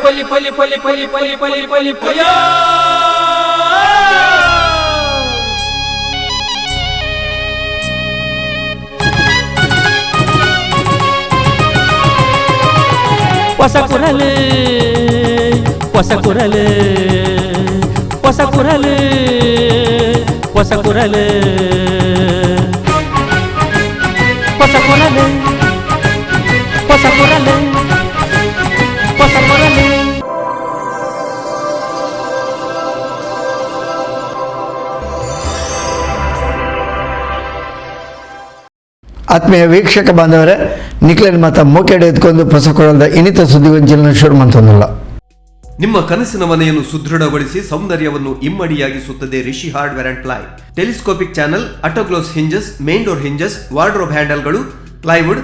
ಪಲಿ ಪಲಿ ಪಲಿ ಪಲಿ ಪಲಿ ಪಲಿ ಪಲಿ ಪಯ. ಹೊಸ ಕುರಲು, ಹೊಸ ಕುರಲು, ಹೊಸ ಕುರಲು, ಹೊಸ ಕುರಲು, ಹೊಸ ಕುರಲು, ಹೊಸ ಕುರಲು, ಹೊಸ ಕುರಲು. ಆತ್ಮೀಯ ವೀಕ್ಷಕ ಬಾಂಧವರೇ, ನಿಕ್ಲೆನ್ ಮಾತ ಮೂಕೆಡೆ ಎತ್ಕೊಂಡು ಪೊಸಕೊಳದ ಇನಿತ ಸುದ್ದಿಗೊಂಚಿನ ಶುರು ಮಂತೊಂದಿಲ್ಲ. ನಿಮ್ಮ ಕನಸಿನ ಮನೆಯನ್ನು ಸುದೃಢಗೊಳಿಸಿ ಸೌಂದರ್ಯವನ್ನು ಇಮ್ಮಡಿಯಾಗಿಸುತ್ತದೆ Rishi Hardware and Ply. Telescopic channel, autoclose hinges, main door hinges, wardrobe ಹ್ಯಾಂಡಲ್ಗಳು, plywood,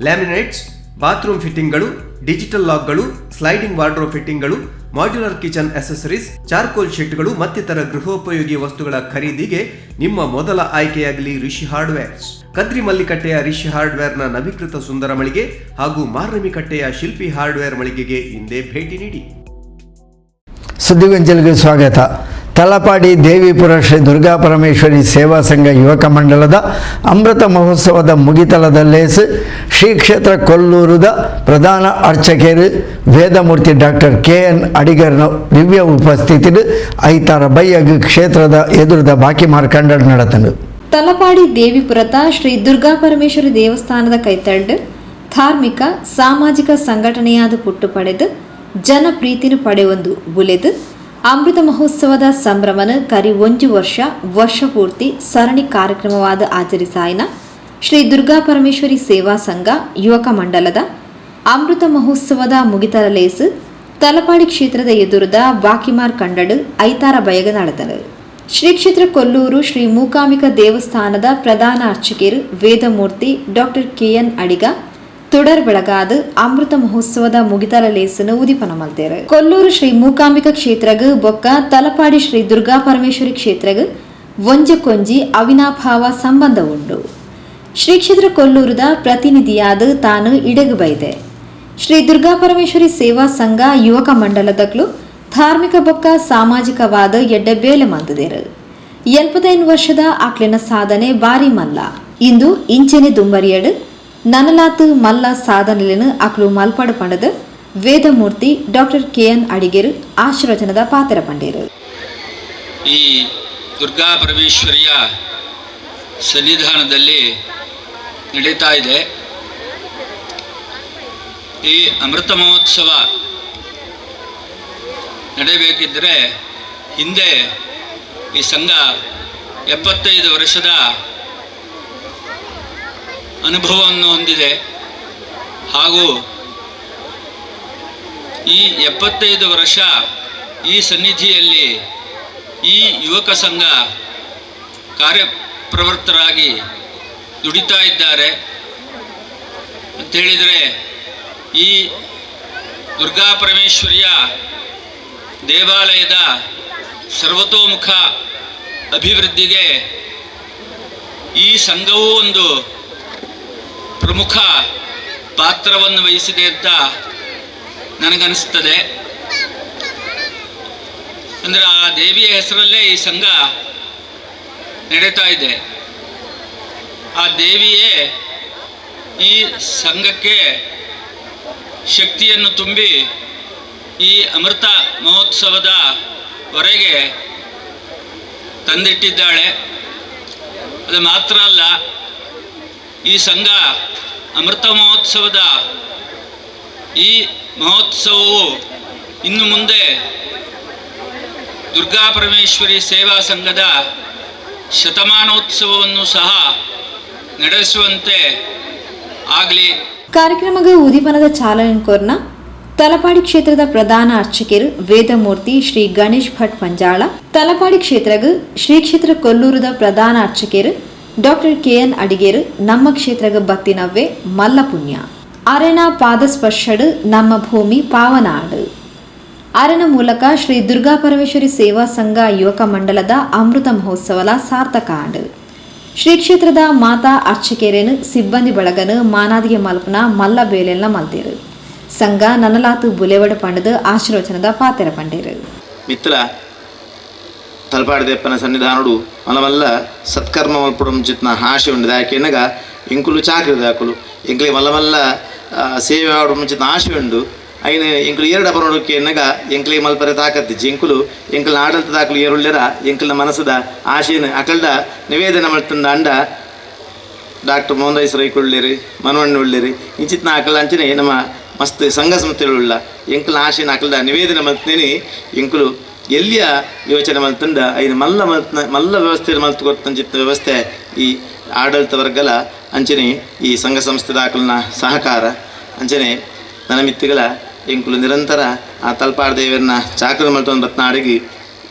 laminates, bathroom ಫಿಟ್ಟಿಂಗ್ಗಳು, digital ಲಾಕ್ಗಳು, sliding wardrobe ಫಿಟ್ಟಿಂಗ್ಗಳು, modular kitchen accessories, charcoal ಶೀಟ್ಗಳು ಮತ್ತಿತರ ಗೃಹೋಪಯೋಗಿ ವಸ್ತುಗಳ ಖರೀದಿಗೆ ನಿಮ್ಮ ಮೊದಲ ಆಯ್ಕೆಯಾಗಲಿ ರಿಷಿ ಹಾರ್ಡ್ವೇರ್ಸ್. ಕದ್ರಿ ಮಲ್ಲಿಕಟ್ಟೆಯ ರಿಷಿ ಹಾರ್ಡ್ವೇರ್ನ ನವೀಕೃತ ಸುಂದರ ಮಳಿಗೆ ಹಾಗೂ ಮಾರ್ನಮಿಕಟ್ಟೆಯ ಶಿಲ್ಪಿ ಹಾರ್ಡ್ವೇರ್ ಮಳಿಗೆಗೆ ಇಂದೇ ಭೇಟಿ ನೀಡಿ. ಸುದ್ದಿಗೊಂಚಲಿಗೆ ಸ್ವಾಗತ. ತಲಪಾಡಿ ದೇವಿಪುರ ಶ್ರೀ ದುರ್ಗಾ ಪರಮೇಶ್ವರಿ ಸೇವಾ ಸಂಘ ಯುವಕ ಮಂಡಲದ ಅಮೃತ ಮಹೋತ್ಸವದ ಮುಗಿತಲದ ಲೇಸ್ ಶ್ರೀ ಕ್ಷೇತ್ರ ಕೊಲ್ಲೂರುದ ಪ್ರಧಾನ ಅರ್ಚಕರು ವೇದಮೂರ್ತಿ ಡಾಕ್ಟರ್ ಕೆ ಎನ್ ಅಡಿಗರ್ನ ದಿವ್ಯ ಉಪಸ್ಥಿತಿ ಐತಾರ ಬೈಯಗ್ ಕ್ಷೇತ್ರದ ಎದುರುದ ಬಾಕಿ ಮಾರ್ಕಂಡಡ್ ನಡತನು. ತಲಪಾಡಿ ದೇವಿಪುರತ ಶ್ರೀ ದುರ್ಗಾ ಪರಮೇಶ್ವರಿ ದೇವಸ್ಥಾನದ ಕೈತಲ್ಡ್ ಧಾರ್ಮಿಕ ಸಾಮಾಜಿಕ ಸಂಘಟನೆಯಾದ ಪುಟ್ಟು ಪಡೆದು ಜನಪ್ರೀತಿನ ಪಡೆಯೊಂದು ಬುಲೆದು ಅಮೃತ ಮಹೋತ್ಸವದ ಸಂಭ್ರಮನ ಕರಿ ಒಂಜಿ ವರ್ಷ ವರ್ಷ ಪೂರ್ತಿ ಸರಣಿ ಕಾರ್ಯಕ್ರಮವಾದ ಆಚರಿಸಾಯಿನ ಶ್ರೀ ದುರ್ಗಾ ಪರಮೇಶ್ವರಿ ಸೇವಾ ಸಂಘ ಯುವಕ ಮಂಡಲದ ಅಮೃತ ಮಹೋತ್ಸವದ ಮುಗಿತರ ಲೇಸು ತಲಪಾಡಿ ಕ್ಷೇತ್ರದ ಎದುರುದ ಬಾಕಿಮಾರ್ ಕಂಡಡು ಐತಾರ ಬಯಗ ನಡೆದನು. ಶ್ರೀ ಕ್ಷೇತ್ರ ಕೊಲ್ಲೂರು ಶ್ರೀ ಮೂಕಾಂಬಿಕಾ ದೇವಸ್ಥಾನದ ಪ್ರಧಾನ ಅರ್ಚಕರು ವೇದಮೂರ್ತಿ ಡಾಕ್ಟರ್ ಕೆಎನ್ ಅಡಿಗ ತುಡರ್ ಬೆಳಗಾದ ಅಮೃತ ಮಹೋತ್ಸವದ ಮುಗಿತಲ ಲೇಸನು ಉದಿಪನ ಮಲ್ತೇರು. ಕೊಲ್ಲೂರು ಶ್ರೀ ಮೂಕಾಂಬಿಕಾ ಕ್ಷೇತ್ರಗ್ ಬೊಕ್ಕ ತಲಪಾಡಿ ಶ್ರೀ ದುರ್ಗಾ ಪರಮೇಶ್ವರಿ ಕ್ಷೇತ್ರಗ್ ಒಂಜಕ್ಕೊಂಜಿ ಅವಿನಾಭಾವ ಸಂಬಂಧ ಉಂಡು. ಶ್ರೀ ಕ್ಷೇತ್ರ ಕೊಲ್ಲೂರುದ ಪ್ರತಿನಿಧಿಯಾದ ತಾನು ಇಡಗು ಬೈದೆ. ಶ್ರೀ ದುರ್ಗಾ ಪರಮೇಶ್ವರಿ ಸೇವಾ ಸಂಘ ಯುವಕ ಮಂಡಲದಕ್ಲು ಧಾರ್ಮಿಕ ಬೊಕ್ಕ ಸಾಮಾಜಿಕವಾದ ಎಡ್ಡೆ ಬೇಲೆ ಮಂತದೇರು. 75 ವರ್ಷದ ಆಕ್ಲಿನ ಸಾಧನೆ ಬಾರಿ ಮಲ್ಲ. ಇಂದು ಇಂಚೆನೆ ದುಂಬರಿಯಡು ನನಲಾತು ಮಲ್ಲ ಸಾಧನೆలను ಅಕ್ಲು ಮಲ್ಪಡು ಪಂಡದು ವೇದಮೂರ್ತಿ ಡಾಕ್ಟರ್ ಕೆ ಎನ್ ಅಡಿಗೆರು ಆಶೀರ್ವಚನದ ಪಾತ್ರ ಪಂಡೇರು. ಈ ದುರ್ಗಾ ಪರಮೇಶ್ವರಿಯ ಸನ್ನಿಧಾನದಲ್ಲಿ ನಡೀತಾ ಇದೆ. ಈ ಅಮೃತ ಮಹೋತ್ಸವ ನಡೆಯಬೇಕಿದ್ದರೆ ಹಿಂದೆ ಈ ಸಂಘ 75 ವರ್ಷದ ಅನುಭವವನ್ನು ಹೊಂದಿದೆ ಹಾಗೂ ಈ 75 ವರ್ಷ ಈ ಸನ್ನಿಧಿಯಲ್ಲಿ ಈ ಯುವಕ ಸಂಘ ಕಾರ್ಯಪ್ರವೃತ್ತರಾಗಿ ದುಡಿತಾ ಇದ್ದಾರೆ ಅಂತೇಳಿದರೆ, ಈ ದುರ್ಗಾ ಪರಮೇಶ್ವರಿಯ ದೇವಾಲಯದ ಸರ್ವತೋಮುಖ ಅಭಿವೃದ್ಧಿಗೆ ಈ ಸಂಘವೂ ಒಂದು ಪ್ರಮುಖ ಪಾತ್ರವನ್ನು ವಹಿಸಿದೆ ಅಂತ ನನಗನ್ನಿಸ್ತದೆ. ಅಂದರೆ ಆ ದೇವಿಯ ಹೆಸರಲ್ಲೇ ಈ ಸಂಘ ನಡೀತಾ ಇದೆ. ಆ ದೇವಿಯೇ ಈ ಸಂಘಕ್ಕೆ ಶಕ್ತಿಯನ್ನು ತುಂಬಿ ಈ ಅಮೃತ ಮಹೋತ್ಸವದ ವರೆಗೆ ತಂದಿಟ್ಟಿದ್ದಾಳೆ. ಅದು ಮಾತ್ರ ಅಲ್ಲ, ಈ ಸಂಘ ಅಮೃತ ಮಹೋತ್ಸವದ ಈ ಮಹೋತ್ಸವವು ಇನ್ನು ಮುಂದೆ ದುರ್ಗಾ ಪರಮೇಶ್ವರಿ ಸೇವಾ ಸಂಘದ ಶತಮಾನೋತ್ಸವವನ್ನು ಸಹ ನಡೆಸುವಂತೆ ಆಗಲಿ. ಕಾರ್ಯಕ್ರಮದ ಉದ್ದೀಪನದ ಚಾಲನೆ ಕೋರ್ನ ತಲಪಾಡಿ ಕ್ಷೇತ್ರದ ಪ್ರಧಾನ ಅರ್ಚಕರು ವೇದಮೂರ್ತಿ ಶ್ರೀ ಗಣೇಶ್ ಭಟ್ ಪಂಜಾಳ, ತಲಪಾಡಿ ಕ್ಷೇತ್ರಗ್ ಶ್ರೀ ಕ್ಷೇತ್ರ ಕೊಲ್ಲೂರುದ ಪ್ರಧಾನ ಅರ್ಚಕರು ಡಾಕ್ಟರ್ ಕೆ ಎನ್ ಅಡಿಗೇರು ನಮ್ಮ ಕ್ಷೇತ್ರಗ್ ಬತ್ತಿನವ್ವೆ ಮಲ್ಲ ಪುಣ್ಯ, ಅರೆನ ಪಾದಸ್ಪರ್ಶಡು ನಮ್ಮ ಭೂಮಿ ಪಾವನ ಆಡು, ಅರೆನ ಮೂಲಕ ಶ್ರೀ ದುರ್ಗಾ ಪರಮೇಶ್ವರಿ ಸೇವಾ ಸಂಘ ಯುವಕ ಮಂಡಲದ ಅಮೃತ ಮಹೋತ್ಸವಲ ಸಾರ್ಥಕ ಆಂಡು, ಶ್ರೀ ಕ್ಷೇತ್ರದ ಮಾತಾ ಅರ್ಚಕೆರೇನು ಸಿಬ್ಬಂದಿ ಬಳಗನು ಮಾನಾದಿಗೆ ಮಲ್ಪನ ಮಲ್ಲ ಬೇಲೆಲ್ಲ ಮಲ್ತೇರು. ಸಂಘ ನನಲಾತು ಬುಲೆವಡ ಪಂಡದು ಆಶೀರ್ವಚನದ ಪಾತೆರ ಪಂಡೇರು. ಮಿತ್ರ ತಲಪಾಡಿ ದೇಪ್ಪನ ಸನ್ನಿಧಾನುಡು ಮಲಮಲ್ಲ ಸತ್ಕರ್ಮ ಮಲ್ಪುಡು ಮುಂಚಿತ್ನ ಆಶೆ ಉಂಡು. ಯಾಕೆನ್ನಗ ಇಂಕುಲು ಚಾಕ್ರಿ ದಾಕುಲು ಎಂಕ್ಲೆ ಮಲ್ಲಮಲ್ಲ ಸೇವೆ ಆಡು ಮುಂಚಿತ್ನ ಆಶೆ ಉಂಡು. ಐನ ಎಂಕುಲು ಏರಡ ಬರೋಡಕ್ಕೆ ಎನ್ನಗ ಎಂಕ್ಲೆ ಮಲ್ಪರೆ ತಾಕತ್ತಿ ಎಂಕುಲು ಎಂಕಲ್ನ ಆಡಳಿತ ದಾಕುಲು ಏರುಳ್ಳೆರ ಎಂಕಲ್ನ ಮನಸ್ಸದ ಆಶೆನ ಅಕಲ್ಡ ನಿವೇದನೆ ಮಲ್ತಂದ ಅಂಡ ಡಾಕ್ಟರ್ ಮೋಹನ್ ದಾಸ್ ರೈಕುಳ್ಳೇರಿ ಮನವಣ್ಣ ಉಳ್ಳೇರಿ ಇಂಚಿತ್ನ ಅಕಲ್ ಅಂಚನೆ ನಮ್ಮ ಮಸ್ತ್ ಸಂಘ ಸಂಸ್ಥೆಗಳುಳ್ಳ ಎಂಕಲ್ನ ಆಶೆನ ಅಕಲ್ಡ ನಿವೇದನೆ ಮಲ್ತನೇನಿ ಎಂಕುಲು ಎಲ್ಲಿಯ ಯೋಚನೆ ಮಲ್ತಂಡ ಐನ ಮಲ್ಲ ಮಲ್ತನ ಮಲ್ಲ ವ್ಯವಸ್ಥೆ ಮಲ್ತು ಕೊರ್ತಂಚಿತ್ನ ವ್ಯವಸ್ಥೆ ಈ ಆಡಳಿತ ವರ್ಗಲ ಅಂಚನೆ ಈ ಸಂಘ ಸಂಸ್ಥೆ ದಾಖಲಿನ ಸಹಕಾರ ಅಂಚನೆ ನನ್ನ ಮಿತ್ತಿಗಳ ಎಂಕುಲು ನಿರಂತರ ಆ ತಲ್ಪಾಡ ದೇವರನ್ನ ಚಾಕರಿ ಮಲ್ತೊಂದು ಬತ್ನಾಡಿಗೆ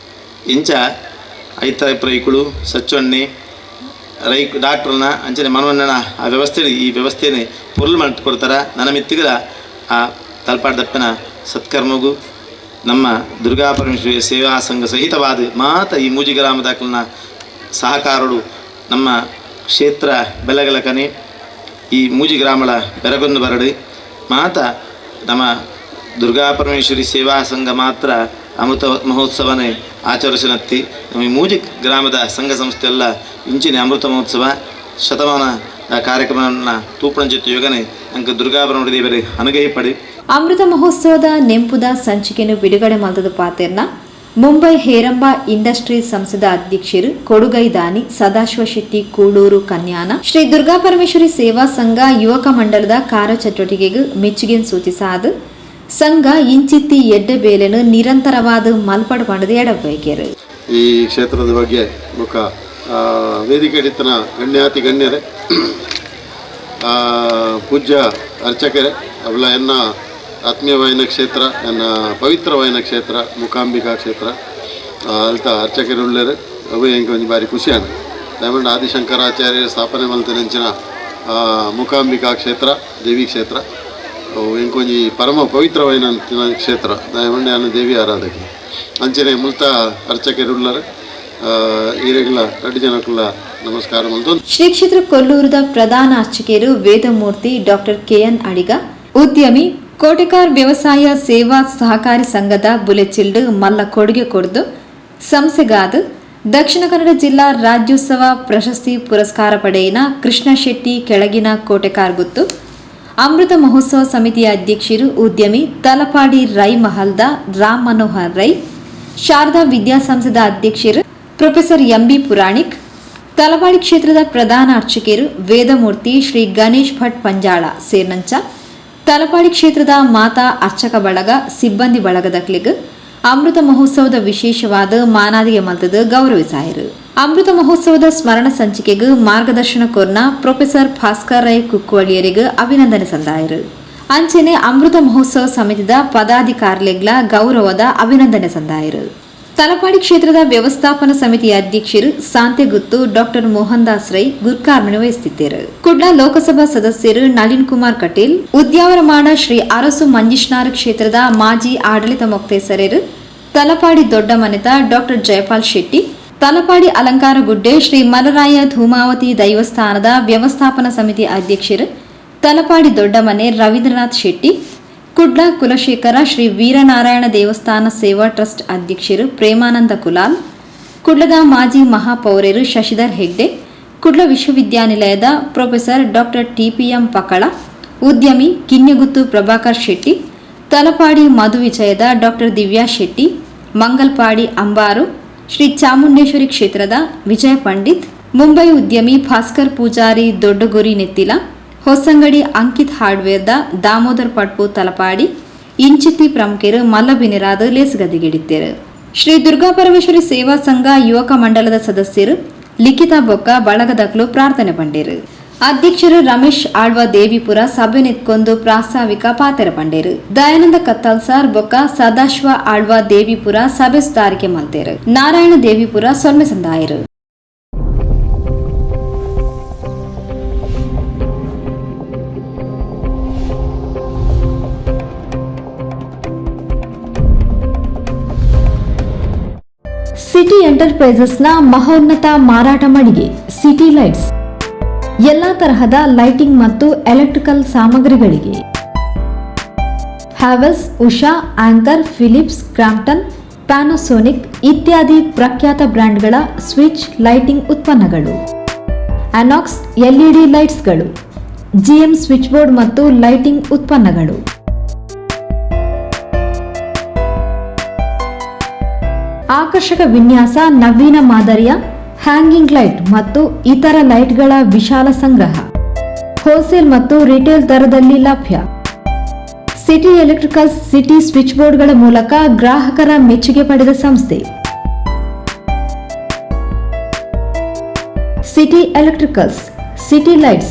ಇಂಚ ಐತ ರೈಕುಳು ಸಚ್ಚೊಣ್ಣೆ ರೈ ಡಾಕ್ಟ್ರನ್ನ ಅಂಚನೆ ಮನವಣ್ಣನ ಆ ವ್ಯವಸ್ಥೆ ಈ ವ್ಯವಸ್ಥೆನೇ ಪೊರ್ಲು ಮಲ್ತು ಕೊಡ್ತಾರ. ನನ್ನ ಮಿತ್ತಿಗಳ ಆ ತಲ್ಪಾಡ ದಪ್ಪನ ಸತ್ಕರ್ಮಗು ನಮ್ಮ ದುರ್ಗಾ ಪರಮೇಶ್ವರಿ ಸೇವಾ ಸಂಘ ಸಹಿತವಾದ ಮಾತ ಈ ಮೂಜಿ ಗ್ರಾಮ ದಾಖಲಿನ ಸಹಕಾರಡು ನಮ್ಮ ಕ್ಷೇತ್ರ ಬೆಲಗಲಕನೆ ಈ ಮೂಜಿ ಗ್ರಾಮಳ ಬೆರಗೊಂದು ಬರಡು ಮಾತ ನಮ್ಮ ದುರ್ಗಾ ಪರಮೇಶ್ವರಿ ಸೇವಾ ಸಂಘ ಮಾತ್ರ ಅಮೃತ ಮಹೋತ್ಸವನೇ ಆಚರಿಸಿನತ್ತಿ. ನಮ್ಮ ಈ ಮೂಜಿ ಗ್ರಾಮದ ಸಂಘ ಸಂಸ್ಥೆ ಎಲ್ಲ ಇಂಚಿನ ಅಮೃತ ಮಹೋತ್ಸವ ಶತಮಾನ ಕಾರ್ಯಕ್ರಮವನ್ನು ತೂಪಣಂಚಿತ್ತು ಯೋಗನೆ ಅಂಕ ದುರ್ಗಾ ಪರಮೇಶ್ವರಿ ದೇವರೇ ಅನುಗೈ ಪಡಿ. ಅಮೃತ ಮಹೋತ್ಸವದ ನೆಂಪುದ ಸಂಚಿಕೆಯನ್ನು ಬಿಡುಗಡೆ ಮಾಡಿದ ಪಾತೆರ್ನ ಮುಂಬೈ ಹೇರಂಬ ಇಂಡಸ್ಟ್ರೀಸ್ ಸಂಸ್ಥೆದ ಅಧ್ಯಕ್ಷರು ಕೊಡುಗೈ ದಾನಿ ಸದಾಶಿವ ಶೆಟ್ಟಿ ಕೂಳೂರು ಕನ್ಯಾನ ಶ್ರೀ ದುರ್ಗಾ ಪರಮೇಶ್ವರಿ ಸೇವಾ ಸಂಘ ಯುವಕ ಮಂಡಲದ ಕಾರ್ಯಚಟುವಟಿಕೆಗೆ ಮೆಚ್ಚುಗೆ ಸೂಚಿಸಾದ ಸಂಘ ಇಂಚಿತ್ತಿ ಎಡ್ಡೆ ಬೇಲೆನು ನಿರಂತರವಾದ ಮಲ್ಪಡ ಪಂಡದ ಎಡಬೇಕೆರು. ಈ ಕ್ಷೇತ್ರದ ಬಗ್ಗೆ ಮುಖ ವೇದಿಕೆ ಹಿಡಿತನ ಗಣ್ಯಾತಿ ಗಣ್ಯರೇ, ಪೂಜ್ಯ ಅರ್ಚಕರೇ, ಅವಳ ಎನ್ನ ಆತ್ಮೀಯವಾಯಿನ ಕ್ಷೇತ್ರ, ಎನ್ನ ಪವಿತ್ರವಾಯಿನ ಕ್ಷೇತ್ರ ಮೂಕಾಂಬಿಕಾ ಕ್ಷೇತ್ರ ಅಲ್ತ ಅರ್ಚಕರುಳ್ಳರು ಅವು ಎಂಕ್ ಒಂಜಿ ಬಾರಿ ಖುಷಿಯಾನ. ದಯಮಂಡ ಆದಿಶಂಕರಾಚಾರ್ಯ ಸ್ಥಾಪನೆ ಮಲ್ತಿನಂಚಿನ ಮೂಕಾಂಬಿಕಾ ಕ್ಷೇತ್ರ ದೇವಿ ಕ್ಷೇತ್ರ ಅವು ಎಂಕೊಂಜಿ ಪರಮ ಪವಿತ್ರವಾಯಿನ ಕ್ಷೇತ್ರ. ದಯಮಂಡ ಯಾನು ದೇವಿ ಆರಾಧಕಿ ಅಂಚನೆ ಮುಲ್ತ ಅರ್ಚಕರುಳ್ಳರು ಈರೆಗಳ ರಡ್ಡು ಜನಕ್ಕುಲ ನಮಸ್ಕಾರ ಮಲ್ತೊಂದು. ಶ್ರೀ ಕ್ಷೇತ್ರ ಕೊಲ್ಲೂರದ ಪ್ರಧಾನ ಅರ್ಚಕರು ವೇದಮೂರ್ತಿ doctor K N ಅಡಿಗ, ಉದ್ಯಮಿ ಕೋಟೆಕಾರ್ ವ್ಯವಸಾಯ ಸೇವಾ ಸಹಕಾರಿ ಸಂಘದ ಬುಲೆಚಿಲ್ಡ್ ಮಲ್ಲ ಕೊಡುಗೆ ಕೊಡ್ದು ಸಂಸ್ಥೆಗಾದ ದಕ್ಷಿಣ ಕನ್ನಡ ಜಿಲ್ಲಾ ರಾಜ್ಯೋತ್ಸವ ಪ್ರಶಸ್ತಿ ಪುರಸ್ಕಾರ ಪಡೆಯಿನ ಕೃಷ್ಣ ಶೆಟ್ಟಿ ಕೆಳಗಿನ ಕೋಟೆಕಾರ್ ಗುತ್ತು, ಅಮೃತ ಮಹೋತ್ಸವ ಸಮಿತಿಯ ಅಧ್ಯಕ್ಷರು ಉದ್ಯಮಿ ತಲಪಾಡಿ ರೈ ಮಹಲ್ದ ರಾಮ್ ಮನೋಹರ್ ರೈ, ಶಾರದಾ ವಿದ್ಯಾಸಂಸ್ಥೆದ ಅಧ್ಯಕ್ಷರು ಪ್ರೊಫೆಸರ್ ಎಂಬಿ ಪುರಾಣಿಕ್, ತಲಪಾಡಿ ಕ್ಷೇತ್ರದ ಪ್ರಧಾನ ಅರ್ಚಕರು ವೇದಮೂರ್ತಿ ಶ್ರೀ ಗಣೇಶ್ ಭಟ್ ಪಂಜಾಳ ಸೇರ್ನಂಚ ತಲಪಾಡಿ ಕ್ಷೇತ್ರದ ಮಾತಾ ಅರ್ಚಕ ಬಳಗ ಸಿಬ್ಬಂದಿ ಬಳಗದಕ್ಲಿಗ್ ಅಮೃತ ಮಹೋತ್ಸವದ ವಿಶೇಷವಾದ ಮಾನಾದಿಗೆ ಮಲ್ತದ ಗೌರವಿಸಾಯರು. ಅಮೃತ ಮಹೋತ್ಸವದ ಸ್ಮರಣ ಸಂಚಿಕೆಗೆ ಮಾರ್ಗದರ್ಶನ ಕೋರ್ನ ಪ್ರೊಫೆಸರ್ ಭಾಸ್ಕರ್ ರೈ ಕುಕ್ಕುವಳಿಯರಿಗೆ ಅಭಿನಂದನೆ ಸಂದಾಯರು. ಅಂಚನೆ ಅಮೃತ ಮಹೋತ್ಸವ ಸಮಿತಿದ ಪದಾಧಿಕಾರಿಗಳ ಗೌರವದ ಅಭಿನಂದನೆ ಸಂದಾಯರು. ತಲಪಾಡಿ ಕ್ಷೇತ್ರದ ವ್ಯವಸ್ಥಾಪನಾ ಸಮಿತಿಯ ಅಧ್ಯಕ್ಷರು ಸಾಂತೆಗುತ್ತು ಡಾಕ್ಟರ್ ಮೋಹನ್ ದಾಸ್ ರೈ ಗುರ್ಕಾರ್ಮಣೆ ವಹಿಸುತ್ತಿದ್ದರು. ಕುಡ್ಲ ಲೋಕಸಭಾ ಸದಸ್ಯರು ನಳಿನ್ ಕುಮಾರ್ ಕಟೀಲ್, ಉದ್ಯಾವರಮಾಡ ಶ್ರೀ ಅರಸು ಮಂಜಿಷ್ನಾರ್ ಕ್ಷೇತ್ರದ ಮಾಜಿ ಆಡಳಿತ ಮೊಕ್ತೇಸರರು ತಲಪಾಡಿ ದೊಡ್ಡ ಮನೆತ ಡಾಕ್ಟರ್ ಜಯಪಾಲ್ ಶೆಟ್ಟಿ, ತಲಪಾಡಿ ಅಲಂಕಾರಗುಡ್ಡೆ ಶ್ರೀ ಮಲರಾಯ ಧೂಮಾವತಿ ದೈವಸ್ಥಾನದ ವ್ಯವಸ್ಥಾಪನಾ ಸಮಿತಿ ಅಧ್ಯಕ್ಷರು ತಲಪಾಡಿ ದೊಡ್ಡಮನೆ ರವೀಂದ್ರನಾಥ್ ಶೆಟ್ಟಿ, ಕುಡ್ಲ ಕುಲಶೇಖರ ಶ್ರೀ ವೀರನಾರಾಯಣ ದೇವಸ್ಥಾನ ಸೇವಾ ಟ್ರಸ್ಟ್ ಅಧ್ಯಕ್ಷರು ಪ್ರೇಮಾನಂದ ಕುಲಾಲ್, ಕುಡ್ಲದ ಮಾಜಿ ಮಹಾಪೌರ್ಯರು ಶಶಿಧರ್ ಹೆಗ್ಡೆ, ಕುಡ್ಲ ವಿಶ್ವವಿದ್ಯಾನಿಲಯದ professor doctor TPM Pakala, ಉದ್ಯಮಿ ಕಿನ್ಯಗುತ್ತು ಪ್ರಭಾಕರ್ ಶೆಟ್ಟಿ, ತಲಪಾಡಿ ಮಧುವಿಜಯದ ಡಾಕ್ಟರ್ ದಿವ್ಯಾ ಶೆಟ್ಟಿ, ಮಂಗಲ್ಪಾಡಿ ಅಂಬಾರು ಶ್ರೀ ಚಾಮುಂಡೇಶ್ವರಿ ಕ್ಷೇತ್ರದ ವಿಜಯ ಪಂಡಿತ್, ಮುಂಬೈ ಉದ್ಯಮಿ ಭಾಸ್ಕರ್ ಪೂಜಾರಿ ದೊಡ್ಡಗುರಿ ನೆತ್ತಿಲ, ಹೊಸಂಗಡಿ ಅಂಕಿತ್ ಹಾರ್ಡ್ವೇರ್ದ ದಾಮೋದರ್ ಪಟ್ಪು ತಲಪಾಡಿ ಇಂಚಿತ್ತಿ ಪ್ರಮುಖರು ಮಲ್ಲಬಿನಿರಾದ ಲೇಸುಗದಿಗಿಡಿತ್ತೇರು. ಶ್ರೀ ದುರ್ಗಾ ಪರಮೇಶ್ವರಿ ಸೇವಾ ಸಂಘ ಯುವಕ ಮಂಡಲದ ಸದಸ್ಯರು ಲಿಖಿತ ಬೊಕ್ಕ ಬಳಗದಕ್ಲು ಪ್ರಾರ್ಥನೆ ಪಂಡೇರು. ಅಧ್ಯಕ್ಷರು ರಮೇಶ್ ಆಳ್ವ ದೇವಿಪುರ ಸಭೆ ನಿತ್ಕೊಂಡು ಪ್ರಾಸ್ತಾವಿಕ ಪಾತೆರ ಪಂಡೇರು. ದಯಾನಂದ ಕತ್ತಲ್ ಸಾರ್ ಬೊಕ್ಕ ಸದಾಶಿವ ಆಳ್ವ ದೇವಿಪುರ ಸಭೆ ಸುಧಾರಿಕೆ ಮಲ್ತೇರು. ನಾರಾಯಣ ದೇವಿಪುರ ಸೊಲ್ಮೆ ಸಂದಾಯರು. ಸಿಟಿ ಎಂಟರ್ಪ್ರೈಸಸ್ನ ಮಹೋನ್ನತ ಮಾರಾಟ ಮಳಿಗೆ ಸಿಟಿ ಲೈಟ್ಸ್. ಎಲ್ಲಾ ತರಹದ ಲೈಟಿಂಗ್ ಮತ್ತು ಎಲೆಕ್ಟ್ರಿಕಲ್ ಸಾಮಗ್ರಿಗಳಿಗೆ Havells, Usha, Anchor, Philips, Crompton, Panasonic ಇತ್ಯಾದಿ ಪ್ರಖ್ಯಾತ ಬ್ರ್ಯಾಂಡ್ಗಳ ಸ್ವಿಚ್ ಲೈಟಿಂಗ್ ಉತ್ಪನ್ನಗಳು, ಅನಾಕ್ಸ್ ಎಲ್ಇಡಿ ಲೈಟ್ಸ್ಗಳು, ಜಿಎಂ ಸ್ವಿಚ್ ಬೋರ್ಡ್ ಮತ್ತು ಲೈಟಿಂಗ್ ಉತ್ಪನ್ನಗಳು. ಆಕರ್ಷಕ ವಿನ್ಯಾಸ, ನವೀನ ಮಾದರಿಯ ಹ್ಯಾಂಗಿಂಗ್ ಲೈಟ್ ಮತ್ತು ಇತರ ಲೈಟ್ಗಳ ವಿಶಾಲ ಸಂಗ್ರಹ ಹೋಲ್ಸೇಲ್ ಮತ್ತು ರಿಟೇಲ್ ದರದಲ್ಲಿ ಲಭ್ಯ. ಸಿಟಿ ಎಲೆಕ್ಟ್ರಿಕಲ್ಸ್ ಸಿಟಿ ಸ್ವಿಚ್ ಬೋರ್ಡ್ಗಳ ಮೂಲಕ ಗ್ರಾಹಕರ ಮೆಚ್ಚುಗೆ ಪಡೆದ ಸಂಸ್ಥೆ. City electricals, city lights,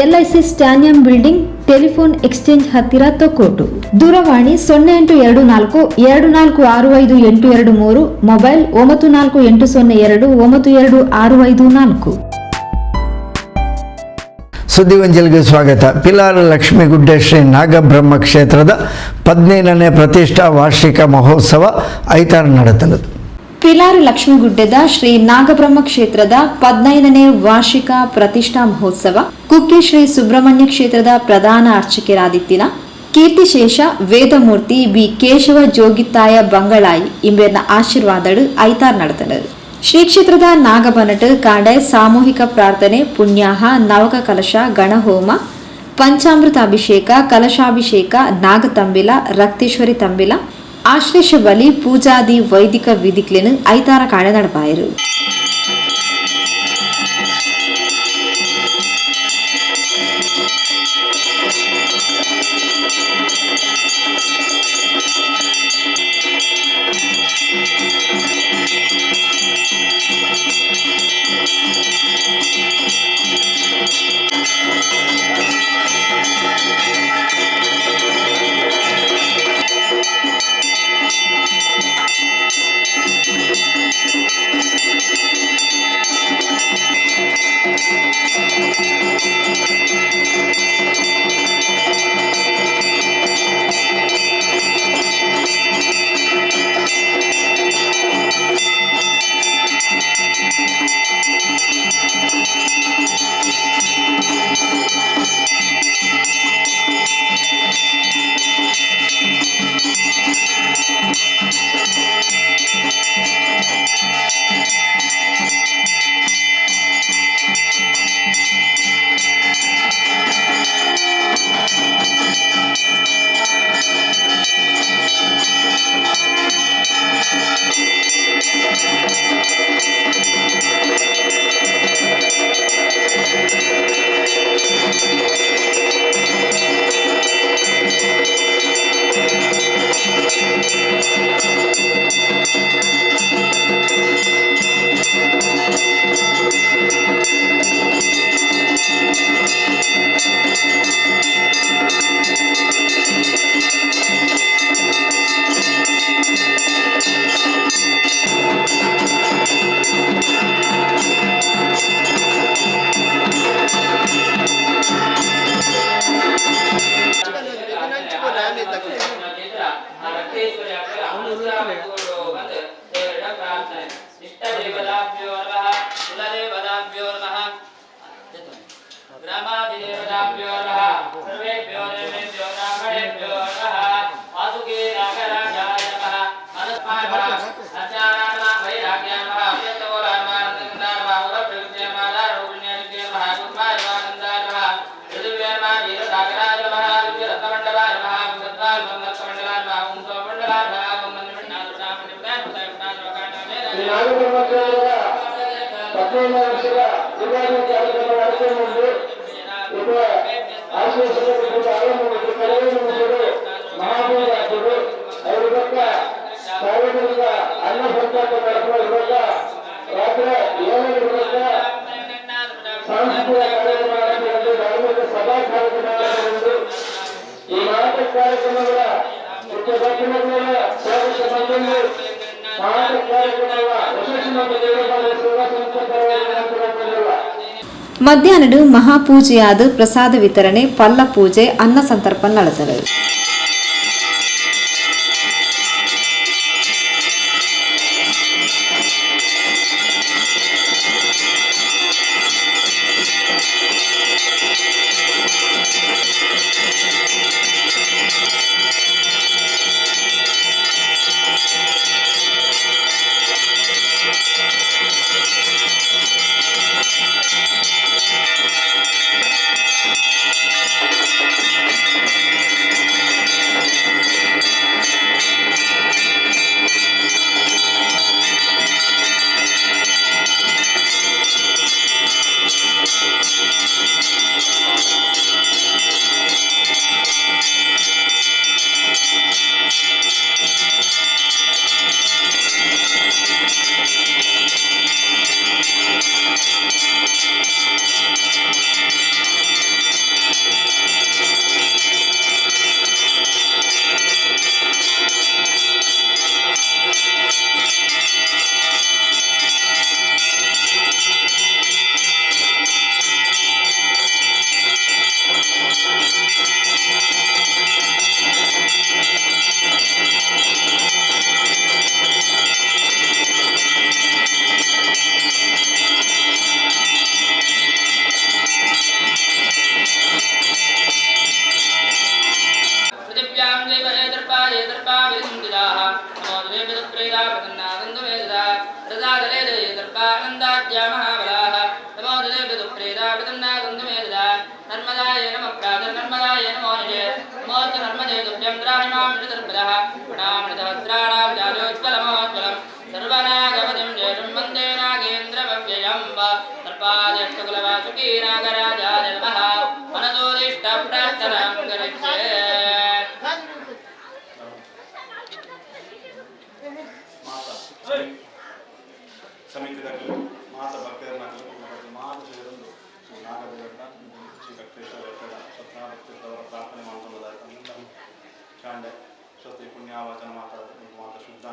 LIC ಸ್ಟ್ಯಾನಿಯಂ building, telephone exchange ಹತ್ತಿರ, ತೊಕ್ಕೋಟು. ದೂರವಾಣಿ 08242465823, ಮೊಬೈಲ್ 9480292654. ಸುದ್ದಿವಂಜಲಿಗೆ ಸ್ವಾಗತ. ಪಿಲಾರ ಲಕ್ಷ್ಮೀಗುಡ್ಡೆ ಶ್ರೀ ನಾಗಬ್ರಹ್ಮ ಕ್ಷೇತ್ರದ 15ನೇ ಪ್ರತಿಷ್ಠಾ ವಾರ್ಷಿಕ ಮಹೋತ್ಸವ ಐತಾರ ನಡೆತನದು. ಪಿಲಾರು ಲಕ್ಷ್ಮೀಗುಡ್ಡೆದ ಶ್ರೀ ನಾಗಬ್ರಹ್ಮ ಕ್ಷೇತ್ರದ 15ನೇ ವಾರ್ಷಿಕ ಪ್ರತಿಷ್ಠಾ ಮಹೋತ್ಸವ ಕುಕ್ಕೆ ಶ್ರೀ ಸುಬ್ರಹ್ಮಣ್ಯ ಕ್ಷೇತ್ರದ ಪ್ರಧಾನ ಅರ್ಚಕರಾದಿತ್ತಿನ ಕೀರ್ತಿಶೇಷ ವೇದಮೂರ್ತಿ ಬಿ ಕೇಶವ ಜೋಗಿತ್ತಾಯ ಬಂಗಳಾಯಿ ಇಂಬೆರ್ನ ಆಶೀರ್ವಾದಡು ಐತಾರ್ ನಡೆತನದು. ಶ್ರೀ ಕ್ಷೇತ್ರದ ನಾಗಬನಟ್ ಕಾಂಡೆ ಸಾಮೂಹಿಕ ಪ್ರಾರ್ಥನೆ, ಪುಣ್ಯಾಹ, ನವಕ ಕಲಶ, ಗಣಹೋಮ, ಪಂಚಾಮೃತ ಅಭಿಷೇಕ, ಕಲಶಾಭಿಷೇಕ, ನಾಗತಂಬಿಲ, ರಕ್ತೇಶ್ವರಿ ತಂಬಿಲ, ಆಶ್ಲೇಷ ಬಲಿ, ಪೂಜಾದಿ ವೈದಿಕ ವಿಧಿಕ್ಲೆನು ಐತಾರ ಕಾಣೆ ನಡಪಾಯರು. ಮಧ್ಯಾಹ್ನಡು ಮಹಾಪೂಜೆಯಾದ ಪ್ರಸಾದ ವಿತರಣೆ, ಪಲ್ಲ ಪೂಜೆ, ಅನ್ನ ಸಂತರ್ಪಣೆ ನಡೆದರು. ಸಮಿತಿದಾಗಲಿ ಮಾತ ಭಕ್ತರನ್ನಾಗಲಿ ಮಾತ ಸೇರೊಂದು ಶ್ರೀ ನಾಗದೇವರ ಶ್ರೀ ಭಕ್ತೇಶ್ವರ ಸತ್ಯಭಕ್ತರವರ ಪ್ರಾರ್ಥನೆ ಮಾಡಿಕೊಳ್ಳೋದಾಯ್ತು. ಚಾಂಡೆ ಸ್ವಸ್ತಿ ಪುಣ್ಯಾವಚನ ಮಾತಾಡ ಮಾತ ಶುದ್ಧ.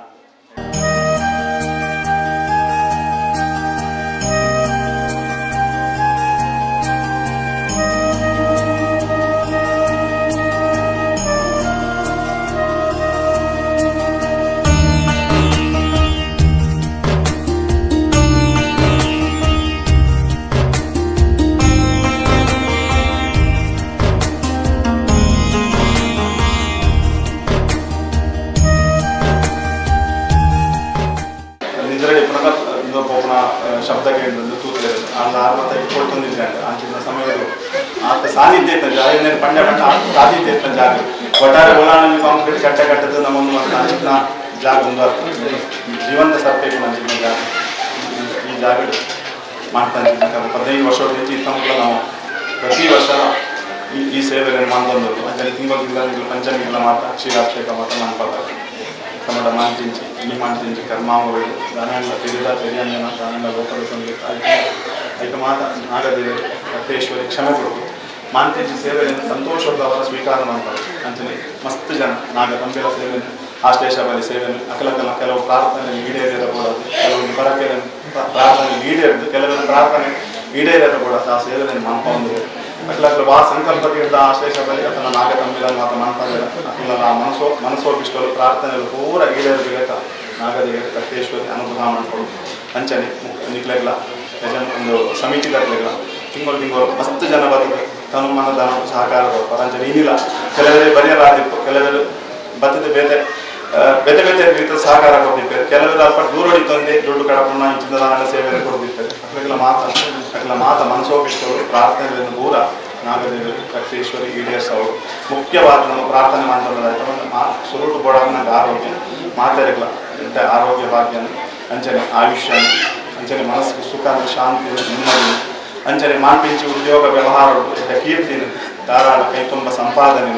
ಶಬ್ದ ಕೇಳಿದ್ದು ತೂತಲೆ ಆಂಡ ಆರು ಮತ್ತೆ ಕೊಡ್ತೊಂದಿದ್ದೆ ಅಂಚಿನ ಸಮಯದ ಆತ ಸಾನ್ನಿಧ್ಯ ಇತ್ತ ಜಾಗ ಪಂಡ್ಯ ಪಂಡ ಆತ ಸಾನ್ನಿಧ್ಯ ಇತ್ತ ಜಾಗ ಒಟ್ಟಾರೆ ಒಳಾಣಲ್ಲಿ ಕಾಂಕ್ರೀಟ್ ಕಟ್ಟೆ ಕಟ್ಟದ್ದು ನಮ್ಮನ್ನು ಮತ್ತೆ ಅಂಚಿನ ಜಾಗ ಒಂದು ಜೀವಂತ ಸರ್ಪೇಕು ಅಂಚಿನ ಜಾಗ ಈ ಜಾಗ ಮಾಡ್ತಾನೆ. 15 ವರ್ಷದ ಇತ್ತ ನಾವು ಪ್ರತಿ ವರ್ಷ ಈ ಸೇವೆಗಳನ್ನು ಮಾಡ್ತಂದದ್ದು. ಅಂಚನೆ ತಿಂಗಳು ತಿಂಗಳ ಪಂಚಮಿಗಳ ಮಾತ್ರ ಕ್ಷೀರಾಭಿಷೇಕ ಮಾತ್ರ ಮಾಡ್ಬಾರ್ದು. ಟೊಮೆಟೊ ಮಾಂತಿಂಚಿ ಈ ಮಾಂತಿಂಚಿ ಕರ್ಮಾಂಗಗಳು ದಾನಂಡ ತಿರಿದ ತೆರಿಯಂಜನ ದಾನಂಡ ಲೋಕದ ಐಕ ಮಾತ ನಾಗದೇವರು ರಕ್ತೇಶ್ವರಿ ಕ್ಷಮೆ ಕೊಡುದು ಮಾಂತಿಂಚಿ ಸೇವೆಯನ್ನು ಸಂತೋಷದ ಅವರ ಸ್ವೀಕಾರ ಮಾಡ್ತಾರೆ. ಅಂಚನೆ ಮಸ್ತ್ ಜನ ನಾಗ ತಂಬೆಲ ಸೇವೆಯನ್ನು ಆಶ್ಲೇಷ ಬಲಿ ಸೇವೆಯನ್ನು ಅಕಲಕಲ ಕೆಲವು ಪ್ರಾರ್ಥನೆ ಈಡೇರಿರಕೂಡದು, ಕೆಲವೊಂದು ಪರಕೆ ಪ್ರಾರ್ಥನೆ ಈಡೇರಿದ್ದು, ಕೆಲವೊಂದು ಪ್ರಾರ್ಥನೆ ಈಡೇರಿರಕೂಡದು. ಆ ಸೇವೆಯನ್ನು ಮಾಡ್ಕೊಂಡು ಅಕಲಕಲ ವಾ ಸಂಕಲ್ಪ ತೀರ್ದ ಆಶ್ಲೇಷ ಬಲಿ ಅಥವಾ ನಾಗ ತಂಬಿಲ ಮಾತ ಮಾಡ್ತಾರೆ. ಅಕಲ ಮನಸ್ಸೋಪಿಷ್ಟಲು ಪ್ರಾರ್ಥನೆಗಳು ಪೂರ ಈಡೇರಬೇಕ ನಾಗದೇವರು ರಕ್ತೇಶ್ವರಿ ಅನುಗ್ರಹ ಮಾಡಿಕೊಡು. ಅಂಚನೆ ನಿಕ್ಲೆಗ್ಲ ಯಜನ್ ಒಂದು ಸಮಿತಿದಾಗ್ಲೆಗ್ಲ ತಿಂಗಳು ತಿಂಗಳು ಮಸ್ತ್ ಜನ ಬರ್ತದೆ ತನು ಮನ ಧನ ಸಹಕಾರ ಕೊಡ್ತಾರೆ. ಅಂಚನೆ ಏನಿಲ್ಲ ಕೆಲವರೇ ಬರೆಯಲಾದಿಪ್ಪು, ಕೆಲವರು ಬರ್ತದೆ ಬೇತೆ ಬೇತೆ ಬೇತೆ ರೀತಿಯ ಸಹಕಾರ ಕೊಡ್ತಿರ್ತಾರೆ. ಕೆಲವರು ಅಲ್ಪ ದೂರ ಹೊಡಿತಂದೆ ದುಡ್ಡು ಕಡಪುಣ್ಣ ಇಂಚಿನ ದಾನ ಸೇವೆಯನ್ನು ಕೊಡ್ತಿರ್ತಾರೆ. ಅಕ್ಲೆಲ್ಲ ಮಾತ ಅಕ್ಲ ಮಾತ ಮನಸೋಪಿಷ್ಟವರು ಪ್ರಾರ್ಥನೆಯನ್ನು ಪೂರ ನಾಗದೇವರು ರಕ್ತೇಶ್ವರಿ ಈಡೇರಿಸವರು. ಮುಖ್ಯವಾದ ನಮ್ಮ ಪ್ರಾರ್ಥನೆ ಮಾಡ್ತಂದ್ರೆ ಸುರುಟು ಬೋಡಾಗ ಆರೋಗ್ಯ ಮಾತೆರೆಗ್ಲ ಎಂತ ಆರೋಗ್ಯ ಭಾಗ್ಯನ ಅಂಚನೆ ಆಯುಷ್ಯ ಅಂಚನೆ ಮನಸ್ಸಿಗೆ ಸುಖ ಶಾಂತಿ ನೆಮ್ಮದಿ ಅಂಚನೆ ಮಾನ್ಪಿಂಚಿ ಉದ್ಯೋಗ ವ್ಯವಹಾರ ಕೀರ್ತಿನ ಧಾರಾಳ ಕೈತುಂಬ ಸಂಪಾದನೆ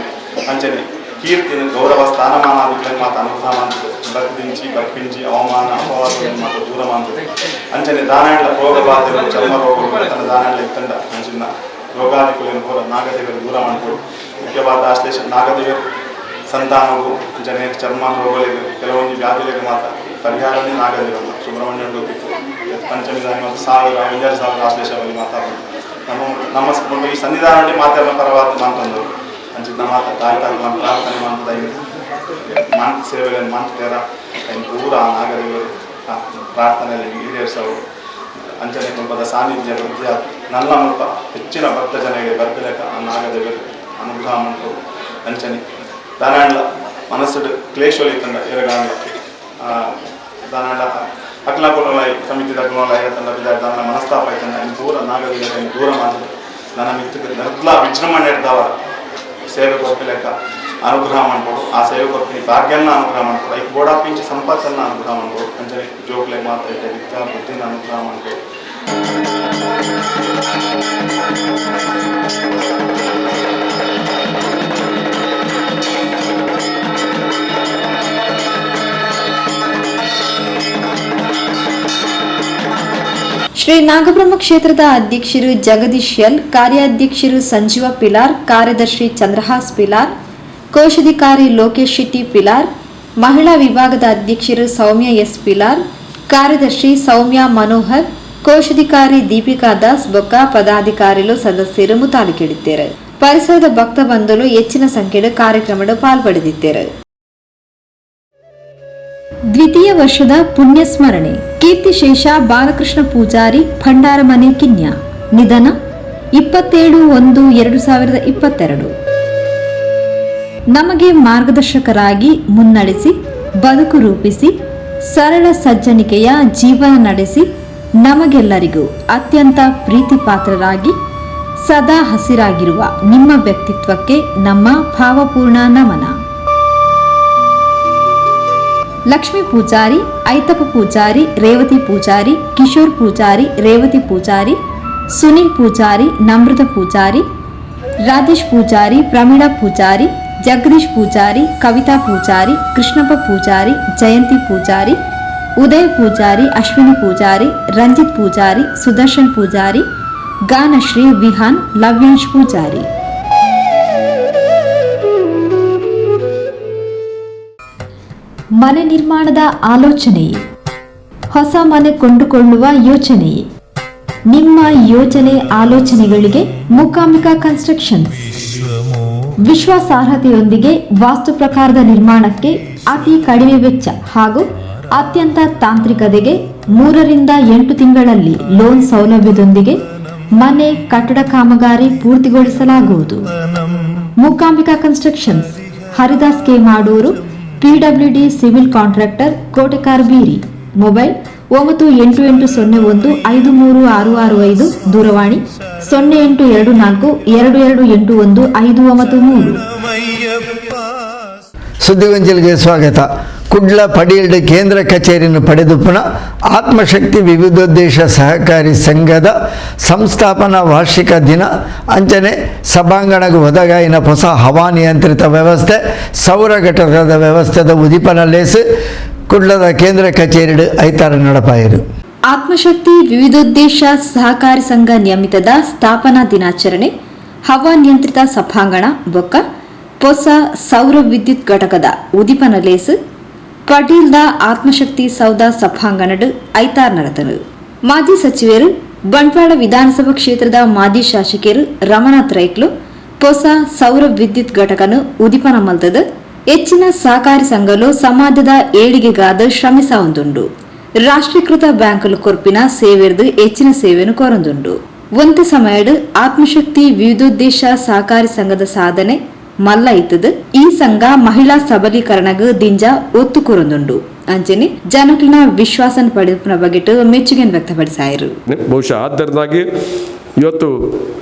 ಅಂಚನೆ ಕೀರ್ತಿನ ಗೌರವ ಸ್ಥಾನಮಾನಾದಿಗಳನ್ನು ಮಾತು ಅನುಗ್ರಹ ಮಾಡ್ತದೆ. ಬರ್ದಿಂಚಿ ಬರ್ಪಿಂಚಿ ಅವಮಾನ ಅಪವಾದಗಳನ್ನು ಮಾತ್ರ ದೂರ ಮಾಡ್ತದೆ. ಅಂಚನೆ ದಾನಾಂಡ ರೋಗ ಬಾಧೆಗಳು ಚರ್ಮ ರೋಗಗಳು ತನ್ನ ದಾನಾಂಡ ಇತ್ತಂಡ ಅಂಚಿನ ರೋಗಾದಿಗಳನ್ನು ಪೂರ ನಾಗದೇವರು ದೂರ ಮಾಡಿಕೊಡು. ಮುಖ್ಯವಾದ ಆಶ್ಲೇಷ ನಾಗದೇವರು ಸಂತಾನವು ಅಂಚನೆ ಚರ್ಮ ರೋಗಗಳಿಗೆ ಕೆಲವೊಂದು ವ್ಯಾಧಿಗಳಿಗೆ ಮಾತ್ರ ಪರಿಹಾರನೇ ನಾಗದೇವಲ್ಲ. ಸುಬ್ರಹ್ಮಣ್ಯ ಗೊತ್ತಿತ್ತು ಪಂಚಮಿ ದಾನಿ ಮತ್ತು 1000 2000 ಆಶ್ಲೇಷ ಬಲಿ ಮಾತಾಡೋದು ನಮ್ಮ ನಮ್ಮ ಈ ಸನ್ನಿಧಾನ ಮಾತೆಲ್ಲ ಪರವಾದ ಮಾತಂದರು ಅಂಚಿನ ಮಾತ ತಾಯಿ ತಾಯಿ ನಮ್ಮ ಪ್ರಾರ್ಥನೆ ಮಾಡ್ತಾ ಮಾಂತ ಸೇವೆಗಳನ್ನು ಮಾಡ್ತಾರ ಪೂರ ನಾಗದೇವರು ಪ್ರಾರ್ಥನೆಯಲ್ಲಿ ಈಡೇರಿಸವರು. ಅಂಚನೆ ಕುಂಪದ ಸಾನ್ನಿಧ್ಯ ವೃದ್ಧಿಯ ನನ್ನ ಮುಲ್ಪ ಹೆಚ್ಚಿನ ಭಕ್ತ ಜನರಿಗೆ ಬರ್ಪಿಲಕ ಆ ನಾಗದೇವರು ಅನುಗ್ರಹ ಮಾಡ್ತಾರೆ. ಅಂಚನೆ ದಾನಾಂಡ್ಲ ಮನಸ್ಸು ಕ್ಲೇಶೊಲಿತಂಡ ಎರಗಾಂಡ್ಲ ದಾನಾಂಡ ಅಕ್ಲ ಕೊಲೈ ಸಮಿತಿದ ಕುಲೈ ತಂಡ ಬಿದ ದಾನ ಮನಸ್ತಾಪ ಐತಂಡ ಪೂರ ನಾಗದೇವರ ದೂರ ಮಾಡ್ತದೆ. ನನ್ನ ಮಿತ್ರ ನರ್ಲ ವಿಜೃಂಭಣೆ ಇರ್ದವರ ಸೇವೆ ಕೊರ್ಪಿಲೆಕ್ಕ ಅನುಗ್ರಹ ಮಾಡ್ಕೊಡು. ಆ ಸೇವೆ ಕೊರ್ಪಿನಿ ಭಾಗ್ಯನ ಅನುಗ್ರಹ ಮಾಡ್ಕೊಡು. ಐಕ್ ಬೋಡಾ ಪಿಂಚಿ ಸಂಪತ್ತನ್ನು ಅನುಗ್ರಹ ಮಾಡ್ಕೊಡು. ಅಂಚನೆ ಜೋಕ್ಲೆ ಮಾತ್ರ ಐತೆ ವಿದ್ಯಾ ಬುದ್ಧಿನ ಅನುಗ್ರಹ ಮಾಡ್ಕೊಡು. ಶ್ರೀ ನಾಗಬ್ರಹ್ಮ ಕ್ಷೇತ್ರದ ಅಧ್ಯಕ್ಷರು ಜಗದೀಶ್ ಎಲ್, ಕಾರ್ಯಾಧ್ಯಕ್ಷರು ಸಂಜೀವ ಪಿಲಾರ್, ಕಾರ್ಯದರ್ಶಿ ಚಂದ್ರಹಾಸ್ ಪಿಲಾರ್, ಕೋಶಾಧಿಕಾರಿ ಲೋಕೇಶ್ ಶೆಟ್ಟಿ ಪಿಲಾರ್, ಮಹಿಳಾ ವಿಭಾಗದ ಅಧ್ಯಕ್ಷರು ಸೌಮ್ಯ ಎಸ್ ಪಿಲಾರ್, ಕಾರ್ಯದರ್ಶಿ ಸೌಮ್ಯ ಮನೋಹರ್, ಕೋಶಾಧಿಕಾರಿ ದೀಪಿಕಾ ದಾಸ್ ಬೊಕ್ಕ ಪದಾಧಿಕಾರಿಗಳು ಸದಸ್ಯರು ಮುತಾಲಿಕೆಡಿದ್ದಾರೆ. ಪರಿಸರದ ಭಕ್ತ ಬಂಧುಲು ಹೆಚ್ಚಿನ ಸಂಖ್ಯೆಡ್ ಕಾರ್ಯಕ್ರಮಡ್ ಪಾಲ್ಪಡೆದಿದ್ದರು. ದ್ವಿತೀಯ ವರ್ಷದ ಪುಣ್ಯ ಸ್ಮರಣೆ. ಕೀರ್ತಿಶೇಷ ಬಾಲಕೃಷ್ಣ ಪೂಜಾರಿ ಭಂಡಾರಮನೆ ಕಿನ್ಯ ನಿಧನ 27-1-2022. ನಮಗೆ ಮಾರ್ಗದರ್ಶಕರಾಗಿ ಮುನ್ನಡೆಸಿ, ಬದುಕು ರೂಪಿಸಿ, ಸರಳ ಸಜ್ಜನಿಕೆಯ ಜೀವನ ನಡೆಸಿ, ನಮಗೆಲ್ಲರಿಗೂ ಅತ್ಯಂತ ಪ್ರೀತಿ ಪಾತ್ರರಾಗಿ ಸದಾ ಹಸಿರಾಗಿರುವ ನಿಮ್ಮ ವ್ಯಕ್ತಿತ್ವಕ್ಕೆ ನಮ್ಮ ಭಾವಪೂರ್ಣ ನಮನ. ಲಕ್ಷ್ಮೀ ಪೂಜಾರಿ, ಐತಪ್ಪ ಪೂಜಾರಿ, ರೇವತಿ ಪೂಜಾರಿ, ಕಿಶೋರ್ ಪೂಜಾರಿ, ರೇವತಿ ಪೂಜಾರಿ, ಸುನಿಲ್ ಪೂಜಾರಿ, ನಮ್ರತ ಪೂಜಾರಿ, ರಾಜೇಶ್ ಪೂಜಾರಿ, ಪ್ರಮೀಳಾ ಪೂಜಾರಿ, ಜಗದೀಶ್ ಪೂಜಾರಿ, ಕವಿತಾ ಪೂಜಾರಿ, ಕೃಷ್ಣಪ್ಪ ಪೂಜಾರಿ, ಜಯಂತಿ ಪೂಜಾರಿ, ಉದಯ ಪೂಜಾರಿ, ಅಶ್ವಿನಿ ಪೂಜಾರಿ, ರಂಜಿತ್ ಪೂಜಾರಿ, ಸುದರ್ಶನ್ ಪೂಜಾರಿ, ಗಾನಶ್ರೀ, ವಿಹಾನ್, ಲವ್ಯಾಂಶ್ ಪೂಜಾರಿ. ಮನೆ ನಿರ್ಮಾಣದ ಆಲೋಚನೆಯೇ, ಹೊಸ ಮನೆ ಕೊಂಡುಕೊಳ್ಳುವ ಯೋಚನೆಯೇ, ನಿಮ್ಮ ಯೋಜನೆ ಆಲೋಚನೆಗಳಿಗೆ ಮೂಕಾಂಬಿಕಾ ಕನ್ಸ್ಟ್ರಕ್ಷನ್ಸ್. ವಿಶ್ವಾಸಾರ್ಹತೆಯೊಂದಿಗೆ ವಾಸ್ತು ಪ್ರಕಾರದ ನಿರ್ಮಾಣಕ್ಕೆ ಅತಿ ಕಡಿಮೆ ವೆಚ್ಚ ಹಾಗೂ ಅತ್ಯಂತ ತಾಂತ್ರಿಕತೆಗೆ 3 ರಿಂದ 8 ತಿಂಗಳಲ್ಲಿ ಲೋನ್ ಸೌಲಭ್ಯದೊಂದಿಗೆ ಮನೆ ಕಟ್ಟಡ ಕಾಮಗಾರಿ ಪೂರ್ತಿಗೊಳಿಸಲಾಗುವುದು. Mookambika constructions, Haridas K Madur, PWD civil contractor, Kotekar Beeri. Mobile 988015 3665, ದೂರವಾಣಿ 0824 2281 593. ಸುದ್ದಿಗೊಂಚಲಿಗೆ ಸ್ವಾಗತ. ಕುಡ್ಲ ಪಡೀಲ್ಡ್ ಕೇಂದ್ರ ಕಚೇರಿಯನ್ನು ಪಡೆದು ಪುನಃ ಆತ್ಮಶಕ್ತಿ ವಿವಿಧೋದ್ದೇಶ ಸಹಕಾರಿ ಸಂಘದ ಸಂಸ್ಥಾಪನಾ ವಾರ್ಷಿಕ ದಿನ ಅಂಚನೆ ಸಭಾಂಗಣಕ್ಕೆ ಒದಗಾಯಿನ ಹೊಸ ಹವಾನಿಯಂತ್ರಿತ ವ್ಯವಸ್ಥೆ, ಸೌರ ಘಟಕದ ವ್ಯವಸ್ಥೆದ ಉದೀಪನ ಲೇಸು ಕುಡ್ಲದ ಕೇಂದ್ರ ಕಚೇರಿ ಐತಾರ ನಡಪಾಯರು. ಆತ್ಮಶಕ್ತಿ ವಿವಿಧೋದ್ದೇಶ ಸಹಕಾರಿ ಸಂಘ ನಿಯಮಿತದ ಸ್ಥಾಪನಾ ದಿನಾಚರಣೆ, ಹವಾನಿಯಂತ್ರಿತ ಸಭಾಂಗಣ ಬೊಕ್ಕ ಹೊಸ ಸೌರ ವಿದ್ಯುತ್ ಘಟಕದ ಉದೀಪನ ಲೇಸು ಪಟೀಲ್ದ ಆತ್ಮಶಕ್ತಿ ಸೌಧ ಸಭಾಂಗಣಡ್ ಐತಾರ್ ನಡೆದನು. ಮಾಜಿ ಸಚಿವರು ಬಂಟ್ವಾಳ ವಿಧಾನಸಭಾ ಕ್ಷೇತ್ರದ ಮಾಜಿ ಶಾಸಕರು ರಮನಾಥ್ ರೈಕ್ಲು ಹೊಸ ಸೌರ ವಿದ್ಯುತ್ ಘಟಕನು ಉದೀಪನ ಮಲ್ತದ ಹೆಚ್ಚಿನ ಸಹಕಾರಿ ಸಂಘಲು ಸಮಾಜದ ಏಳಿಗೆಗಾದ ಶ್ರಮಿಸಾವುಂದುಂಡು. ರಾಷ್ಟ್ರೀಕೃತ ಬ್ಯಾಂಕುಲು ಕೊರ್ಪಿನ ಸೇವೆರ್ದು ಹೆಚ್ಚಿನ ಸೇವೆಯನ್ನು ಕೋರಂದುಂಡು. ಒಂದು ಸಮಯಡ್ ಆತ್ಮಶಕ್ತಿ ವಿವಿಧೋದ್ದೇಶ ಸಹಕಾರಿ ಸಂಘದ ಸಾಧನೆ ಮಲ್ಲ ಇತ್ತದು. ಈ ಸಂಘ ಮಹಿಳಾ ಸಬಲೀಕರಣಗ್ ದಿಂಜ ಒತ್ತು ಕೂರೊಂದುಂಡು. ಅಂಚನೆ ಜನಕ್ಲಿನ ವಿಶ್ವಾಸನ ಪಡೆದ ಬಗೆಟ್ ಮೆಚ್ಚುಗೆ ವ್ಯಕ್ತಪಡಿಸಾಯರು. ಬಹುಶಃ ಆದ್ದರಿಂದಾಗಿ ಇವತ್ತು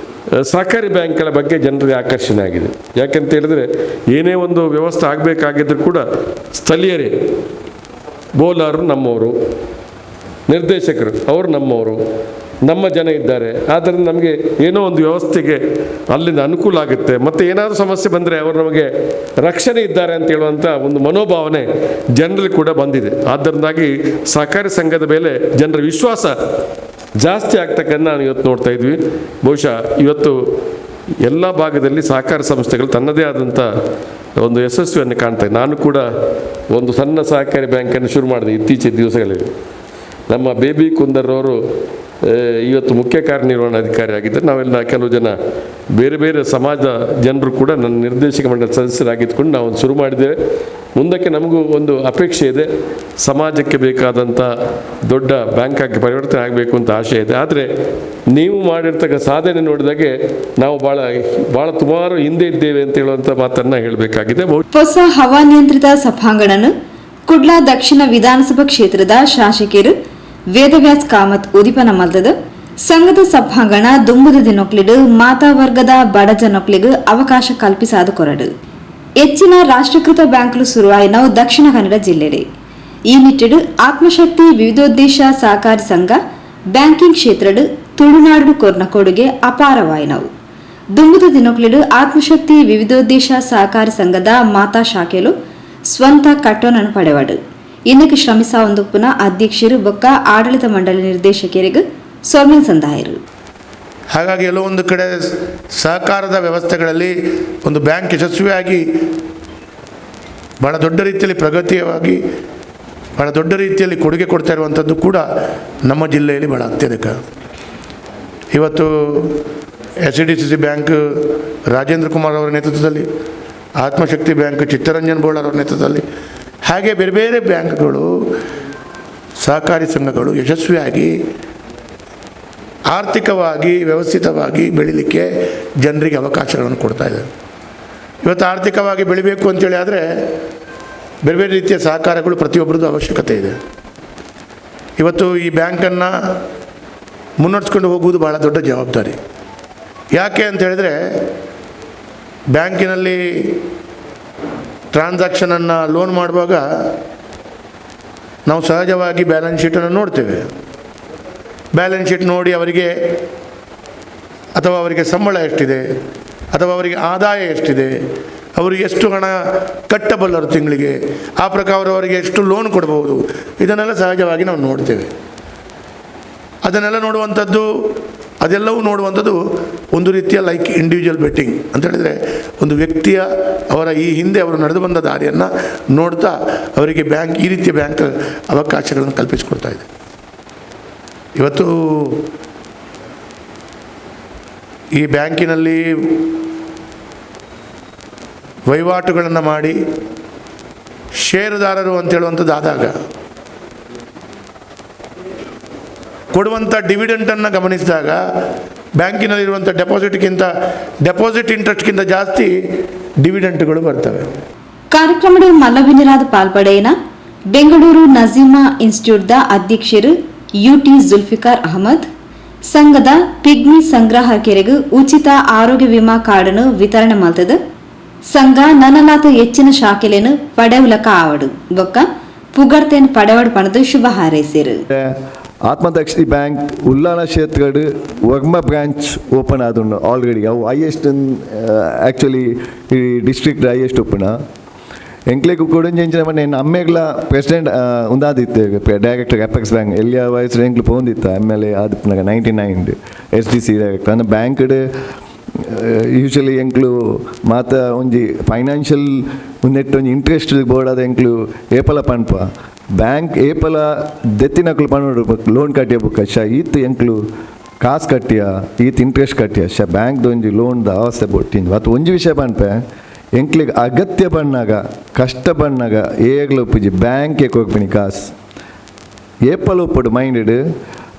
ಸಹಕಾರಿ ಬ್ಯಾಂಕ್ಗಳ ಬಗ್ಗೆ ಜನರಿಗೆ ಆಕರ್ಷಣೆ ಆಗಿದೆ. ಯಾಕೆಂತ ಹೇಳಿದರೆ ಏನೇ ಒಂದು ವ್ಯವಸ್ಥೆ ಆಗಬೇಕಾಗಿದ್ದರೂ ಕೂಡ ಸ್ಥಳೀಯರೇ, ಬೋಲರು ನಮ್ಮವರು, ನಿರ್ದೇಶಕರು ಅವರು ನಮ್ಮವರು, ನಮ್ಮ ಜನ ಇದ್ದಾರೆ, ಆದ್ದರಿಂದ ನಮಗೆ ಏನೋ ಒಂದು ವ್ಯವಸ್ಥೆಗೆ ಅಲ್ಲಿಂದ ಅನುಕೂಲ ಆಗುತ್ತೆ, ಮತ್ತು ಏನಾದರೂ ಸಮಸ್ಯೆ ಬಂದರೆ ಅವರು ನಮಗೆ ರಕ್ಷಣೆ ಇದ್ದಾರೆ ಅಂತ ಹೇಳುವಂಥ ಒಂದು ಮನೋಭಾವನೆ ಜನರಲ್ಲಿ ಕೂಡ ಬಂದಿದೆ. ಆದ್ದರಿಂದಾಗಿ ಸಹಕಾರಿ ಸಂಘದ ಮೇಲೆ ಜನರ ವಿಶ್ವಾಸ ಜಾಸ್ತಿ ಆಗ್ತಕ್ಕಂಥ ನಾನು ಇವತ್ತು ನೋಡ್ತಾ ಇದ್ವಿ. ಬಹುಶಃ ಇವತ್ತು ಎಲ್ಲ ಭಾಗದಲ್ಲಿ ಸಹಕಾರ ಸಂಸ್ಥೆಗಳು ತನ್ನದೇ ಆದಂಥ ಒಂದು ಯಶಸ್ವಿಯನ್ನು ಕಾಣ್ತವೆ. ನಾನು ಕೂಡ ಒಂದು ಸಣ್ಣ ಸಹಕಾರಿ ಬ್ಯಾಂಕನ್ನು ಶುರು ಮಾಡಿದೆ ಇತ್ತೀಚಿನ ದಿವಸಗಳಲ್ಲಿ. ನಮ್ಮ ಬೇಬಿ ಕುಂದರ್ರವರು ಇವತ್ತು ಮುಖ್ಯ ಕಾರ್ಯನಿರ್ವಹಣಾಧಿಕಾರಿ ಆಗಿದ್ದರೆ, ನಾವೆಲ್ಲ ಕೆಲವು ಜನ ಬೇರೆ ಬೇರೆ ಸಮಾಜ ಜನರು ಕೂಡ ನನ್ನ ನಿರ್ದೇಶಕ ಮಂಡಳ ಸದಸ್ಯರಾಗಿದ್ದುಕೊಂಡು ನಾವು ಶುರು ಮಾಡಿದ್ದೇವೆ. ಮುಂದಕ್ಕೆ ನಮಗೂ ಒಂದು ಅಪೇಕ್ಷೆ ಇದೆ, ಸಮಾಜಕ್ಕೆ ಬೇಕಾದಂಥ ದೊಡ್ಡ ಬ್ಯಾಂಕಾಗಿ ಪರಿವರ್ತನೆ ಆಗಬೇಕು ಅಂತ ಆಶೆ ಇದೆ. ಆದರೆ ನೀವು ಮಾಡಿರ್ತಕ್ಕ ಸಾಧನೆ ನೋಡಿದಾಗೆ ನಾವು ಭಾಳ ಭಾಳ ಸುಮಾರು ಹಿಂದೆ ಇದ್ದೇವೆ ಅಂತ ಹೇಳುವಂಥ ಮಾತನ್ನು ಹೇಳಬೇಕಾಗಿದೆ. ಹೊಸ ಹವಾನಿಯಂತ್ರಿತ ಸಭಾಂಗಣನು ಕುಡ್ಲ ದಕ್ಷಿಣ ವಿಧಾನಸಭಾ ಕ್ಷೇತ್ರದ ಶಾಸಕರು ವೇದವ್ಯಾಸ್ ಕಾಮತ್ ಉದಿಪನ ಮಲ್ತದ. ಸಂಘದ ಸಭಾಂಗಣ ದುಂಬುದ ದಿನೊಕ್ಲಿಡು ಮಾತಾ ವರ್ಗದ ಬಡ ಜನೊಕ್ಲಿಗೆ ಅವಕಾಶ ಕಲ್ಪಿಸಾದ ಕೊರಡು. ಹೆಚ್ಚಿನ ರಾಷ್ಟ್ರೀಕೃತ ಬ್ಯಾಂಕ್ಲು ಶುರುವಾಯಿನವು ದಕ್ಷಿಣ ಕನ್ನಡ ಜಿಲ್ಲೆಡೆ. ಈ ನಿಟ್ಟಿಡು ಆತ್ಮಶಕ್ತಿ ವಿವಿಧೋದ್ದೇಶ ಸಹಕಾರಿ ಸಂಘ ಬ್ಯಾಂಕಿಂಗ್ ಕ್ಷೇತ್ರಡು ತುಳುನಾಡು ಕೊರ್ನ ಕೊಡುಗೆ ಅಪಾರವಾಯಿನವು. ದುಂಬುದ ದಿನೊಕ್ಲಿಡು ಆತ್ಮಶಕ್ತಿ ವಿವಿಧೋದ್ದೇಶ ಸಹಕಾರಿ ಸಂಘದ ಮಾತಾ ಶಾಖೆಲು ಸ್ವಂತ ಕಟ್ಟೋನನ್ನು ಪಡೆವಡು. ಇನ್ನಕ್ಕೆ ಶ್ರಮಿಸಾ ಒಂದುಪ್ಪುನ ಅಧ್ಯಕ್ಷರು ಬೊಕ್ಕ ಆಡಳಿತ ಮಂಡಳಿ ನಿರ್ದೇಶಕರಿಗೆ ಸೊಲ್ಮೆನ್ ಸಂದಾಯರು. ಹಾಗಾಗಿ ಎಲ್ಲೋ ಒಂದು ಕಡೆ ಸಹಕಾರದ ವ್ಯವಸ್ಥೆಗಳಲ್ಲಿ ಒಂದು ಬ್ಯಾಂಕ್ ಯಶಸ್ವಿಯಾಗಿ ಭಾಳ ದೊಡ್ಡ ರೀತಿಯಲ್ಲಿ ಪ್ರಗತಿಯಾಗಿ ಭಾಳ ದೊಡ್ಡ ರೀತಿಯಲ್ಲಿ ಕೊಡುಗೆ ಕೊಡ್ತಾ ಇರುವಂಥದ್ದು ಕೂಡ ನಮ್ಮ ಜಿಲ್ಲೆಯಲ್ಲಿ ಭಾಳ ಅತ್ಯಧಿಕ. ಇವತ್ತು S D C C bank Rajendra Kumar ಅವರ ನೇತೃತ್ವದಲ್ಲಿ, ಆತ್ಮಶಕ್ತಿ ಬ್ಯಾಂಕ್ ಚಿತ್ತರಂಜನ್ ಬೋಳಾರ್ ಅವರ ನೇತೃತ್ವದಲ್ಲಿ, ಹಾಗೆ ಬೇರೆ ಬೇರೆ ಬ್ಯಾಂಕ್ಗಳು, ಸಹಕಾರಿ ಸಂಘಗಳು ಯಶಸ್ವಿಯಾಗಿ ಆರ್ಥಿಕವಾಗಿ ವ್ಯವಸ್ಥಿತವಾಗಿ ಬೆಳೀಲಿಕ್ಕೆ ಜನರಿಗೆ ಅವಕಾಶಗಳನ್ನು ಕೊಡ್ತಾಯಿದೆ. ಇವತ್ತು ಆರ್ಥಿಕವಾಗಿ ಬೆಳಿಬೇಕು ಅಂತೇಳಿ ಆದರೆ ಬೇರೆ ಬೇರೆ ರೀತಿಯ ಸಹಕಾರಗಳು ಪ್ರತಿಯೊಬ್ಬರದ್ದು ಅವಶ್ಯಕತೆ ಇದೆ. ಇವತ್ತು ಈ ಬ್ಯಾಂಕನ್ನು ಮುನ್ನಡೆಸ್ಕೊಂಡು ಹೋಗುವುದು ಭಾಳ ದೊಡ್ಡ ಜವಾಬ್ದಾರಿ. ಯಾಕೆ ಅಂತ ಹೇಳಿದರೆ, ಬ್ಯಾಂಕಿನಲ್ಲಿ ಟ್ರಾನ್ಸಾಕ್ಷನನ್ನು ಲೋನ್ ಮಾಡುವಾಗ ನಾವು ಸಹಜವಾಗಿ ಬ್ಯಾಲೆನ್ಸ್ ಶೀಟನ್ನು ನೋಡ್ತೇವೆ. ಬ್ಯಾಲೆನ್ಸ್ ಶೀಟ್ ನೋಡಿ ಅವರಿಗೆ ಅಥವಾ ಅವರಿಗೆ ಸಂಬಳ ಎಷ್ಟಿದೆ, ಅಥವಾ ಅವರಿಗೆ ಆದಾಯ ಎಷ್ಟಿದೆ, ಅವರು ಎಷ್ಟು ಹಣ ಕಟ್ಟಬಲ್ಲರು ತಿಂಗಳಿಗೆ, ಆ ಪ್ರಕಾರ ಅವರಿಗೆ ಎಷ್ಟು ಲೋನ್ ಕೊಡ್ಬೋದು, ಇದನ್ನೆಲ್ಲ ಸಹಜವಾಗಿ ನಾವು ನೋಡ್ತೇವೆ. ಅದನ್ನೆಲ್ಲ ನೋಡುವಂಥದ್ದು, ಅದೆಲ್ಲವೂ ನೋಡುವಂಥದ್ದು ಒಂದು ರೀತಿಯ like individual betting ಅಂತ ಹೇಳಿದರೆ, ಒಂದು ವ್ಯಕ್ತಿಯ ಅವರ ಈ ಹಿಂದೆ ಅವರು ನಡೆದು ಬಂದ ದಾರಿಯನ್ನು ನೋಡ್ತಾ ಅವರಿಗೆ ಬ್ಯಾಂಕ್ ಈ ರೀತಿಯ ಬ್ಯಾಂಕ್ ಅವಕಾಶಗಳನ್ನು ಕಲ್ಪಿಸಿಕೊಡ್ತಾ ಇದೆ. ಇವತ್ತು ಈ ಬ್ಯಾಂಕಿನಲ್ಲಿ ವಹಿವಾಟುಗಳನ್ನು ಮಾಡಿ ಷೇರುದಾರರು ಅಂತೇಳುವಂಥದ್ದು ಆದಾಗ ಕೊಡುವಂಥ ಡಿವಿಡೆಂಟನ್ನು ಗಮನಿಸಿದಾಗ ಬ್ಯಾಂಕಿನಲ್ಲಿರುವಂಥ ಡೆಪಾಸಿಟ್ಗಿಂತ ಡೆಪಾಸಿಟ್ ಇಂಟ್ರೆಸ್ಟ್ಗಿಂತ ಜಾಸ್ತಿ ಡಿವಿಡೆಂಟ್ಗಳು ಬರ್ತವೆ. ಕಾರ್ಯಕ್ರಮದ ಮಲ್ಲಬಿನರಾದ ಪಾಲ್ಪಡೆಯನ ಬೆಂಗಳೂರು ನಜೀಮಾ ಇನ್ಸ್ಟಿಟ್ಯೂಟ್ದ ಅಧ್ಯಕ್ಷರು ಯುಟಿ ಜುಲ್ಫಿಕಾರ್ ಅಹಮದ್, ಸಂಘದ ಪಿಗ್ಮಿ ಸಂಗ್ರಾಹಕರಿಗೆ ಉಚಿತ ಆರೋಗ್ಯ ವಿಮಾ ಕಾರ್ಡನ್ನು ವಿತರಣೆ ಮಾಡ್ತದೆ. ಸಂಘ ನನಲಾತ ಹೆಚ್ಚಿನ ಶಾಖೆಲೇನು ಪಡೆವುಲಕ ಆವಡು ಬೊಕ್ಕ ಪುಗರ್ತೇನು ಪಡೆವಡು ಪಣದು ಶುಭ ಹಾರೈಸಿರು. ಆತ್ಮದಕ್ಷಿ ಬ್ಯಾಂಕ್ ಉಲ್ಲಾಣ ಕ್ಷೇತ್ರಡ್ ವರ್ಮ ಬ್ರಾಂಚ್ ಓಪನ್ ಆದುಂಡು ಆಲ್ರೆಡಿ. ಅವು ಹೈಯೆಸ್ಟ್ ಆ್ಯಕ್ಚುಲಿ ಈ district highest open. ಎಂಕ್ಲೆಗ್ ಕೊಡಂಜಿ ಮನೆ ಅಮ್ಮೆಗ್ಲ ಪ್ರೆಸಿಡೆಂಟ್ ಉಂದಾದಿತ್ತು, director apex bank ಎಲ್ಲಿಯ ವಯಸ್ಸು ಎಂಕ್ಲು ಪೋಂದಿತ್ತ M L A ಆದಿಪ್ಪನಾಗ 99 S D C director. ಅಂದ್ರೆ ಬ್ಯಾಂಕ್ಡ್ ಯೂಶಲಿ ಎಂಕ್ಲು ಮಾತ ಒಂಜಿ ಫೈನಾನ್ಷಿಯಲ್ ನೆಟ್ ಒಂಜಿ ಇಂಟ್ರೆಸ್ಟ್ ಬೋರ್ಡ್ ಎಂಕ್ಲು ಏಪಲ ಪನ್ಪ ಬ್ಯಾಂಕ್ ಏಪಲ ದೆತ್ತಿನಕ್ಲು ಪನ್ನೋಡು ಲೋನ್ ಕಟ್ಟಿಯ ಬುಕ್ಕ ಶ ಈತ್ ಎಂಕ್ಲು ಕಾಸು ಕಟ್ಟಿಯ ಈತ್ ಇಂಟ್ರೆಸ್ಟ್ ಕಟ್ಟಿಯ ಶ ಬ್ಯಾಂಕ್ದ ಒಂಜಿ ಲೋನ್ದ ಅವಸ್ಥೆ ಬೊಟ್ಟಿಂದು. ಮತ್ತು ಒಂಜಿ ವಿಷಯ ಪನ್ಪೆ, ಎಂಕ್ಲಿಗೆ ಅಗತ್ಯ ಬಣ್ಣಾಗ ಕಷ್ಟ ಬಣ್ಣಾಗ ಏಗ್ಲ ಉಪ್ಪುಜಿ ಬ್ಯಾಂಕ್ ಹೋಗ್ಪಿನಿ ಕಾಸು ಏಪಲ ಉಪ್ಪುಡು ಮೈಂಡೆಡ್.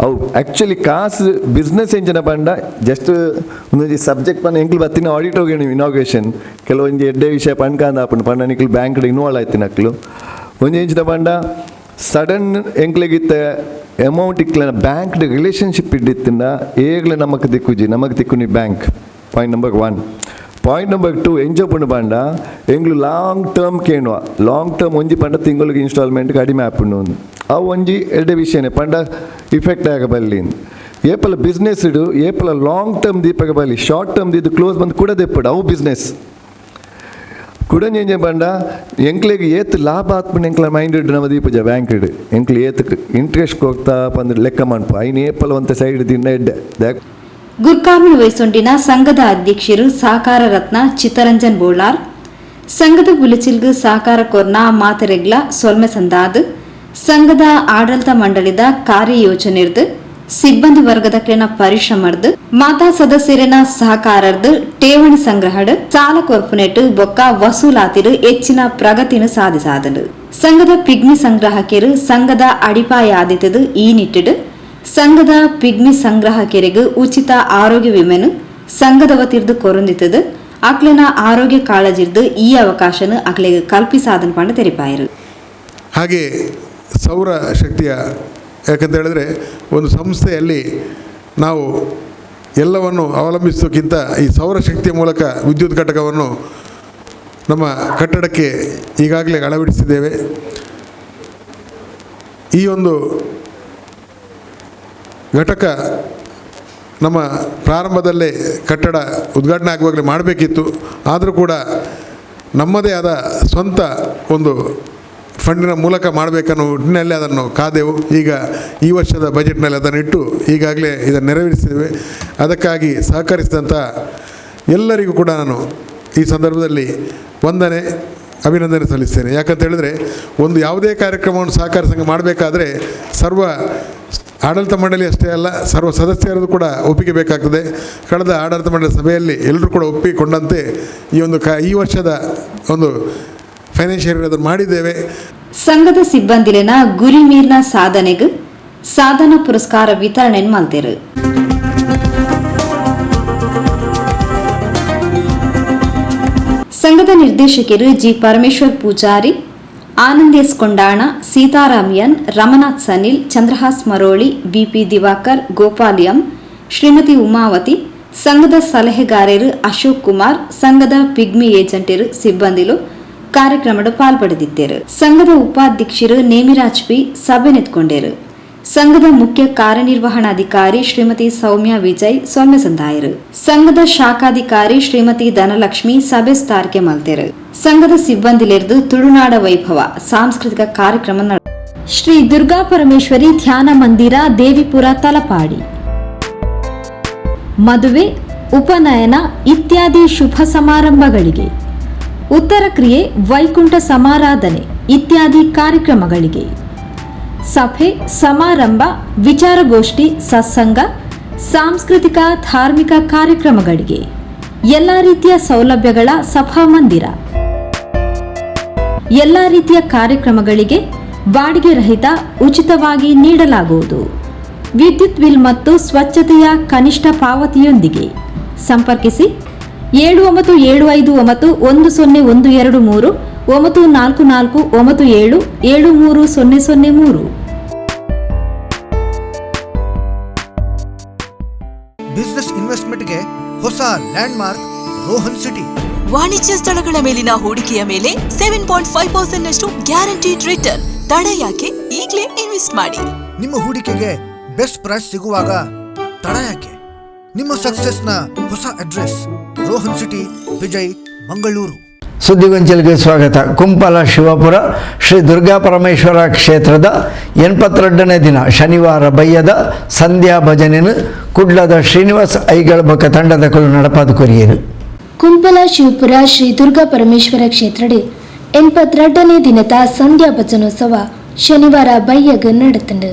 ಅವು ಆ್ಯಕ್ಚುಲಿ ಕಾಸು ಬಿಸ್ನೆಸ್ ಎಂಚಿನ ಪಂಡ ಜಸ್ಟ್ ಒಂದೊಂಜಿ ಸಬ್ಜೆಕ್ಟ್ ಪಂಡ ಎಂಕ್ಲು ಬತ್ತಿನ ಆಡಿಟ್ ಹೋಗಿ ಇನಾಗ್ರೇಷನ್ ಕೆಲವೊಂಜಿ ಎಡ್ಡೆ ವಿಷಯ ಪಣ್ಕಾಂದ ಆಪುಂಡು ಪಂಡ ನಿಕ್ಲು ಬ್ಯಾಂಕ್ಡ್ ಇನ್ವಾಲ್ವ್ ಆಯ್ತಿನಕ್ಲು. ಒಂಜಿ ಎಂಚಿನ ಪಂಡ ಸಡನ್ ಎಂಕ್ಲೆಗಿತ್ತ ಅಮೌಂಟ್ ಇಕ್ಲ ಬ್ಯಾಂಕ್ಡ್ ರಿಲೇಷನ್ಶಿಪ್ ಇಡ್ಡಿತ್ತಿಂದ ಏಗ್ಲ ನಮಕ್ ದಿಕ್ಕುಜಿ, ನಮಕ್ ದಿಕ್ಕುನಿ bank. Point number 1. Point number 2 ಎಂಜೋಪುಂಡು ಪಂಡ ಎಂಗ್ಲು ಲಾಂಗ್ ಟರ್ಮ್ ಕೇಣುವ, ಲಾಂಗ್ ಟರ್ಮ್ ಒಂಜಿ ಪಂಡ ತಿಂಗಳಿಗೆ ಇನ್ಸ್ಟಾಲ್ಮೆಂಟ್ ಕಡಿಮೆ ಆಪುಂಡು ಒಂದು ಅವು ಒಂಜಿ ಎಡ್ಡೆ ವಿಷಯನೇ ಪಂಡ ಇಫೆಕ್ಟ್ ಆಗಬಲ್ಲಿ. ಏಪಲ ಬಿಸ್ನೆಸ್ ಇಡು ಏಪಲ ಲಾಂಗ್ ಟರ್ಮ್ ದೀಪಗ ಬಲ್ಲಿ ಶಾರ್ಟ್ ಟರ್ಮ್ ಇದು ಕ್ಲೋಸ್ ಬಂದು ಕೂಡ ದೆಪ್ಪಡು ಅವು ಬಿಸ್ನೆಸ್ ಕೂಡ ಎಂಜೆ ಪಂಡ ಎಂಕ್ಲೆಗ್ ಏತ್ ಲಾಭ ಆತ್ಮನ ಎಂಕ್ಲ ಮೈಂಡ್ ಇಡು ನಮ್ಮ ದೀಪಜ ಬ್ಯಾಂಕ್ ಇಡು ಎಂಕ್ಲು ಏತ್ ಇಂಟ್ರೆಸ್ಟ್ ಹೋಗ್ತಾ ಪಂದ್ ಲೆಕ್ಕ ಮನ್ಪ ಐನ್ ಏಪಲ ಒಂತ ಸೈಡ್ ತಿನ್ನ ಎಡ್ಡೆ. ಗುರ್ಕಾರ್ಮಿ ವಹಿಸೊಂಡಿನ ಸಂಘದ ಅಧ್ಯಕ್ಷರು ಸಹಕಾರ ರತ್ನ ಚಿತ್ತರಂಜನ್ ಬೋಳಾರ್, ಸಂಘದ ಬುಲೆಚಿಲ್ಗ್ ಸಹಕಾರ ಕೊರ್ನ ಮಾತೆರೆಗ್ಲ ಸೊಲ್ಮೆ ಸಂದಾದ್, ಸಂಘದ ಆಡಳಿತ ಮಂಡಳಿದ ಕಾರ್ಯಯೋಜನೆರ್ದು ಸಿಬ್ಬಂದಿ ವರ್ಗದಕ್ಲೆನ ಪರಿಶ್ರಮರ್ದು ಮಾತಾ ಸದಸ್ಯರಿನ ಸಹಕಾರರ್ದು ಠೇವಣಿ ಸಂಗ್ರಹಡ್ ಸಾಲ ಕೊರ್ಪುನೆಟ್ ಬೊಕ್ಕ ವಸೂಲಾತಿರು ಹೆಚ್ಚಿನ ಪ್ರಗತಿನ ಸಾಧಿಸಾದನು. ಸಂಘದ ಪಿಗ್ಮಿ ಸಂಗ್ರಾಹಕರು ಸಂಘದ ಅಡಿಪಾಯ ಆದಿತದು ಈ ನಿಟ್ಟಿಡು ಸಂಘದ ಪಿಗ್ಮಿ ಸಂಗ್ರಾಹಕರಿಗೆ ಉಚಿತ ಆರೋಗ್ಯ ವಿಮೆನು ಸಂಘದ ವತಿರ್ದು ಕೊರೊಂದಿತ್ತದು ಅಕ್ಲೆನ ಆರೋಗ್ಯ ಕಾಳಜಿರ್ದು ಈ ಅವಕಾಶನ ಅಕ್ಲೆಗೆ ಕಲ್ಪಿಸಾದನ್ ಪಂಡ ತೆರಿಪಾಯರು. ಹಾಗೆ ಸೌರ ಶಕ್ತಿಯ ಯಾಕಂತ ಹೇಳಿದ್ರೆ ಒಂದು ಸಂಸ್ಥೆಯಲ್ಲಿ ನಾವು ಎಲ್ಲವನ್ನು ಅವಲಂಬಿಸೋಕ್ಕಿಂತ ಈ ಸೌರಶಕ್ತಿಯ ಮೂಲಕ ವಿದ್ಯುತ್ ಘಟಕವನ್ನು ನಮ್ಮ ಕಟ್ಟಡಕ್ಕೆ ಈಗಾಗಲೇ ಅಳವಡಿಸಿದ್ದೇವೆ. ಈ ಒಂದು ಘಟಕ ನಮ್ಮ ಪ್ರಾರಂಭದಲ್ಲೇ ಕಟ್ಟಡ ಉದ್ಘಾಟನೆ ಆಗುವಾಗಲೇ ಮಾಡಬೇಕಿತ್ತು. ಆದರೂ ಕೂಡ ನಮ್ಮದೇ ಆದ ಸ್ವಂತ ಒಂದು ಫಂಡಿನ ಮೂಲಕ ಮಾಡಬೇಕನ್ನೋ ನಿಟ್ಟಿನಲ್ಲಿ ಅದನ್ನು ಕಾದೆವು. ಈಗ ಈ ವರ್ಷದ ಬಜೆಟ್ನಲ್ಲಿ ಅದನ್ನು ಇಟ್ಟು ಈಗಾಗಲೇ ಇದನ್ನು ನೆರವೇರಿಸಿದ್ದೇವೆ. ಅದಕ್ಕಾಗಿ ಸಹಕರಿಸಿದಂಥ ಎಲ್ಲರಿಗೂ ಕೂಡ ನಾನು ಈ ಸಂದರ್ಭದಲ್ಲಿ ವಂದನೆ ಅಭಿನಂದನೆ ಸಲ್ಲಿಸ್ತೇನೆ. ಯಾಕಂತ ಹೇಳಿದರೆ ಒಂದು ಯಾವುದೇ ಕಾರ್ಯಕ್ರಮವನ್ನು ಸಹಕಾರ ಸಂಘ ಮಾಡಬೇಕಾದ್ರೆ ಸರ್ವ ಆಡಳಿತ ಮಂಡಳಿ ಅಷ್ಟೇ ಅಲ್ಲ, ಸರ್ವ ಸದಸ್ಯರದು ಕೂಡ ಒಪ್ಪಿಗೆ ಬೇಕಾಗ್ತದೆ. ಕಳೆದ ಆಡಳಿತ ಮಂಡಳಿ ಸಭೆಯಲ್ಲಿ ಎಲ್ಲರೂ ಕೂಡ ಒಪ್ಪಿಕೊಂಡಂತೆ ಈ ಒಂದು ಈ ವರ್ಷದ ಒಂದು ಫೈನಾನ್ಷಿಯಲ್ ಅದನ್ನು ಮಾಡಿದ್ದೇವೆ. ಸಂಘದ ಸಿಬ್ಬಂದಿಲಿನ ಗುರಿ ಮೀರ್ನ ಸಾಧನೆಗೆ ಸಾಧನ ಪುರಸ್ಕಾರ ವಿತರಣೆ ಮಲ್ತೆರು. ಸಂಘದ ನಿರ್ದೇಶಕರು G Parameshwar Poojary, Anand S Kondana, Sitaram N, Ramanath Sanil, Chandrahas Maroli, BP Diwakar, Gopal M, Shrimati Umavathi, ಸಂಘದ ಸಲಹೆಗಾರರು ಅಶೋಕ್ ಕುಮಾರ್, ಸಂಘದ ಪಿಗ್ಮಿ ಏಜೆಂಟರು ಸಿಬ್ಬಂದಿಲು ಕಾರ್ಯಕ್ರಮದ ಪಾಲ್ಪಡೆದಿದ್ದರು. ಸಂಘದ ಉಪಾಧ್ಯಕ್ಷರು ನೇಮಿರಾಜ್ ಪಿ ಸಭೆ ನೆತ್ಕೊಂಡರು. ಸಂಘದ ಮುಖ್ಯ ಕಾರ್ಯನಿರ್ವಹಣಾಧಿಕಾರಿ ಶ್ರೀಮತಿ ಸೌಮ್ಯ ವಿಜಯ್ ಸೊಲ್ಮೆ ಸಂದಾಯರು. ಸಂಘದ ಶಾಖಾಧಿಕಾರಿ ಶ್ರೀಮತಿ ಧನಲಕ್ಷ್ಮಿ ಸಭೆ ಸ್ಥಾರಿಕೆ ಮಲ್ತೆರು. ಸಂಘದ ಸಿಬ್ಬಂದಿಲಿರ್ದು ತುಳುನಾಡ ವೈಭವ ಸಾಂಸ್ಕೃತಿಕ ಕಾರ್ಯಕ್ರಮ ನಡ ಶ್ರೀ ದುರ್ಗಾ ಪರಮೇಶ್ವರಿ ಧ್ಯಾನ ಮಂದಿರ, ದೇವಿಪುರ, ತಲಪಾಡಿ. ಮದುವೆ, ಉಪನಯನ ಇತ್ಯಾದಿ ಶುಭ ಸಮಾರಂಭಗಳಿಗೆ, ಉತ್ತರ ಕ್ರಿಯೆ, ವೈಕುಂಠ ಸಮಾರಾಧನೆ ಇತ್ಯಾದಿ ಕಾರ್ಯಕ್ರಮಗಳಿಗೆ, ಸಭೆ ಸಮಾರಂಭ, ವಿಚಾರಗೋಷ್ಠಿ, ಸತ್ಸಂಗ, ಸಾಂಸ್ಕೃತಿಕ ಧಾರ್ಮಿಕ ಕಾರ್ಯಕ್ರಮಗಳಿಗೆ ಎಲ್ಲ ರೀತಿಯ ಸೌಲಭ್ಯಗಳ ಸಭಾಮಂದಿರ. ಎಲ್ಲ ರೀತಿಯ ಕಾರ್ಯಕ್ರಮಗಳಿಗೆ ಬಾಡಿಗೆ ರಹಿತ ಉಚಿತವಾಗಿ ನೀಡಲಾಗುವುದು. ವಿದ್ಯುತ್ ಬಿಲ್ ಮತ್ತು ಸ್ವಚ್ಛತೆಯ ಕನಿಷ್ಠ ಪಾವತಿಯೊಂದಿಗೆ ಸಂಪರ್ಕಿಸಿ 79759 10123, 94497 73003. ಬಿಸ್ನೆಸ್ ಇನ್ವೆಸ್ಟ್ಮೆಂಟ್ಗೆ ಹೊಸ ಲ್ಯಾಂಡ್ ಮಾರ್ಕ್ ರೋಹನ್ ಸಿಟಿ. ವಾಣಿಜ್ಯ ಸ್ಥಳಗಳ ಮೇಲಿನ ಹೂಡಿಕೆಯ ಮೇಲೆ 7.5% ನಷ್ಟು ಗ್ಯಾರಂಟಿಡ್ ರಿಟರ್ನ್. ತಡ ಯಾಕೆ? ಈಗಲೇ ಇನ್ವೆಸ್ಟ್ ಮಾಡಿ. ನಿಮ್ಮ ಹೂಡಿಕೆಗೆ ಬೆಸ್ಟ್ ಪ್ರೈಸ್ ಸಿಗುವಾಗ ತಡ ಯಾಕೆ? ನಿಮ್ಮ ಸಕ್ಸಸ್ನ ಹೊಸ ಅಡ್ರೆಸ್ ರೋಹನ್ ಸಿಟಿ, ವಿಜಯ್, ಮಂಗಳೂರು. ಸುದ್ದಿಗೊಂಚಲಿಗೆ ಸ್ವಾಗತ. ಕುಂಪಲ ಶಿವಪುರ ಶ್ರೀ ದುರ್ಗಾ ಪರಮೇಶ್ವರ ಕ್ಷೇತ್ರದ 82ನೇ ದಿನ ಶನಿವಾರ ಬಯ್ಯದ ಸಂಧ್ಯಾ ಭಜನೆಯನ್ನು ಕುಡ್ಲದ ಶ್ರೀನಿವಾಸ್ ಐಗಳಬಕ ತಂಡದ ಕುಲು ನಡಪಾದ ಕೊರಿಯರು. ಕುಂಪಲ ಶಿವಪುರ ಶ್ರೀ ದುರ್ಗಾ ಪರಮೇಶ್ವರ ಕ್ಷೇತ್ರಡೆ 82ನೇ ದಿನದ ಸಂಧ್ಯಾ ಭಜನೋತ್ಸವ ಶನಿವಾರ ಬಯ್ಯಗ್ ನಡೆತಂಡು.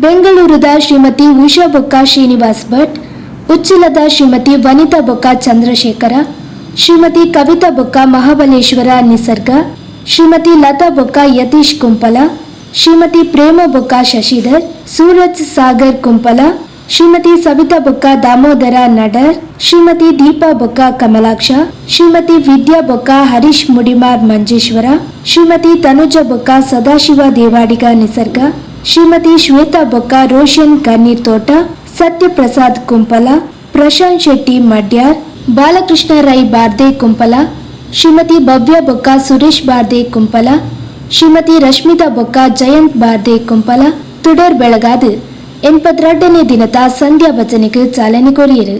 ಬೆಂಗಳೂರುದ ಶ್ರೀಮತಿ ಉಷಾ ಬೊಕ್ಕ ಶ್ರೀನಿವಾಸ್ ಭಟ್, ಉಚ್ಚಿಲದ ಶ್ರೀಮತಿ ವನಿತಾ ಬೊಕ್ಕ ಚಂದ್ರಶೇಖರ, ಶ್ರೀಮತಿ ಕವಿತಾ ಬೊಕ್ಕ ಮಹಾಬಲೇಶ್ವರ ನಿಸರ್ಗ, ಶ್ರೀಮತಿ ಲತಾ ಬೊಕ್ಕ ಯತೀಶ್ ಕುಂಪಲ, ಶ್ರೀಮತಿ ಪ್ರೇಮ ಬೊಕ್ಕ ಶಶಿಧರ್, ಸೂರಜ್ ಸಾಗರ್ ಕುಂಪಲ, ಶ್ರೀಮತಿ ಸವಿತಾ ಬೊಕ್ಕ ದಾಮೋದರ ನಡರ್, ಶ್ರೀಮತಿ ದೀಪಾ ಬೊಕ್ಕ ಕಮಲಾಕ್ಷ, ಶ್ರೀಮತಿ ವಿದ್ಯಾ ಬೊಕ್ಕ ಹರೀಶ್ ಮುಡಿಮಾರ್ ಮಂಜೇಶ್ವರ, ಶ್ರೀಮತಿ ತನುಜ ಬೊಕ್ಕ ಸದಾಶಿವ ದೇವಾಡಿಗ ನಿಸರ್ಗ, ಶ್ರೀಮತಿ ಶ್ವೇತಾ ಬೊಕ್ಕ ರೋಷನ್ ಕನ್ನೀರ್ ತೋಟ, ಸತ್ಯಪ್ರಸಾದ್ ಕುಂಪಲ, ಪ್ರಶಾಂತ್ ಶೆಟ್ಟಿ ಮಡ್ಯಾರ್, ಬಾಲಕೃಷ್ಣ ರೈ ಬಾರ್ದೆ ಕುಂಪಲ, ಶ್ರೀಮತಿ ಭವ್ಯ ಬೊಕ್ಕ ಸುರೇಶ್ ಬಾರ್ದೆ ಕುಂಪಲ, ಶ್ರೀಮತಿ ರಶ್ಮಿತಾ ಬೊಕ್ಕ ಜಯಂತ್ ಬಾರ್ದೆ ಕುಂಪಲ ತುಡರ್ ಬೆಳಗಾದು 82ನೇ ದಿನದ ಸಂಧ್ಯಾ ಭಜನೆಗೆ ಚಾಲನೆ courier.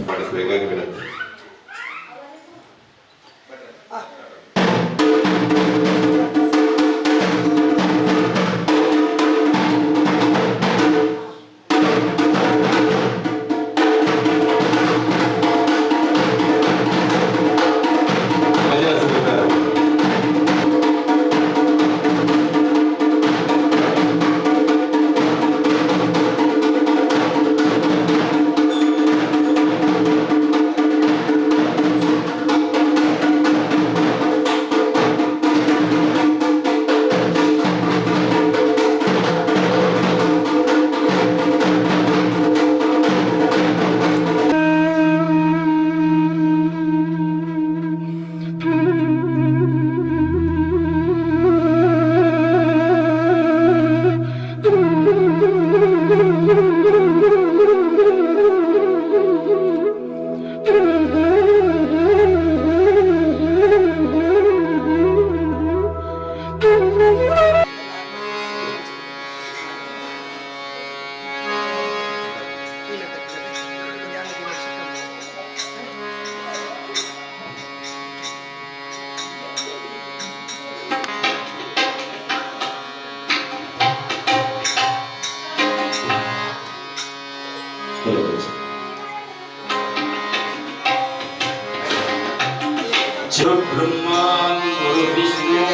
Brahma Guru Vishnu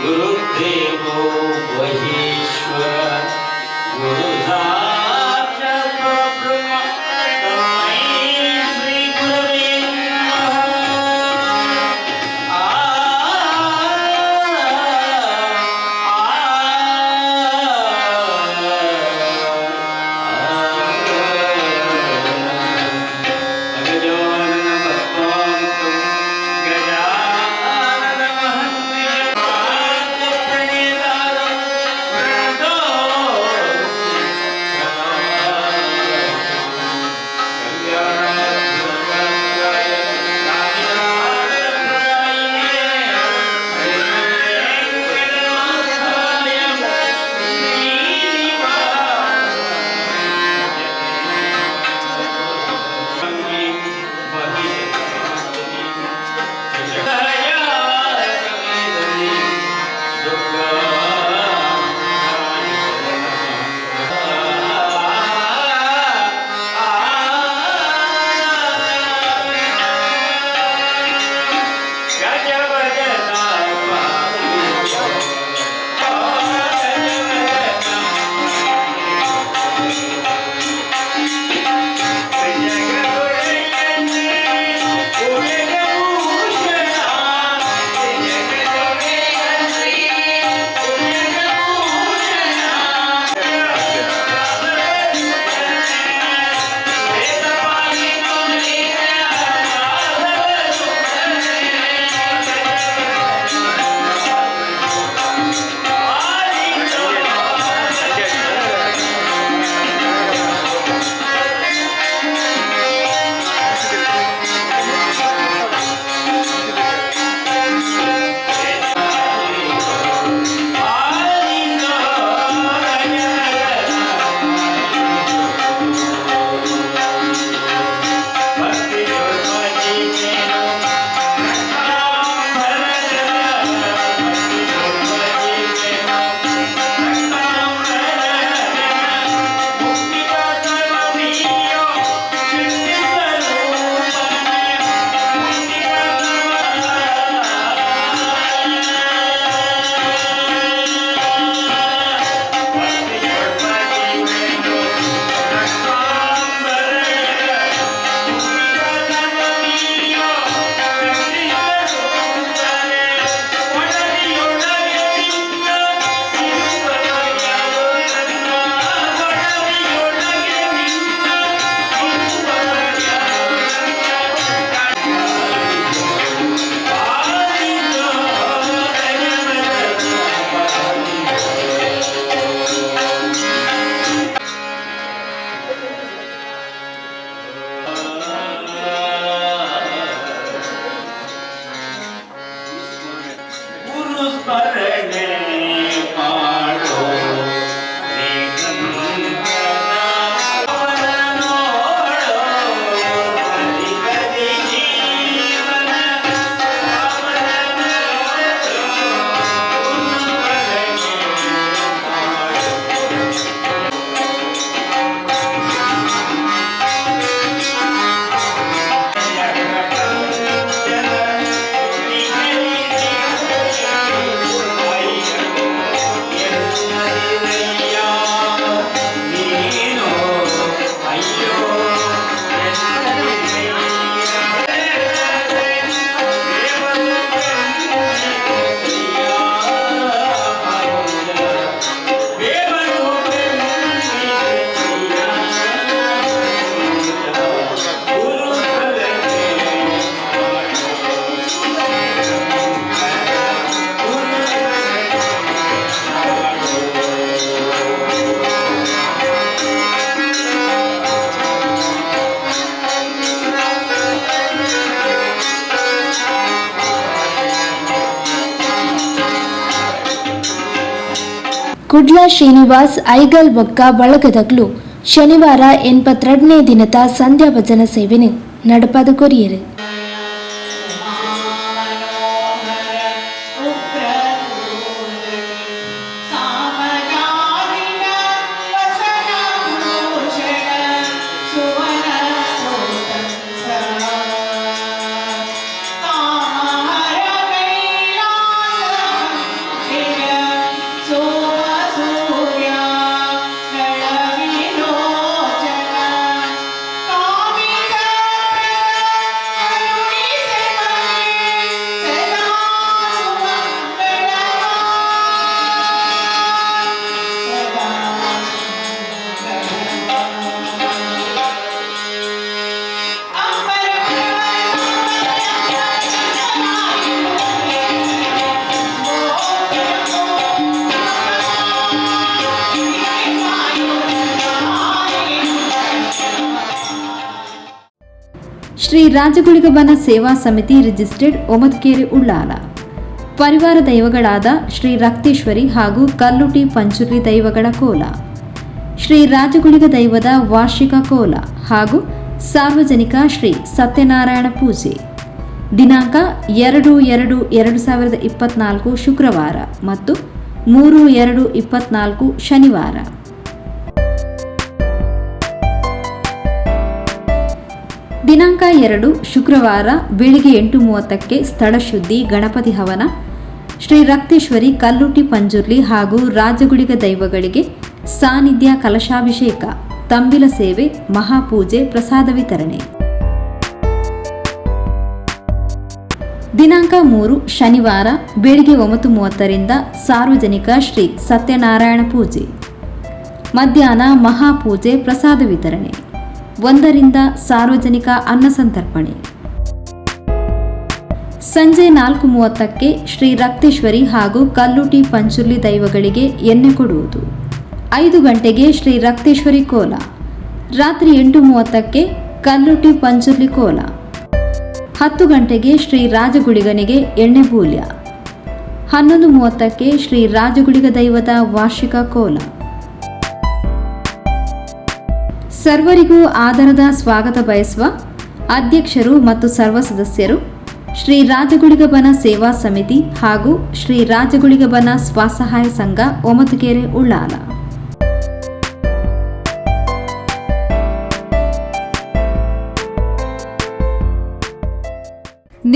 Guru Devo Maheshwara Guru Sakshat Brahma Tasmai Shri Gurave Namaha. Gajanana Padmanabham Gajanana Mahaniyam. Kudla Srinivas Aigal ಬೊಕ್ಕ ಬಳಗದಗ್ಲು ಶನಿವಾರ 82ನೇ ದಿನದ ಸಂಧ್ಯಾ ಭಜನ ಸೇವೆನು ನಡಪಾದ ಕೊರಿಯರು. ಶ್ರೀ ರಾಜಗುಳಿಗಬನ ಸೇವಾ ಸಮಿತಿ ರಿಜಿಸ್ಟರ್ಡ್ ಒಮತ್ಕೇರಿ ಉಳ್ಳಾಲ. ಪರಿವಾರ ದೈವಗಳಾದ ಶ್ರೀ ರಕ್ತೇಶ್ವರಿ ಹಾಗೂ ಕಲ್ಲುಟಿ ಪಂಚುರ್ಲಿ ದೈವಗಳ ಕೋಲ, ಶ್ರೀ ರಾಜಗುಳಿಗ ದೈವದ ವಾರ್ಷಿಕ ಕೋಲ ಹಾಗೂ ಸಾರ್ವಜನಿಕ ಶ್ರೀ ಸತ್ಯನಾರಾಯಣ ಪೂಜೆ ದಿನಾಂಕ 2/2/2024 ಶುಕ್ರವಾರ ಮತ್ತು 3/2/24 ಶನಿವಾರ. ದಿನಾಂಕ 2 ಶುಕ್ರವಾರ ಬೆಳಿಗ್ಗೆ 8:30ಕ್ಕೆ ಸ್ಥಳಶುದ್ಧಿ, ಗಣಪತಿ ಹವನ, ಶ್ರೀ ರಕ್ತೇಶ್ವರಿ ಕಲ್ಲುಟಿ ಪಂಜುರ್ಲಿ ಹಾಗೂ ರಾಜಗುಳಿಗ ದೈವಗಳಿಗೆ ಸಾನ್ನಿಧ್ಯ ಕಲಶಾಭಿಷೇಕ, ತಂಬಿಲ ಸೇವೆ, ಮಹಾಪೂಜೆ, ಪ್ರಸಾದ ವಿತರಣೆ. ದಿನಾಂಕ 3 ಶನಿವಾರ ಬೆಳಿಗ್ಗೆ 9:30ರಿಂದ ಸಾರ್ವಜನಿಕ ಶ್ರೀ ಸತ್ಯನಾರಾಯಣ ಪೂಜೆ, ಮಧ್ಯಾಹ್ನ ಮಹಾಪೂಜೆ, ಪ್ರಸಾದ ವಿತರಣೆ, 1ರಿಂದ ಸಾರ್ವಜನಿಕ ಅನ್ನ ಸಂತರ್ಪಣೆ. ಸಂಜೆ 4:30ಕ್ಕೆ ಶ್ರೀ ರಕ್ತೇಶ್ವರಿ ಹಾಗೂ ಕಲ್ಲುಟಿ ಪಂಚುರ್ಲಿ ದೈವಗಳಿಗೆ ಎಣ್ಣೆ ಕೊಡುವುದು. 5 ಗಂಟೆಗೆ ಶ್ರೀ ರಕ್ತೇಶ್ವರಿ ಕೋಲ, ರಾತ್ರಿ 8:30ಕ್ಕೆ ಕಲ್ಲುಟಿ ಪಂಚುರ್ಲಿ ಕೋಲ, 10 ಗಂಟೆಗೆ ಶ್ರೀ ರಾಜಗುಳಿಗನಿಗೆ ಎಣ್ಣೆ ಬೂಲ್ಯ, 11:30ಕ್ಕೆ ಶ್ರೀ ರಾಜಗುಳಿಗ ದೈವದ ವಾರ್ಷಿಕ ಕೋಲ. ಸರ್ವರಿಗೂ ಆದರದ ಸ್ವಾಗತ ಬಯಸುವ ಅಧ್ಯಕ್ಷರು ಮತ್ತು ಸರ್ವ ಸದಸ್ಯರು ಶ್ರೀ ರಾಜಗುಳಿಗಬನ ಸೇವಾ ಸಮಿತಿ ಹಾಗೂ ಶ್ರೀ ರಾಜಗುಳಿಗಬನ ಸ್ವಸಹಾಯ ಸಂಘ ಒಮತುಕೆರೆ ಉಳ್ಳಾಲ.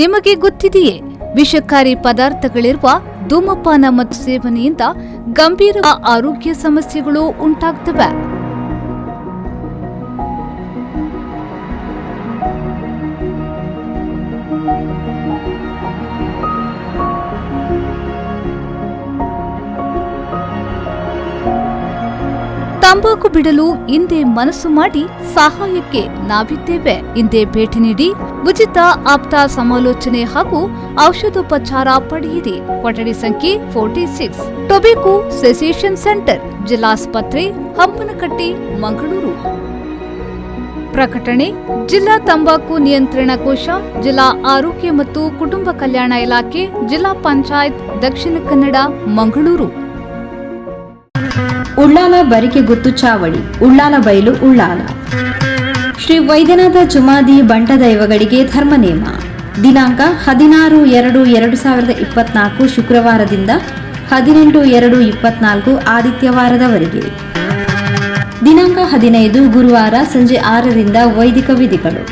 ನಿಮಗೆ ಗೊತ್ತಿದೆಯೇ, ವಿಷಕಾರಿ ಪದಾರ್ಥಗಳಿರುವ ಧೂಮಪಾನ ಮತ್ತು ಸೇವನೆಯಿಂದ ಗಂಭೀರ ಆರೋಗ್ಯ ಸಮಸ್ಯೆಗಳು ಉಂಟಾಗ್ತವೆ. ತಂಬಾಕು ಬಿಡಲು ಇಂದೇ ಮನಸ್ಸು ಮಾಡಿ, ಸಹಾಯಕ್ಕೆ ನಾವಿದ್ದೇವೆ. ಇಂದೇ ಭೇಟಿ ನೀಡಿ ಉಚಿತ ಆಪ್ತ ಸಮಾಲೋಚನೆ ಹಾಗೂ ಔಷಧೋಪಚಾರ ಪಡೆಯಿರಿ. ಕೊಠಡಿ ಸಂಖ್ಯೆ 46, ಟೊಬ್ಯಾಕೋ ಸೆಸೇಷನ್ ಸೆಂಟರ್, ಜಿಲ್ಲಾಸ್ಪತ್ರೆ, ಹಂಪನಕಟ್ಟೆ, ಮಂಗಳೂರು. ಪ್ರಕಟಣೆ: ಜಿಲ್ಲಾ ತಂಬಾಕು ನಿಯಂತ್ರಣ ಕೋಶ, ಜಿಲ್ಲಾ ಆರೋಗ್ಯ ಮತ್ತು ಕುಟುಂಬ ಕಲ್ಯಾಣ ಇಲಾಖೆ, ಜಿಲ್ಲಾ ಪಂಚಾಯತ್, ದಕ್ಷಿಣ ಕನ್ನಡ, ಮಂಗಳೂರು. ಉಳ್ಳಾಲ ಬರಿಕೆ ಗುತ್ತು ಚಾವಡಿ, ಉಳ್ಳಾಲ ಬೈಲು, ಉಳ್ಳಾಲ. ಶ್ರೀ ವೈದ್ಯನಾಥ ಜುಮಾದಿ ಬಂಟ ದೈವಗಳಿಗೆ ಧರ್ಮನೇಮ. ದಿನಾಂಕ 16/2/2024 ಶುಕ್ರವಾರದಿಂದ 18/2/24 ಆದಿತ್ಯವಾರದವರೆಗೆ. ದಿನಾಂಕ 15 ಗುರುವಾರ ಸಂಜೆ 6ರಿಂದ ವೈದಿಕ ವಿಧಿಗಳು.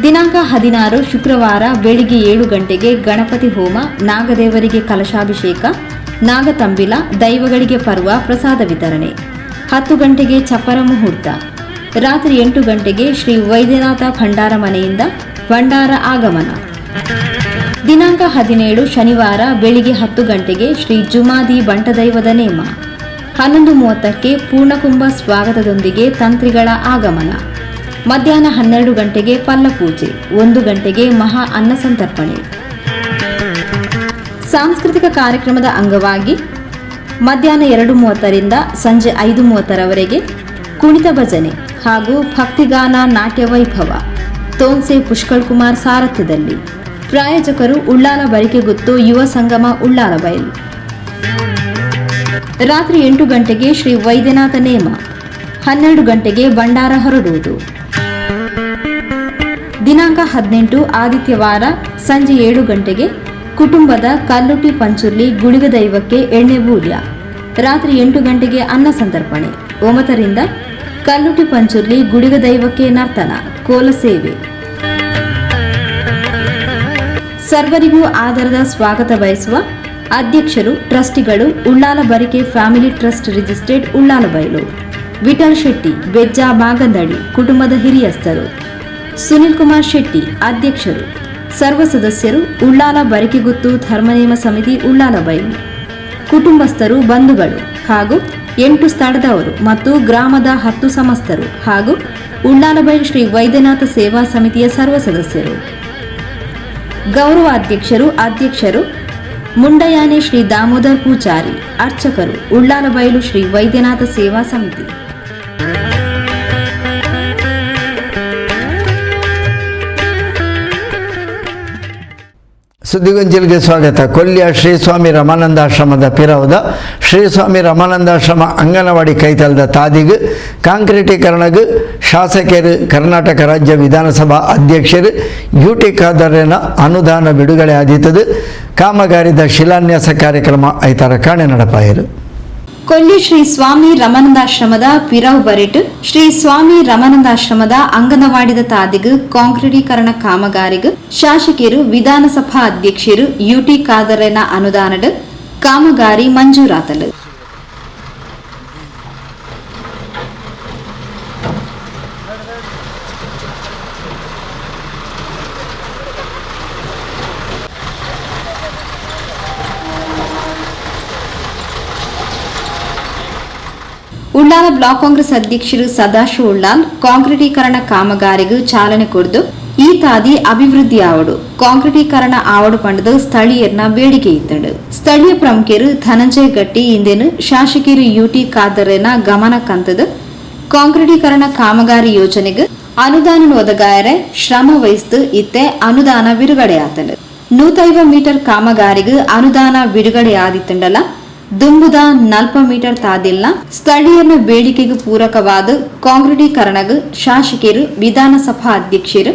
ದಿನಾಂಕ 16 ಶುಕ್ರವಾರ ಬೆಳಿಗ್ಗೆ 7 ಗಂಟೆಗೆ ಗಣಪತಿ ಹೋಮ, ನಾಗದೇವರಿಗೆ ಕಲಶಾಭಿಷೇಕ, ನಾಗತಂಬಿಲ, ದೈವಗಳಿಗೆ ಪರ್ವ, ಪ್ರಸಾದ ವಿತರಣೆ. 10 ಗಂಟೆಗೆ ಚಪ್ಪರ ಮುಹೂರ್ತ. ರಾತ್ರಿ 8 ಗಂಟೆಗೆ ಶ್ರೀ ವೈದ್ಯನಾಥ ಭಂಡಾರ ಮನೆಯಿಂದ ಭಂಡಾರ ಆಗಮನ. ದಿನಾಂಕ 17 ಶನಿವಾರ ಬೆಳಿಗ್ಗೆ 10 ಗಂಟೆಗೆ ಶ್ರೀ ಜುಮಾದಿ ಬಂಟದೈವದ ನೇಮ. 11:30ಕ್ಕೆ ಪೂರ್ಣಕುಂಭ ಸ್ವಾಗತದೊಂದಿಗೆ ತಂತ್ರಿಗಳ ಆಗಮನ. ಮಧ್ಯಾಹ್ನ 12 ಗಂಟೆಗೆ ಪಲ್ಲಪೂಜೆ, 1 ಗಂಟೆಗೆ ಮಹಾ ಅನ್ನ ಸಂತರ್ಪಣೆ. ಸಾಂಸ್ಕೃತಿಕ ಕಾರ್ಯಕ್ರಮದ ಅಂಗವಾಗಿ ಮಧ್ಯಾಹ್ನ 2:30ರಿಂದ ಸಂಜೆ 5:30ರವರೆಗೆ ಕುಣಿತ ಭಜನೆ ಹಾಗೂ ಭಕ್ತಿಗಾನ ನಾಟ್ಯ ವೈಭವ ತೋನ್ಸೆ ಪುಷ್ಕಳ್ ಕುಮಾರ್ ಸಾರಥ್ಯದಲ್ಲಿ. ಪ್ರಾಯೋಜಕರು ಉಳ್ಳಾಲ ಬರಿಕೆಗುತ್ತು ಯುವ ಸಂಗಮ, ಉಳ್ಳಾಲ ಬೈಲ್. ರಾತ್ರಿ 8 ಗಂಟೆಗೆ ಶ್ರೀ ವೈದ್ಯನಾಥ ನೇಮ, 12 ಗಂಟೆಗೆ ಭಂಡಾರ ಹೊರಡುವುದು. ದಿನಾಂಕ 18 ಆದಿತ್ಯವಾರ ಸಂಜೆ 7 ಗಂಟೆಗೆ ಕುಟುಂಬದ ಕಲ್ಲುಟಿ ಪಂಚುರ್ಲಿ ಗುಳಿಗ ದೈವಕ್ಕೆ ಎಣ್ಣೆ ಬೂಲ್ಯ, ರಾತ್ರಿ 8 ಗಂಟೆಗೆ ಅನ್ನ ಸಂತರ್ಪಣೆ, 9ರಿಂದ ಕಲ್ಲುಟಿ ಪಂಚುರ್ಲಿ ಗುಳಿಗ ದೈವಕ್ಕೆ ನರ್ತನ ಕೋಲ ಸೇವೆ. ಸರ್ವರಿಗೂ ಆದರದ ಸ್ವಾಗತ ಬಯಸುವ ಅಧ್ಯಕ್ಷರು ಟ್ರಸ್ಟಿಗಳು Ullal Barike family trust registered Ullalabailu, Vittal Shetty Bejja Magandadi ಕುಟುಂಬದ ಹಿರಿಯಸ್ಥರು, ಸುನಿಲ್ ಕುಮಾರ್ ಶೆಟ್ಟಿ ಅಧ್ಯಕ್ಷರು, ಸರ್ವ ಸದಸ್ಯರು ಉಳ್ಳಾಲ ಬರಿಕೆಗುತ್ತು ಧರ್ಮನೇಮ ಸಮಿತಿ ಉಳ್ಳಾಲಬೈಲು, ಕುಟುಂಬಸ್ಥರು ಬಂಧುಗಳು ಹಾಗೂ 8 ಸ್ಥಳದವರು ಮತ್ತು ಗ್ರಾಮದ 10 ಸಮಸ್ತರು ಹಾಗೂ ಉಳ್ಳಾಲಬೈಲು ಶ್ರೀ ವೈದ್ಯನಾಥ ಸೇವಾ ಸಮಿತಿಯ ಸರ್ವ ಸದಸ್ಯರು. ಗೌರವಾಧ್ಯಕ್ಷರು ಅಧ್ಯಕ್ಷರು ಮುಂಡಯಾನೆ ಶ್ರೀ ದಾಮೋದರ್ ಪೂಜಾರಿ, ಅರ್ಚಕರು ಉಳ್ಳಾಲಬೈಲು ಶ್ರೀ ವೈದ್ಯನಾಥ ಸೇವಾ ಸಮಿತಿ. ಸುದ್ದಿಗೊಂಚಿಲ್ಗೆ ಸ್ವಾಗತ. ಕೊಲ್ಯ ಶ್ರೀ ಸ್ವಾಮಿ ರಮಾನಂದಾಶ್ರಮದ ಪಿರವದ ಶ್ರೀ ಸ್ವಾಮಿ ರಮಾನಂದಾಶ್ರಮ ಅಂಗನವಾಡಿ ಕೈತಲದ ತಾದಿಗ್ ಕಾಂಕ್ರೀಟೀಕರಣಗ್ ಶಾಸಕರು ಕರ್ನಾಟಕ ರಾಜ್ಯ ವಿಧಾನಸಭಾ ಅಧ್ಯಕ್ಷರು ಯು ಟಿ ಖಾದರ್ನ ಅನುದಾನ ಬಿಡುಗಡೆ ಆದಿತದು. ಕಾಮಗಾರಿದ ಶಿಲಾನ್ಯಾಸ ಕಾರ್ಯಕ್ರಮ ಐತಾರ ಕಾಣೆ ನಡಪಾಯರು. ಕೊಲ್ಲಿ ಶ್ರೀ ಸ್ವಾಮಿ ರಮಾನಂದಾಶ್ರಮದ ಪಿರವ್ ಬರಿಟ್ ಶ್ರೀ ಸ್ವಾಮಿ ರಮಾನಂದಾಶ್ರಮದ ಅಂಗನವಾಡಿದ ತಾದಿಗ್ ಕಾಂಕ್ರೀಟೀಕರಣ ಕಾಮಗಾರಿಗ್ ಶಾಸಕರು ವಿಧಾನಸಭಾ ಅಧ್ಯಕ್ಷರು ಯುಟಿ ಖಾದರ್ನ ಅನುದಾನಡ್ ಕಾಮಗಾರಿ ಮಂಜೂರಾತಲು. ಉಳ್ಳಾಲ ಬ್ಲಾಕ್ ಕಾಂಗ್ರೆಸ್ ಅಧ್ಯಕ್ಷರು ಸದಾಶಿವ ಉಳ್ಳಾಲ್ ಕಾಂಕ್ರೀಟೀಕರಣ ಕಾಮಗಾರಿಗೂ ಚಾಲನೆ ಕೊಡ್ದು ಈ ತಾದಿ ಅಭಿವೃದ್ಧಿ ಆವಡು ಕಾಂಕ್ರೀಟೀಕರಣ ಆವಡು ಪಂಡದು ಸ್ಥಳೀಯರ್ನ ಬೇಡಿಕೆ ಇತ್ತಂಡು. ಸ್ಥಳೀಯ ಪ್ರಮುಖರು ಧನಂಜಯ ಗಟ್ಟಿ ಇಂದೇನು ಶಾಸಕರು ಯುಟಿ ಖಾದರ್ನ ಗಮನ ಕಂತದು ಕಾಂಕ್ರೀಟೀಕರಣ ಕಾಮಗಾರಿ ಯೋಜನೆಗೆ ಅನುದಾನ ಒದಗಾಯರೆ ಶ್ರಮ ವಹಿಸಿದು ಇತ್ತೆ ಅನುದಾನ ಬಿಡುಗಡೆ ಆತಂಡು. 150 ಮೀಟರ್ ಕಾಮಗಾರಿಗೂ ಅನುದಾನ ಬಿಡುಗಡೆ ಆದಿತ್ತಂಡಲ್ಲ ದುಂಬುದ 40 ಮೀಟರ್ ತಾದಿಲ್ಲ ಸ್ಥಳೀಯರ ಬೇಡಿಕೆಗೆ ಪೂರಕವಾದ ಕಾಂಕ್ರೀಟೀಕರಣಗ್ ಶಾಸಕರು ವಿಧಾನಸಭಾ ಅಧ್ಯಕ್ಷರು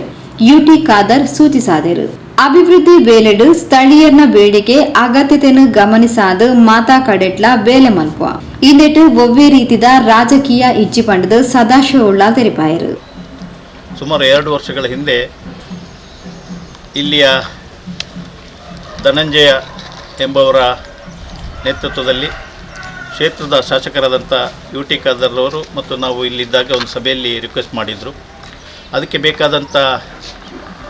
ಯುಟಿ ಖಾದರ್ ಸೂಚಿಸಾದರು. ಅಭಿವೃದ್ಧಿ ಬೇಲೆಡು ಸ್ಥಳೀಯರ ಬೇಡಿಕೆ ಅಗತ್ಯತೆಯನ್ನು ಗಮನಿಸಾದ ಮಾತಾ ಕಡೆಟ್ಲ ಬೇಲೆ ಮನ್ಪುವ ಇಂದೆಟು ಒವ್ವೇ ರೀತಿದ ರಾಜಕೀಯ ಇಜ್ಜಿ ಪಂಡದು ಸದಾಶಿವ ಉಳ್ಳಾಲ್ ತೆರಿಪಾಯರು. ಸುಮಾರು 2 ವರ್ಷಗಳ ಹಿಂದೆ ಇಲ್ಲಿಯ ಧನಂಜಯ ಎಂಬವರ ನೇತೃತ್ವದಲ್ಲಿ ಕ್ಷೇತ್ರದ ಶಾಸಕರಾದಂಥ ಯು ಟಿ ಖಾದರ್ರವರು ಮತ್ತು ನಾವು ಇಲ್ಲಿದ್ದಾಗ ಒಂದು ಸಭೆಯಲ್ಲಿ ರಿಕ್ವೆಸ್ಟ್ ಮಾಡಿದರು. ಅದಕ್ಕೆ ಬೇಕಾದಂಥ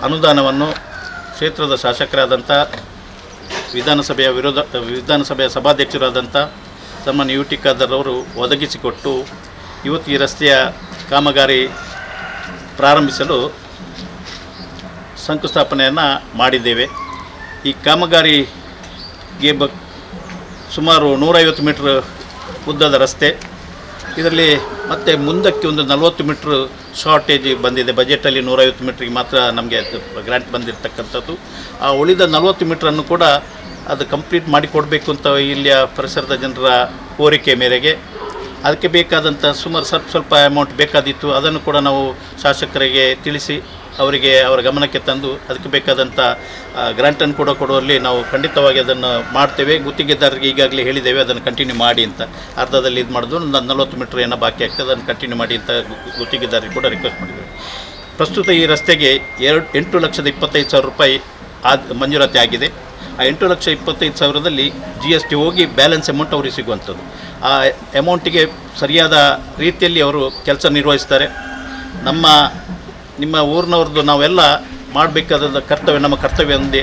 ಅನುದಾನವನ್ನು ಕ್ಷೇತ್ರದ ಶಾಸಕರಾದಂಥ ವಿಧಾನಸಭೆಯ ಸಭಾಧ್ಯಕ್ಷರಾದಂಥ ಸನ್ಮಾನ್ಯ ಯು ಟಿ ಖಾದರ್ರವರು ಒದಗಿಸಿಕೊಟ್ಟು ಇವತ್ತು ಈ ರಸ್ತೆಯ ಕಾಮಗಾರಿ ಪ್ರಾರಂಭಿಸಲು ಶಂಕುಸ್ಥಾಪನೆಯನ್ನು ಮಾಡಿದ್ದೇವೆ. ಈ ಕಾಮಗಾರಿಗೆ ಸುಮಾರು 150 ಮೀಟ್ರ್ ಉದ್ದದ ರಸ್ತೆ, ಇದರಲ್ಲಿ ಮತ್ತೆ ಮುಂದಕ್ಕೆ ಒಂದು 40 ಮೀಟ್ರ್ ಶಾರ್ಟೇಜ್ ಬಂದಿದೆ. ಬಜೆಟಲ್ಲಿ 150 ಮೀಟ್ರಿಗೆ ಮಾತ್ರ ನಮಗೆ ಗ್ರ್ಯಾಂಟ್ ಬಂದಿರತಕ್ಕಂಥದ್ದು. ಆ ಉಳಿದ 40 ಮೀಟ್ರನ್ನು ಕೂಡ ಅದು ಕಂಪ್ಲೀಟ್ ಮಾಡಿಕೊಡಬೇಕು ಅಂತ ಇಲ್ಲಿಯ ಪರಿಸರದ ಜನರ ಕೋರಿಕೆ ಮೇರೆಗೆ ಅದಕ್ಕೆ ಬೇಕಾದಂಥ ಸುಮಾರು ಸ್ವಲ್ಪ ಅಮೌಂಟ್ ಬೇಕಾದಿತ್ತು. ಅದನ್ನು ಕೂಡ ನಾವು ಶಾಸಕರಿಗೆ ತಿಳಿಸಿ ಅವರಿಗೆ ಅವರ ಗಮನಕ್ಕೆ ತಂದು ಅದಕ್ಕೆ ಬೇಕಾದಂಥ ಗ್ರ್ಯಾಂಟನ್ನು ಕೂಡ ಕೊಡುವಲ್ಲಿ ನಾವು ಖಂಡಿತವಾಗಿ ಅದನ್ನು ಮಾಡ್ತೇವೆ. ಗುತ್ತಿಗೆದಾರರಿಗೆ ಈಗಾಗಲೇ ಹೇಳಿದ್ದೇವೆ ಅದನ್ನು ಕಂಟಿನ್ಯೂ ಮಾಡಿ ಅಂತ. ಅರ್ಧದಲ್ಲಿ ಇದು ಮಾಡೋದು 40 ಮೀಟ್ರ್ ಏನೋ ಬಾಕಿ ಆಗ್ತದೆ, ಅದನ್ನು ಕಂಟಿನ್ಯೂ ಮಾಡಿ ಅಂತ ಗುತ್ತಿಗೆದಾರರಿಗೆ ಕೂಡ ರಿಕ್ವೆಸ್ಟ್ ಮಾಡಿದ್ದೇವೆ. ಪ್ರಸ್ತುತ ಈ ರಸ್ತೆಗೆ 8,25,000 ರೂಪಾಯಿ ಮಂಜೂರಾತಿ ಆಗಿದೆ. ಆ 8,25,000ದಲ್ಲಿ GST ಹೋಗಿ ಬ್ಯಾಲೆನ್ಸ್ ಅಮೌಂಟ್ ಅವರಿಗೆ ಸಿಗುವಂಥದ್ದು. ಆ ಅಮೌಂಟಿಗೆ ಸರಿಯಾದ ರೀತಿಯಲ್ಲಿ ಅವರು ಕೆಲಸ ನಿರ್ವಹಿಸ್ತಾರೆ. ನಿಮ್ಮ ಊರಿನವ್ರದ್ದು ನಾವೆಲ್ಲ ಮಾಡಬೇಕಾದ ಕರ್ತವ್ಯ, ನಮ್ಮ ಕರ್ತವ್ಯ ಒಂದೇ.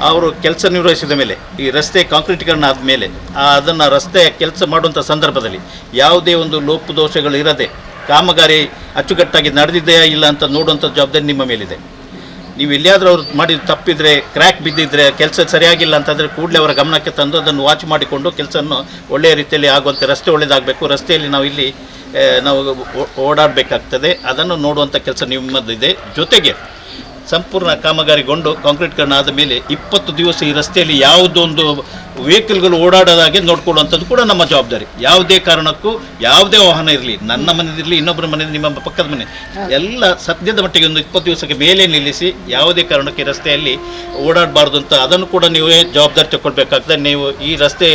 ಅವರು ಕೆಲಸ ನಿರ್ವಹಿಸಿದ ಮೇಲೆ, ಈ ರಸ್ತೆ ಕಾಂಕ್ರೀಟೀಕರಣ ಆದಮೇಲೆ ಅದನ್ನು ರಸ್ತೆ ಕೆಲಸ ಮಾಡುವಂಥ ಸಂದರ್ಭದಲ್ಲಿ ಯಾವುದೇ ಒಂದು ಲೋಪದೋಷಗಳು ಇರದೆ ಕಾಮಗಾರಿ ಅಚ್ಚುಕಟ್ಟಾಗಿ ನಡೆದಿದೆಯಾ ಇಲ್ಲ ಅಂತ ನೋಡುವಂಥ ಜವಾಬ್ದಾರಿ ನಿಮ್ಮ ಮೇಲಿದೆ. ನೀವು ಎಲ್ಲಿಯಾದರೂ ಅವ್ರು ಮಾಡಿದ ತಪ್ಪಿದರೆ, ಕ್ರ್ಯಾಕ್ ಬಿದ್ದಿದ್ದರೆ, ಕೆಲಸ ಸರಿಯಾಗಿಲ್ಲ ಅಂತಂದರೆ ಕೂಡಲೇ ಅವರ ಗಮನಕ್ಕೆ ತಂದು ಅದನ್ನು ವಾಚ್ ಮಾಡಿಕೊಂಡು ಕೆಲಸವನ್ನು ಒಳ್ಳೆಯ ರೀತಿಯಲ್ಲಿ ಆಗುವಂತೆ, ರಸ್ತೆ ಒಳ್ಳೆಯದಾಗಬೇಕು, ರಸ್ತೆಯಲ್ಲಿ ನಾವು ಇಲ್ಲಿ ನಾವು ಓಡಾಡಬೇಕಾಗ್ತದೆ, ಅದನ್ನು ನೋಡುವಂಥ ಕೆಲಸ ನಿಮ್ಮದಿದೆ. ಜೊತೆಗೆ ಸಂಪೂರ್ಣ ಕಾಮಗಾರಿಗೊಂಡು ಕಾಂಕ್ರೀಟ್ಕರಣ ಆದ ಮೇಲೆ 20 ದಿವಸ ಈ ರಸ್ತೆಯಲ್ಲಿ ಯಾವುದೊಂದು ವೆಹಿಕಲ್ಗಳು ಓಡಾಡೋದಾಗೆ ನೋಡ್ಕೊಳ್ಳುವಂಥದ್ದು ಕೂಡ ನಮ್ಮ ಜವಾಬ್ದಾರಿ. ಯಾವುದೇ ಕಾರಣಕ್ಕೂ ಯಾವುದೇ ವಾಹನ ಇರಲಿ, ನನ್ನ ಮನೆದಿರಲಿ, ಇನ್ನೊಬ್ಬರ ಮನೆ, ನಿಮ್ಮ ಪಕ್ಕದ ಮನೆ, ಎಲ್ಲ ಸದ್ಯದ ಮಟ್ಟಿಗೆ ಒಂದು 20 ದಿವಸಕ್ಕೆ ಮೇಲೆ ನಿಲ್ಲಿಸಿ ಯಾವುದೇ ಕಾರಣಕ್ಕೆ ರಸ್ತೆಯಲ್ಲಿ ಓಡಾಡಬಾರ್ದು ಅಂತ ಅದನ್ನು ಕೂಡ ನೀವೇ ಜವಾಬ್ದಾರಿ ತಗೊಳ್ಬೇಕಾಗ್ತದೆ. ನೀವು ಈ ರಸ್ತೆ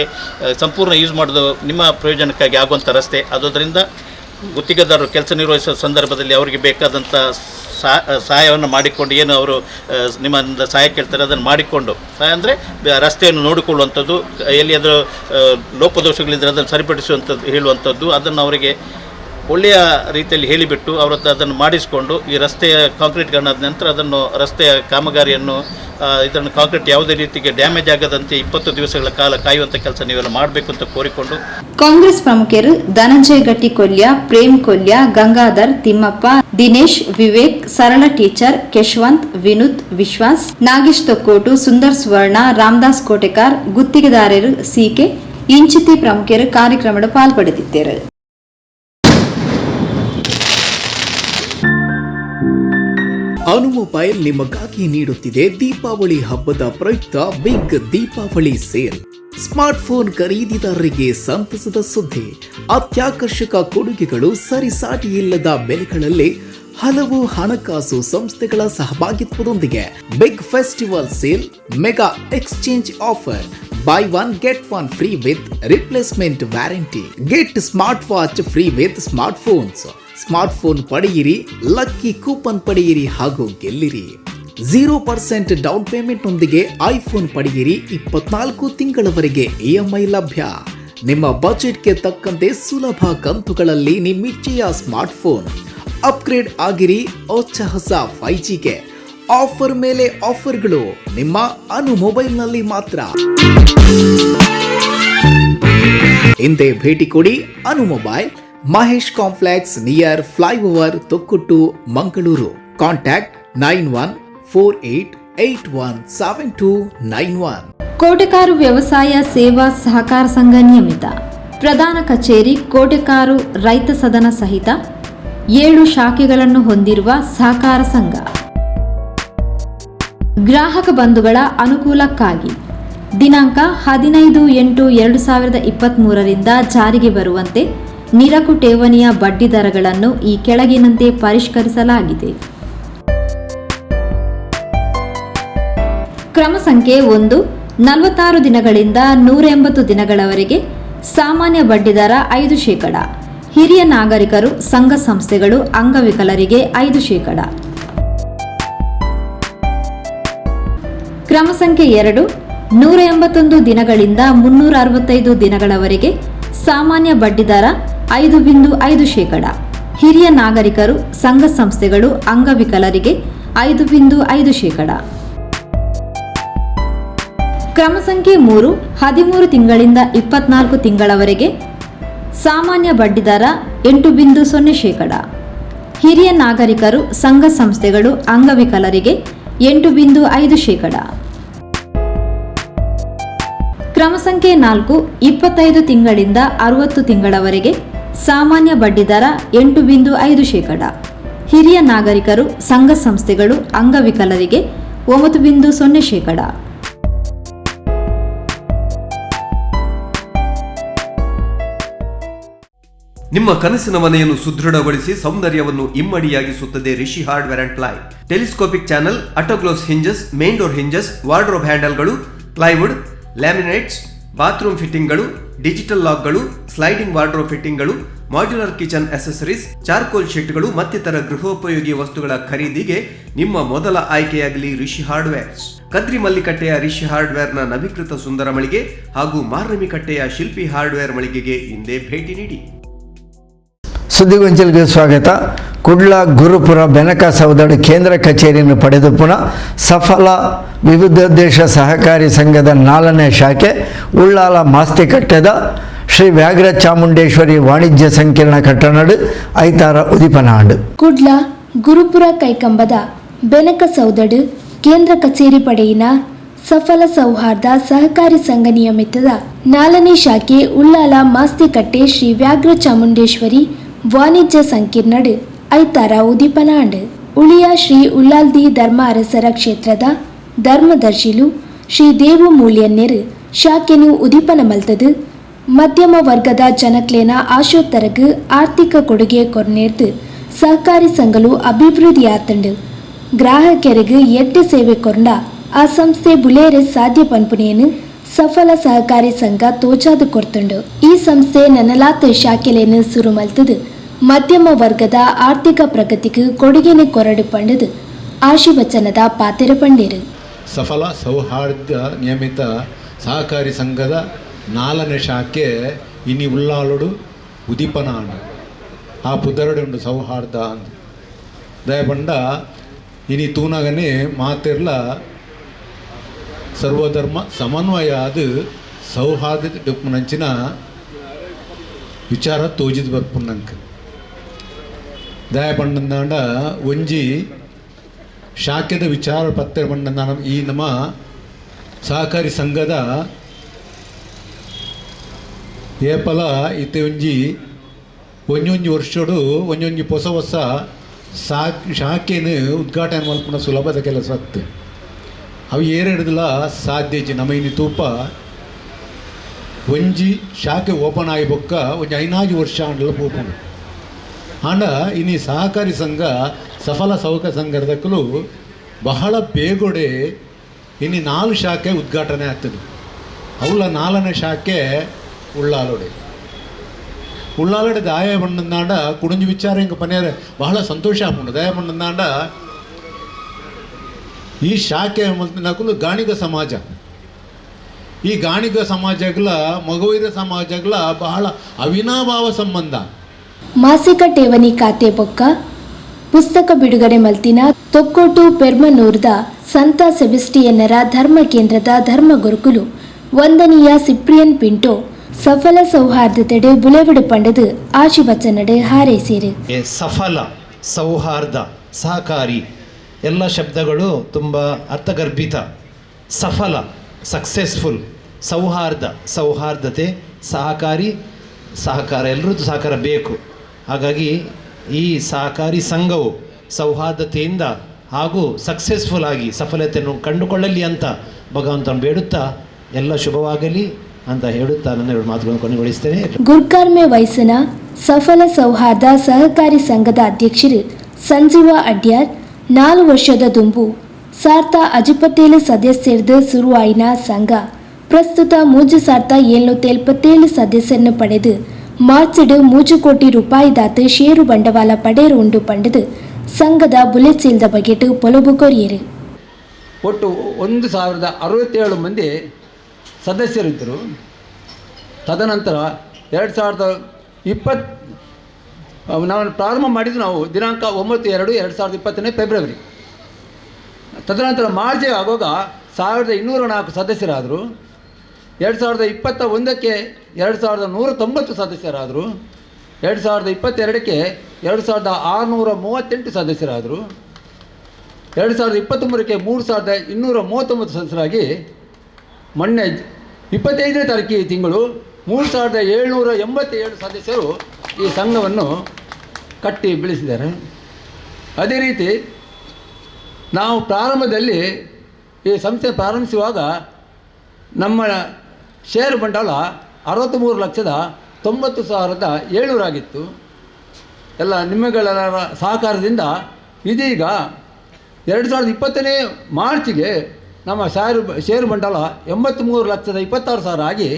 ಸಂಪೂರ್ಣ ಯೂಸ್ ಮಾಡೋದು ನಿಮ್ಮ ಪ್ರಯೋಜನಕ್ಕಾಗಿ ಆಗುವಂಥ ರಸ್ತೆ. ಆದುದರಿಂದ ಗುತ್ತಿಗೆದಾರರು ಕೆಲಸ ನಿರ್ವಹಿಸುವ ಸಂದರ್ಭದಲ್ಲಿ ಅವರಿಗೆ ಬೇಕಾದಂಥ ಸಹಾಯವನ್ನು ಮಾಡಿಕೊಂಡು, ಏನು ಅವರು ನಿಮ್ಮಿಂದ ಸಹಾಯ ಕೇಳ್ತಾರೆ ಅದನ್ನು ಮಾಡಿಕೊಂಡು, ಸಹಾಯ ಅಂದರೆ ರಸ್ತೆಯನ್ನು ನೋಡಿಕೊಳ್ಳುವಂಥದ್ದು, ಎಲ್ಲಿಯಾದರೂ ಲೋಪದೋಷಗಳಿದ್ದರೆ ಅದನ್ನು ಸರಿಪಡಿಸುವಂಥದ್ದು ಹೇಳುವಂಥದ್ದು, ಅದನ್ನು ಅವರಿಗೆ ಒಳ್ಳೆಯ ರೀತಿಯಲ್ಲಿ ಹೇಳಿಬಿಟ್ಟು ಅವರ ಹತ್ರ ಅದನ್ನು ಮಾಡಿಸಿಕೊಂಡು ಈ ರಸ್ತೆಯ ಕಾಂಕ್ರೀಟ್ಗಳಾದ ನಂತರ ಅದನ್ನು ರಸ್ತೆಯ ಕಾಮಗಾರಿಯನ್ನು ಇದನ್ನು ಕಾಂಕ್ರೀಟ್ ಯಾವುದೇ ರೀತಿಗೆ ಡ್ಯಾಮೇಜ್ ಆಗದಂತೆ 20 ದಿವಸಗಳ ಕಾಲ ಕಾಯುವಂಥ ಕೆಲಸ ನೀವೆಲ್ಲ ಮಾಡಬೇಕು ಅಂತ ಕೋರಿಕೊಂಡು. ಕಾಂಗ್ರೆಸ್ ಪ್ರಮುಖರು ಧನಂಜಯ ಗಟ್ಟಿ ಕೊಲ್ಯ, ಪ್ರೇಮ್ ಕೊಲ್ಯ, ಗಂಗಾಧರ್, ತಿಮ್ಮಪ್ಪ, ದಿನೇಶ್, ವಿವೇಕ್, ಸರಳ ಟೀಚರ್, ಯಶವಂತ್, ವಿನುತ್, ವಿಶ್ವಾಸ್, ನಾಗೇಶ್ ತೊಕ್ಕೋಟು, ಸುಂದರ್ ಸುವರ್ಣ, ರಾಮದಾಸ್ ಕೋಟೆಕಾರ್, ಗುತ್ತಿಗೆದಾರರು ಸಿಕೆ ಇಂಚಿತಿ ಪ್ರಮುಖರು ಕಾರ್ಯಕ್ರಮದ ಪಾಲ್ಪಡೆದಿದ್ದರು. ಅನು ಮೊಬೈಲ್ ನಿಮಗಾಗಿ ನೀಡುತ್ತಿದೆ ದೀಪಾವಳಿ ಹಬ್ಬದ ಪ್ರಯುಕ್ತ big Deepavali sale. Smartphone ಖರೀದಿದಾರರಿಗೆ ಸಂತಸದ ಸುದ್ದಿ. ಅತ್ಯಾಕರ್ಷಕ ಕೊಡುಗೆಗಳು, ಸರಿಸಾಟಿಯಿಲ್ಲದ ಬೆಲೆಗಳಲ್ಲಿ ಹಲವು ಹಣಕಾಸು ಸಂಸ್ಥೆಗಳ ಸಹಭಾಗಿತ್ವದೊಂದಿಗೆ big festival sale, mega exchange offer, buy one get one free with replacement warranty, get smart watch free with smart phones. Smartphone ಪಡೆಯಿರಿ, ಲಕ್ಕಿ ಕೂಪನ್ ಪಡೆಯಿರಿ ಹಾಗೂ ಗೆಲ್ಲಿರಿ. 0% ಡೌನ್ ಪೇಮೆಂಟ್ನೊಂದಿಗೆ ಐಫೋನ್ ಪಡೆಯಿರಿ. 24 ತಿಂಗಳವರೆಗೆ ಇಎಂಐ ಲಭ್ಯ. ನಿಮ್ಮ ಬಜೆಟ್ಗೆ ತಕ್ಕಂತೆ ಸುಲಭ ಕಂತುಗಳಲ್ಲಿ ನಿಮ್ಮಿಚ್ಛೆಯ ಸ್ಮಾರ್ಟ್ಫೋನ್. ಅಪ್ಗ್ರೇಡ್ ಆಗಿರಿ ಹೊಸ 5Gಗೆ. ಆಫರ್ ಮೇಲೆ ಆಫರ್ಗಳು ನಿಮ್ಮ ಅನು ಮೊಬೈಲ್ನಲ್ಲಿ ಮಾತ್ರ. ಹಿಂದೆ ಭೇಟಿ ಕೊಡಿ Anu mobile, Mahesh complex, near flyover, Thokkottu, Mangaluru. Contact 9148817291. Kotekaru ವ್ಯವಸಾಯ ಸೇವಾ ಸಹಕಾರ ಸಂಘ ನಿಯಮಿತ ಪ್ರಧಾನ ಕಚೇರಿ ಕೋಟೆಕಾರು ರೈತ ಸದನ ಸಹಿತ 7 ಶಾಖೆಗಳನ್ನು ಹೊಂದಿರುವ ಸಹಕಾರ ಸಂಘ. ಗ್ರಾಹಕ ಬಂಧುಗಳ ಅನುಕೂಲಕ್ಕಾಗಿ ದಿನಾಂಕ 15/8/2023ರಿಂದ ಜಾರಿಗೆ ಬರುವಂತೆ ನಿರಕು ಠೇವಣಿಯ ಬಡ್ಡಿ ದರಗಳನ್ನು ಈ ಕೆಳಗಿನಂತೆ ಪರಿಷ್ಕರಿಸಲಾಗಿದೆ. ಕ್ರಮ ಸಂಖ್ಯೆ 1, 46 ದಿನಗಳಿಂದ 180 ದಿನಗಳವರೆಗೆ ಸಾಮಾನ್ಯ ಬಡ್ಡಿದರ 5%, ಹಿರಿಯ ನಾಗರಿಕರು, ಸಂಘ ಸಂಸ್ಥೆಗಳು, ಅಂಗವಿಕಲರಿಗೆ 5%. ಕ್ರಮ ಸಂಖ್ಯೆ 2, 181 ದಿನಗಳಿಂದ 365 ದಿನಗಳವರೆಗೆ ಸಾಮಾನ್ಯ ಬಡ್ಡಿದರ 5.5%, ಹಿರಿಯ ನಾಗರಿಕರು, ಸಂಘ ಸಂಸ್ಥೆಗಳು, ಅಂಗವಿಕಲರಿಗೆ 5.5%. ಕ್ರಮ ಸಂಖ್ಯೆ 3, 13 ತಿಂಗಳಿಂದ 24 ತಿಂಗಳವರೆಗೆ ಸಾಮಾನ್ಯ ಬಡ್ಡಿದರ 8.0%, ಹಿರಿಯ ನಾಗರಿಕರು, ಸಂಘ ಸಂಸ್ಥೆಗಳು, ಅಂಗವಿಕಲರಿಗೆ 8.5%. ಕ್ರಮ ಸಂಖ್ಯೆ 4, 25 ತಿಂಗಳಿಂದ 60 ತಿಂಗಳವರೆಗೆ ಸಾಮಾನ್ಯ ಬಡ್ಡಿದರ 8.5%, ಹಿರಿಯ ನಾಗರಿಕರು, ಸಂಘ ಸಂಸ್ಥೆಗಳು, ಅಂಗವಿಕಲರಿಗೆ 9.0%. ನಿಮ್ಮ ಕನಸಿನ ಮನೆಯನ್ನು ಸುದೃಢಗೊಳಿಸಿ ಸೌಂದರ್ಯವನ್ನು ಇಮ್ಮಡಿಯಾಗಿಸುತ್ತದೆ Rishi hardware and ply. Telescopic channel, auto close hinges, main door hinges, wardrobe ಹ್ಯಾಂಡಲ್ಗಳು, plywood, laminates, bathroom ಫಿಟ್ಟಿಂಗ್ಗಳು, digital ಲಾಕ್ಗಳು, sliding wardrobe ಫಿಟ್ಟಿಂಗ್ಗಳು, modular kitchen accessories, charcoal ಶೀಟ್ಗಳು ಮತ್ತಿತರ ಗೃಹೋಪಯೋಗಿ ವಸ್ತುಗಳ ಖರೀದಿಗೆ ನಿಮ್ಮ ಮೊದಲ ಆಯ್ಕೆಯಾಗಲಿ ರಿಷಿ ಹಾರ್ಡ್ವೇರ್ಸ್. ಕದ್ರಿ ಮಲ್ಲಿಕಟ್ಟೆಯ ರಿಷಿ ಹಾರ್ಡ್ವೇರ್ನ ನವೀಕೃತ ಸುಂದರ ಮಳಿಗೆ ಹಾಗೂ ಮಾರ್ನಮಿಕಟ್ಟೆಯ ಶಿಲ್ಪಿ ಹಾರ್ಡ್ವೇರ್ ಮಳಿಗೆಗೆ ಹಿಂದೆ ಭೇಟಿ ನೀಡಿ. ಸುದ್ದಿಗೊಂಚಲಿಗೆ ಸ್ವಾಗತ. ಕುಡ್ಲ ಗುರುಪುರ ಬೆನಕ ಸೌದಡು ಕೇಂದ್ರ ಕಚೇರಿಯನ್ನು ಪಡೆದು ಪುನಃ ಸಫಲ ವಿವಿಧೋದ್ದೇಶ ಸಹಕಾರಿ ಸಂಘದ 4ನೇ ಶಾಖೆ ಉಳ್ಳಾಲ ಮಾಸ್ತಿಕಟ್ಟೆದ ಶ್ರೀ ವ್ಯಾಘ್ರ ಚಾಮುಂಡೇಶ್ವರಿ ವಾಣಿಜ್ಯ ಸಂಕೀರ್ಣ ಕಟ್ಟಣಡು ಐತಾರ ಉದಿಪನಾಂಡು. ಕುಡ್ಲ ಗುರುಪುರ ಕೈಕಂಬದ ಬೆನಕ ಸೌದಡು ಕೇಂದ್ರ ಕಚೇರಿ ಪಡೆಯಿನ ಸಫಲ ಸೌಹಾರ್ದ ಸಹಕಾರಿ ಸಂಘ ನಿಯಮಿತದ 4ನೇ ಶಾಖೆ ಉಳ್ಳಾಲ ಮಾಸ್ತಿಕಟ್ಟೆ ಶ್ರೀ ವ್ಯಾಘ್ರ ಚಾಮುಂಡೇಶ್ವರಿ ವಾಣಿಜ್ಯ ಸಂಕೀರ್ಣಡು ಐತಾರ ಉದಿಪನಾಂಡು. Uliya Shri Ullaldi ಧರ್ಮ ಅರಸರ ಕ್ಷೇತ್ರದ ಧರ್ಮದರ್ಶಿಲು ಶ್ರೀ ದೇವು ಮೂಲ್ಯನ್ನೆರು ಶಾಖೆನು ಉದೀಪನ ಮಲ್ತದು ಮಧ್ಯಮ ವರ್ಗದ ಜನಕ್ಲೇನ ಆಶೋತ್ತರಗ್ ಆರ್ಥಿಕ ಕೊಡುಗೆ ಕೊರ್ನೇರ್ದು ಸಹಕಾರಿ ಸಂಘಲು ಅಭಿವೃದ್ಧಿಯಾತಂಡು ಗ್ರಾಹಕರಿಗೆ ಎಡ್ಡೆ ಸೇವೆ ಕೊಂಡ ಆ ಸಂಸ್ಥೆ ಬುಲೇರೆ ಸಾಧ್ಯ ಪನ್ಪುನೇನು ಸಫಲ ಸಹಕಾರಿ ಸಂಘ ತೋಜಾದು ಕೊರ್ತುಂಡು. ಈ ಸಂಸ್ಥೆ ನನಲಾತ ಶಾಖೆಲೇನು ಸುರು ಮಲ್ತದು ಮಧ್ಯಮ ವರ್ಗದ ಆರ್ಥಿಕ ಪ್ರಗತಿಗೆ ಕೊಡುಗೆನೆ ಕೊರಡು ಪಂಡದು ಆಶೀರ್ವಚನದ ಪಾತೆರ ಪಂಡೇರು. ಸಫಲ ಸೌಹಾರ್ದ ನಿಯಮಿತ ಸಹಕಾರಿ ಸಂಘದ ನಾಲ್ಕನೇ ಶಾಖೆ ಇನಿ ಉಳ್ಳಾಲುಡು ಉದೀಪನಾಂಡು ಆ ಪುದರಡು ಉಂಡು ಸೌಹಾರ್ದ ಅಂದು ದಯಪಂಡ ಇನಿ ತೂನಾಗನೆ ಮಾತೆರ್ಲ ಸರ್ವಧರ್ಮ ಸಮನ್ವಯ ಅದು ಸೌಹಾರ್ದ ಡುಪ್ಪುನಂಚಿನ ವಿಚಾರ ತೋಜಿದ ಬರ್ಪುನಂಕ ದಯಪಂಡಂದಾಂಡ ಒಂಜಿ ಶಾಖೆದ ವಿಚಾರ ಪತ್ತೆ ಪಂಡಂದಾನ ಈ ನಮ್ಮ ಸಹಕಾರಿ ಸಂಘದ ಏಪಲ ಇತ್ತೆ ಒಂಜಿ ಒಂಜೊಂಜಿ ವರ್ಷಡು ಒಂಜೊಂಜಿ ಹೊಸ ಹೊಸ ಶಾಖೆನು ಉದ್ಘಾಟನೆ ಮಲ್ಪುನ ಸುಲಭದ ಕೆಲಸ ಆಗ್ತದೆ. ಅವು ಏರೆಡ್ದಲ ಸಾಧ್ಯ ಇಜ್ಜಿ. ನಮ್ಮ ಇನಿ ತೂಪ ಒಂಜಿ ಶಾಖೆ ಓಪನ್ ಆಗಿ ಬೊಕ್ಕ ಒಂಜಿ 5 ವರ್ಷ ಆಂಡಲ ಪೋಪುಂಡು. ಆಂಡ ಇನಿ ಸಹಕಾರಿ ಸಂಘ ಸಫಲ ಸೌಕ ಸಂಘದಕ್ಕಲು ಬಹಳ ಬೇಗೊಡೆ ಇನಿ 4 ಶಾಖೆ ಉದ್ಘಾಟನೆ ಆಗ್ತದೆ. ಅವಳ 4ನೇ ಶಾಖೆ ಉಳ್ಳಾಲೋಡೆ ಉಳ್ಳಾಲೋಡೆ ದಾಯ ಬಂದಂದಾಂಡ ಕುಡಿಂಜಿ ವಿಚಾರ ಹಿಂಗೆ ಪನ್ಯಾರ ಬಹಳ ಸಂತೋಷ ಆಪುಂಡು. ದಾಯ ಬಂದಂದಾಂಡ ಈ ಶಾಖೆ ಮಲ್ತಿನಕುಲು ಗಾಣಿಗ ಸಮಾಜ, ಈ ಗಾಣಿಗ ಸಮಾಜಗಳ ಮಗುವಿನ ಸಮಾಜಗಳ ಬಹಳ ಅವಿನಾಭಾವ ಸಂಬಂಧ. ಮಾಸಿಕ ಠೇವಣಿ ಖಾತೆ ಬೊಕ್ಕ ಪುಸ್ತಕ ಬಿಡುಗಡೆ ಮಲ್ತಿನ ತೊಕ್ಕೋಟು ಪೆರ್ಮನೂರ್ದ ಸಂತ ಸೆಬೆಸ್ಟಿಯನ್ನರ ಧರ್ಮ ಕೇಂದ್ರದ ಧರ್ಮ ಗುರುಕುಲು ವಂದನೀಯ ಸಿಪ್ರಿಯನ್ ಪಿಂಟೋ ಸಫಲ ಸೌಹಾರ್ದತೆಡೆ ಬುಲೆವಿಡು ಪಂಡದು ಆಶೀರ್ವಚನಡೆ ಹಾರೈಸಿರು. ಸಫಲ ಸೌಹಾರ್ದ ಸಹಕಾರಿ ಎಲ್ಲ ಶಬ್ದಗಳು ತುಂಬ ಅರ್ಥಗರ್ಭಿತ. ಸಫಲ ಸಕ್ಸಸ್ಫುಲ್, ಸೌಹಾರ್ದ ಸೌಹಾರ್ದತೆ, ಸಹಕಾರಿ ಸಹಕಾರ, ಎಲ್ಲರದ್ದು ಸಹಕಾರ ಬೇಕು. ಹಾಗಾಗಿ ಈ ಸಹಕಾರಿ ಸಂಘವು ಸೌಹಾರ್ದತೆಯಿಂದ ಹಾಗೂ ಸಕ್ಸಸ್ಫುಲ್ ಆಗಿ ಸಫಲತೆಯನ್ನು ಕಂಡುಕೊಳ್ಳಲಿ ಅಂತ ಭಗವಂತನ ಬೇಡುತ್ತಾ ಎಲ್ಲ ಶುಭವಾಗಲಿ ಅಂತ ಹೇಳುತ್ತಾ ನನ್ನ ಎರಡು ಮಾತುಗಳನ್ನು ಕೊನೆಗೊಳಿಸ್ತೇನೆ. ಗುರ್ಕಾರ್ಮೆ ವಯಸ್ಸಿನ ಸಫಲ ಸೌಹಾರ್ದ ಸಹಕಾರಿ ಸಂಘದ ಅಧ್ಯಕ್ಷರು ಸಂಜೀವ ಅಡ್ಯಾರ್ 4 ವರ್ಷದ ದುಂಬು ಸಾರ್ಥ ಅಜಿಪತ್ತೇಳು ಸದಸ್ಯರದು ಸುರುವಾಯಿನ ಸಂಘ ಪ್ರಸ್ತುತ 3777 ಸದಸ್ಯರನ್ನು ಪಡೆದು ಮಾರ್ಚ್ಡ್ 3 ಕೋಟಿ ರೂಪಾಯಿ ದಾತು ಷೇರು ಬಂಡವಾಳ ಪಡೆಯರು ಉಂಡು ಪಂಡದು ಸಂಘದ ಬುಲೆಚೀಲ್ದ ಬಗೆಟು ಪೊಲಬು ಕೊರಿಯರು. ಒಟ್ಟು 1067 ಮಂದಿ ಸದಸ್ಯರಿದ್ದರು. ತದನಂತರ 2020 ನಾವು ಪ್ರಾರಂಭ ಮಾಡಿದ್ದು ನಾವು ದಿನಾಂಕ 9/2/2020 ಫೆಬ್ರವರಿ. ತದನಂತರ ಮಾರ್ಚ್ ಆಗುವಾಗ 1204 ಸದಸ್ಯರಾದರು. 2021ಕ್ಕೆ 2190 ಸದಸ್ಯರಾದರು. 2022ಕ್ಕೆ 2638 ಸದಸ್ಯರಾದರು. 2023ಕ್ಕೆ 3239 ಸದಸ್ಯರಾಗಿ ಮೊನ್ನೆ 25ನೇ ತಾರೀಕು ಈ ತಿಂಗಳು 3787 ಸದಸ್ಯರು ಈ ಸಂಘವನ್ನು ಕಟ್ಟಿ ಬೆಳೆಸಿದ್ದಾರೆ. ಅದೇ ರೀತಿ ನಾವು ಪ್ರಾರಂಭದಲ್ಲಿ ಈ ಸಂಸ್ಥೆ ಪ್ರಾರಂಭಿಸುವಾಗ ನಮ್ಮ ಷೇರು ಬಂಡವಾಳ 63,90,700 ಆಗಿತ್ತು. ಎಲ್ಲ ನಿಮ್ಮಗಳೆಲ್ಲರ ಸಹಕಾರದಿಂದ ಇದೀಗ 2020ನೇ ಮಾರ್ಚಿಗೆ ನಮ್ಮ ಷೇರು ಬಂಡವಾಳ 83,26,000 ಆಗಿ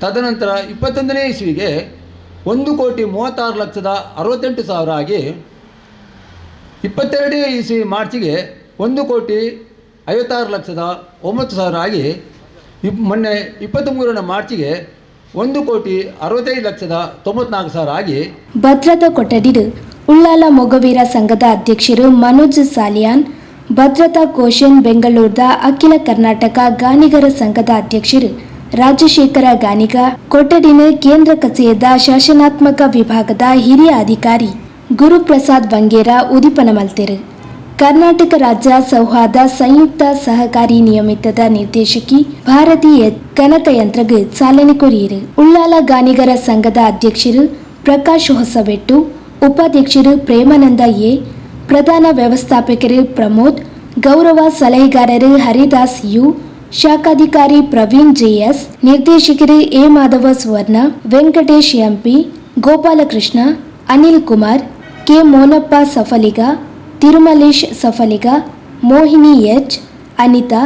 ತದನಂತರ 21ನೇ ಇಸ್ವಿಗೆ 1,36,68,000 ಆಗಿ 22ನೇ ಇಸ್ವಿ ಮಾರ್ಚಿಗೆ 1,56,09,000 ಆಗಿ ಮೊನ್ನೆ 23ನೇ ಮಾರ್ಚಿಗೆ 1,65,94,000 ಆಗಿ. ಭದ್ರತಾ ಕೊಠಡಿಡು ಉಳ್ಳಾಲ ಮೊಗವೀರ ಸಂಘದ ಅಧ್ಯಕ್ಷರು ಮನೋಜ್ ಸಾಲಿಯಾನ್, ಭದ್ರತಾ ಕೋಶನ್ ಬೆಂಗಳೂರದ ಅಖಿಲ ಕರ್ನಾಟಕ ಗಾಣಿಗರ ಸಂಘದ ಅಧ್ಯಕ್ಷರು ರಾಜಶೇಖರ ಗಾಣಿಗ, ಕೊಠಡಿನ ಕೇಂದ್ರ ಕಚೇರಿದ ಶಾಸನಾತ್ಮಕ ವಿಭಾಗದ ಹಿರಿಯ ಅಧಿಕಾರಿ ಗುರುಪ್ರಸಾದ್ ಬಂಗೇರ ಉದಿಪನ ಮಲ್ತೆರು. ಕರ್ನಾಟಕ ರಾಜ್ಯ ಸೌಹಾರ್ದ ಸಂಯುಕ್ತ ಸಹಕಾರಿ ನಿಯಮಿತದ ನಿರ್ದೇಶಕಿ ಭಾರತೀಯ ಗಣಕಯಂತ್ರಗ್ ಚಾಲನೆ ಕೊರಿಯರು. ಉಳ್ಳಾಲ ಗಾಣಿಗರ ಸಂಘದ ಅಧ್ಯಕ್ಷರು ಪ್ರಕಾಶ್ ಹೊಸಬೆಟ್ಟು, ಉಪಾಧ್ಯಕ್ಷರು ಪ್ರೇಮಾನಂದ ಎ, ಪ್ರಧಾನ ವ್ಯವಸ್ಥಾಪಕರು ಪ್ರಮೋದ್, ಗೌರವ ಸಲಹೆಗಾರರು ಹರಿದಾಸ್ you, ಶಾಖಾಧಿಕಾರಿ ಪ್ರವೀಣ್ ಜೆಎಸ್, ನಿರ್ದೇಶಕರು A Madhava Suvarna, Venkatesh MP, Gopalakrishna, Anil Kumar, K Monappa Safaliga, Tirumalesh Safaliga, Mohini H, Anita,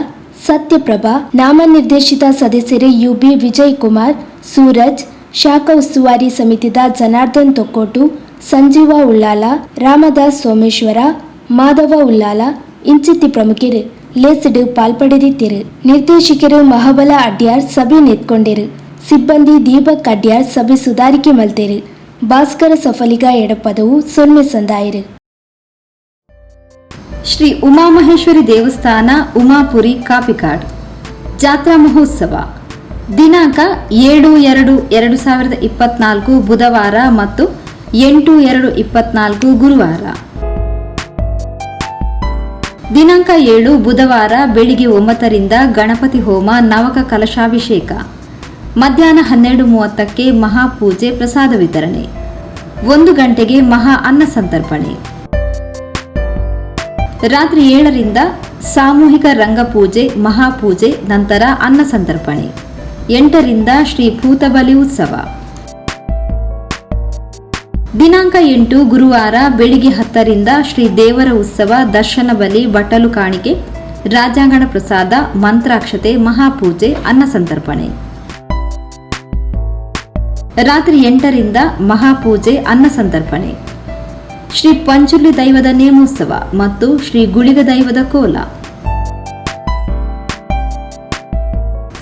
Satyaprabha, ನಾಮನಿರ್ದೇಶಿತ ಸದಸ್ಯರು ಯುಬಿ ವಿಜಯ್ ಕುಮಾರ್, ಸೂರಜ್, ಶಾಖಾ ಉಸ್ತುವಾರಿ ಸಮಿತಿದ ಜನಾರ್ದನ್ ತೊಕ್ಕೋಟು, ಸಂಜೀವ ಉಳ್ಳಾಲ, ರಾಮದಾಸ್ ಸೋಮೇಶ್ವರ, ಮಾಧವ ಉಳ್ಳಾಲ ಇಂಚಿತ್ತಿ ಪ್ರಮುಖರು ಲೇಸಿಡು ಪಾಲ್ಪಡೆದಿತ್ತಿರು. ನಿರ್ದೇಶಕರು ಮಹಬಲ ಅಡ್ಯಾರ್ ಸಭೆ ನೆತ್ಕೊಂಡಿರು. ಸಿಬ್ಬಂದಿ ದೀಪಕ್ ಅಡ್ಯಾರ್ ಸಭೆ ಸುಧಾರಿಕೆ ಮಲ್ತೇರು. ಭಾಸ್ಕರ ಸಫಲಿಗ ಎಡಪದವು ಸೊನ್ನೆ ಸಂದಾಯಿರು. ಶ್ರೀ ಉಮಾಮಹೇಶ್ವರಿ ದೇವಸ್ಥಾನ ಉಮಾಪುರಿ ಕಾಪಿಕಾಡ್ ಜಾತ್ರಾ ಮಹೋತ್ಸವ ದಿನಾಂಕ 7/2/2024 ಬುಧವಾರ ಮತ್ತು 8/2/24 ಗುರುವಾರ. ದಿನಾಂಕ 7 ಬುಧವಾರ ಬೆಳಿಗ್ಗೆ 9ರಿಂದ ಗಣಪತಿ ಹೋಮ, ನವಕ ಕಲಶಾಭಿಷೇಕ, ಮಧ್ಯಾಹ್ನ 12:30ಕ್ಕೆ ಮಹಾಪೂಜೆ, ಪ್ರಸಾದ ವಿತರಣೆ, 1 ಗಂಟೆಗೆ ಮಹಾ ಅನ್ನ ಸಂತರ್ಪಣೆ, ರಾತ್ರಿ 7ರಿಂದ ಸಾಮೂಹಿಕ ರಂಗಪೂಜೆ, ಮಹಾಪೂಜೆ, ನಂತರ ಅನ್ನ ಸಂತರ್ಪಣೆ, 8ರಿಂದ ಶ್ರೀ ಭೂತಬಲಿ ಉತ್ಸವ. ದಿನಾಂಕ 8 ಗುರುವಾರ ಬೆಳಿಗ್ಗೆ 10ರಿಂದ ಶ್ರೀ ದೇವರ ಉತ್ಸವ, ದರ್ಶನ ಬಲಿ, ಬಟ್ಟಲು ಕಾಣಿಕೆ, ರಾಜಾಂಗಣ ಪ್ರಸಾದ, ಮಂತ್ರಾಕ್ಷತೆ, ಮಹಾಪೂಜೆ, ಅನ್ನ ಸಂತರ್ಪಣೆ, ರಾತ್ರಿ 8ರಿಂದ ಮಹಾಪೂಜೆ, ಅನ್ನ ಸಂತರ್ಪಣೆ, ಶ್ರೀ ಪಂಚುರ್ಲಿ ದೈವದ ನೇಮೋತ್ಸವ ಮತ್ತು ಶ್ರೀ ಗುಳಿಗ ದೈವದ ಕೋಲ.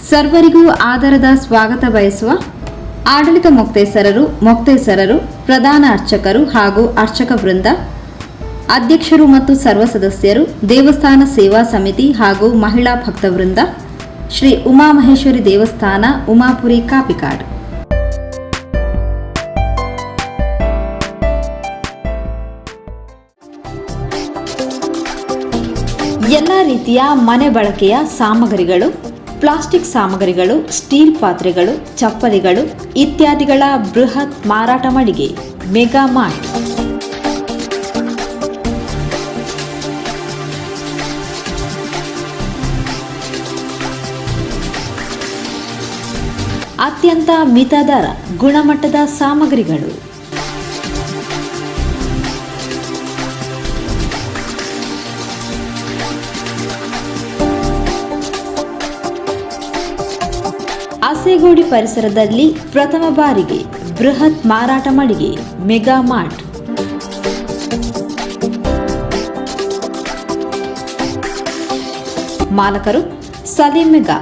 ಸರ್ವರಿಗೂ ಆದರದ ಸ್ವಾಗತ ಬಯಸುವ ಆಡಳಿತ ಮೊಕ್ತೇಸರರು, ಪ್ರಧಾನ ಅರ್ಚಕರು ಹಾಗೂ ಅರ್ಚಕ ವೃಂದ, ಅಧ್ಯಕ್ಷರು ಮತ್ತು ಸರ್ವ ಸದಸ್ಯರು, ದೇವಸ್ಥಾನ ಸೇವಾ ಸಮಿತಿ ಹಾಗೂ ಮಹಿಳಾ ಭಕ್ತವೃಂದ, ಶ್ರೀ ಉಮಾಮಹೇಶ್ವರಿ ದೇವಸ್ಥಾನ, ಉಮಾಪುರಿ, ಕಾಪಿಕಾಡ್. ಎಲ್ಲ ರೀತಿಯ ಮನೆ ಬಳಕೆಯ ಸಾಮಗ್ರಿಗಳು, ಪ್ಲಾಸ್ಟಿಕ್ ಸಾಮಗ್ರಿಗಳು, ಸ್ಟೀಲ್ ಪಾತ್ರೆಗಳು, ಚಪ್ಪಲಿಗಳು ಇತ್ಯಾದಿಗಳ ಬೃಹತ್ ಮಾರಾಟ ಮಳಿಗೆ ಮೆಗಾ ಮಾರ್ಟ್. ಅತ್ಯಂತ ಮಿತ ದರ, ಗುಣಮಟ್ಟದ ಸಾಮಗ್ರಿಗಳು. ಅಸೇಗೋಡಿ ಪರಿಸರದಲ್ಲಿ ಪ್ರಥಮ ಬಾರಿಗೆ ಬೃಹತ್ ಮಾರಾಟ ಮಳಿಗೆ ಮೆಗಾ ಮಾರ್ಟ್. ಮಾಲಕರು Salim mega,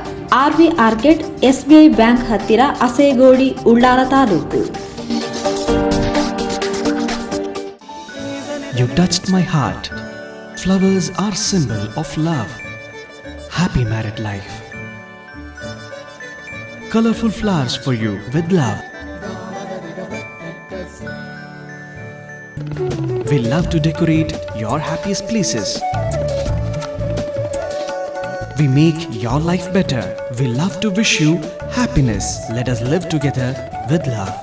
RV arcade, SBI bank ಹತ್ತಿರ, Asegodi, Ullal taluk. You touched my heart. Flowers are symbol of love. Happy married life. Colorful flowers for you with love. We love to decorate your happiest places. We make your life better. We love to wish you happiness. Let us live together with love.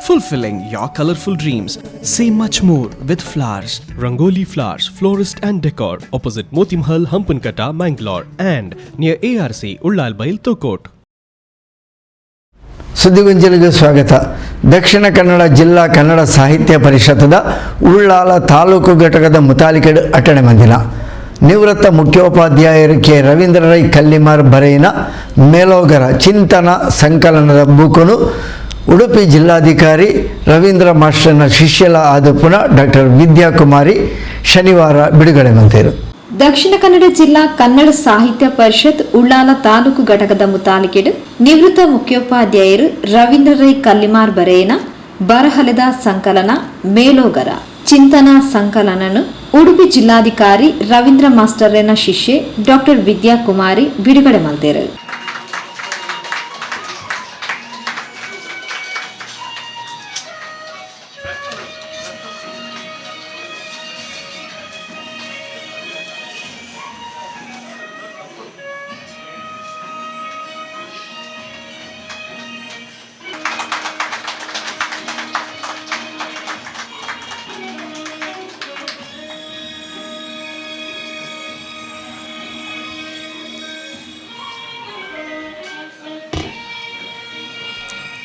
Fulfilling your colorful dreams. Say much more with flowers. Rangoli Flowers, Florist and Decor, opposite Moti Mahal, Hampankata, Mangalore, and near ARC, Ullalbail, Tokot. ಸುದ್ದಿಗೊಂಚಲಿಗೆ ಸ್ವಾಗತ. ದಕ್ಷಿಣ ಕನ್ನಡ ಜಿಲ್ಲಾ ಕನ್ನಡ ಸಾಹಿತ್ಯ ಪರಿಷತ್ತದ ಉಳ್ಳಾಲ ತಾಲೂಕು ಘಟಕದ ಮುತಾಲಿಕೆಡು ಅಟಣೆ ಮಂದಿನ ನಿವೃತ್ತ ಮುಖ್ಯೋಪಾಧ್ಯಾಯರು K Ravindra Rai Kallimar ಬರೆಯಿನ ಮೇಲೋಗರ ಚಿಂತನ ಸಂಕಲನದ ಬೂಕುನು ಉಡುಪಿ ಜಿಲ್ಲಾಧಿಕಾರಿ ರವೀಂದ್ರ ಮಾಸ್ಟರ್ನ ಶಿಷ್ಯಲ ಆದಪುನ ಡಾಕ್ಟರ್ ವಿದ್ಯಾಕುಮಾರಿ ಶನಿವಾರ ಬಿಡುಗಡೆ ಮಂತೇರು. ದಕ್ಷಿಣ ಕನ್ನಡ ಜಿಲ್ಲಾ ಕನ್ನಡ ಸಾಹಿತ್ಯ ಪರಿಷತ್ ಉಳ್ಳಾಲ ತಾಲೂಕು ಘಟಕದ ಮುತಾಲಿಕೆಡು ನಿವೃತ್ತ ಮುಖ್ಯೋಪಾಧ್ಯಾಯರು ರವೀಂದ್ರ ರೈ ಕಲ್ಲಿಮಾರ್ ಬರೆಯನ ಬರಹಲೆದ ಸಂಕಲನ ಮೇಲೋಗರ ಚಿಂತನಾ ಸಂಕಲನನು ಉಡುಪಿ ಜಿಲ್ಲಾಧಿಕಾರಿ ರವೀಂದ್ರ ಮಾಸ್ಟರ್ನ ಶಿಷ್ಯೆ ಡಾಕ್ಟರ್ ವಿದ್ಯಾಕುಮಾರಿ ಬಿಡುಗಡೆ ಮಲ್ತೇರು.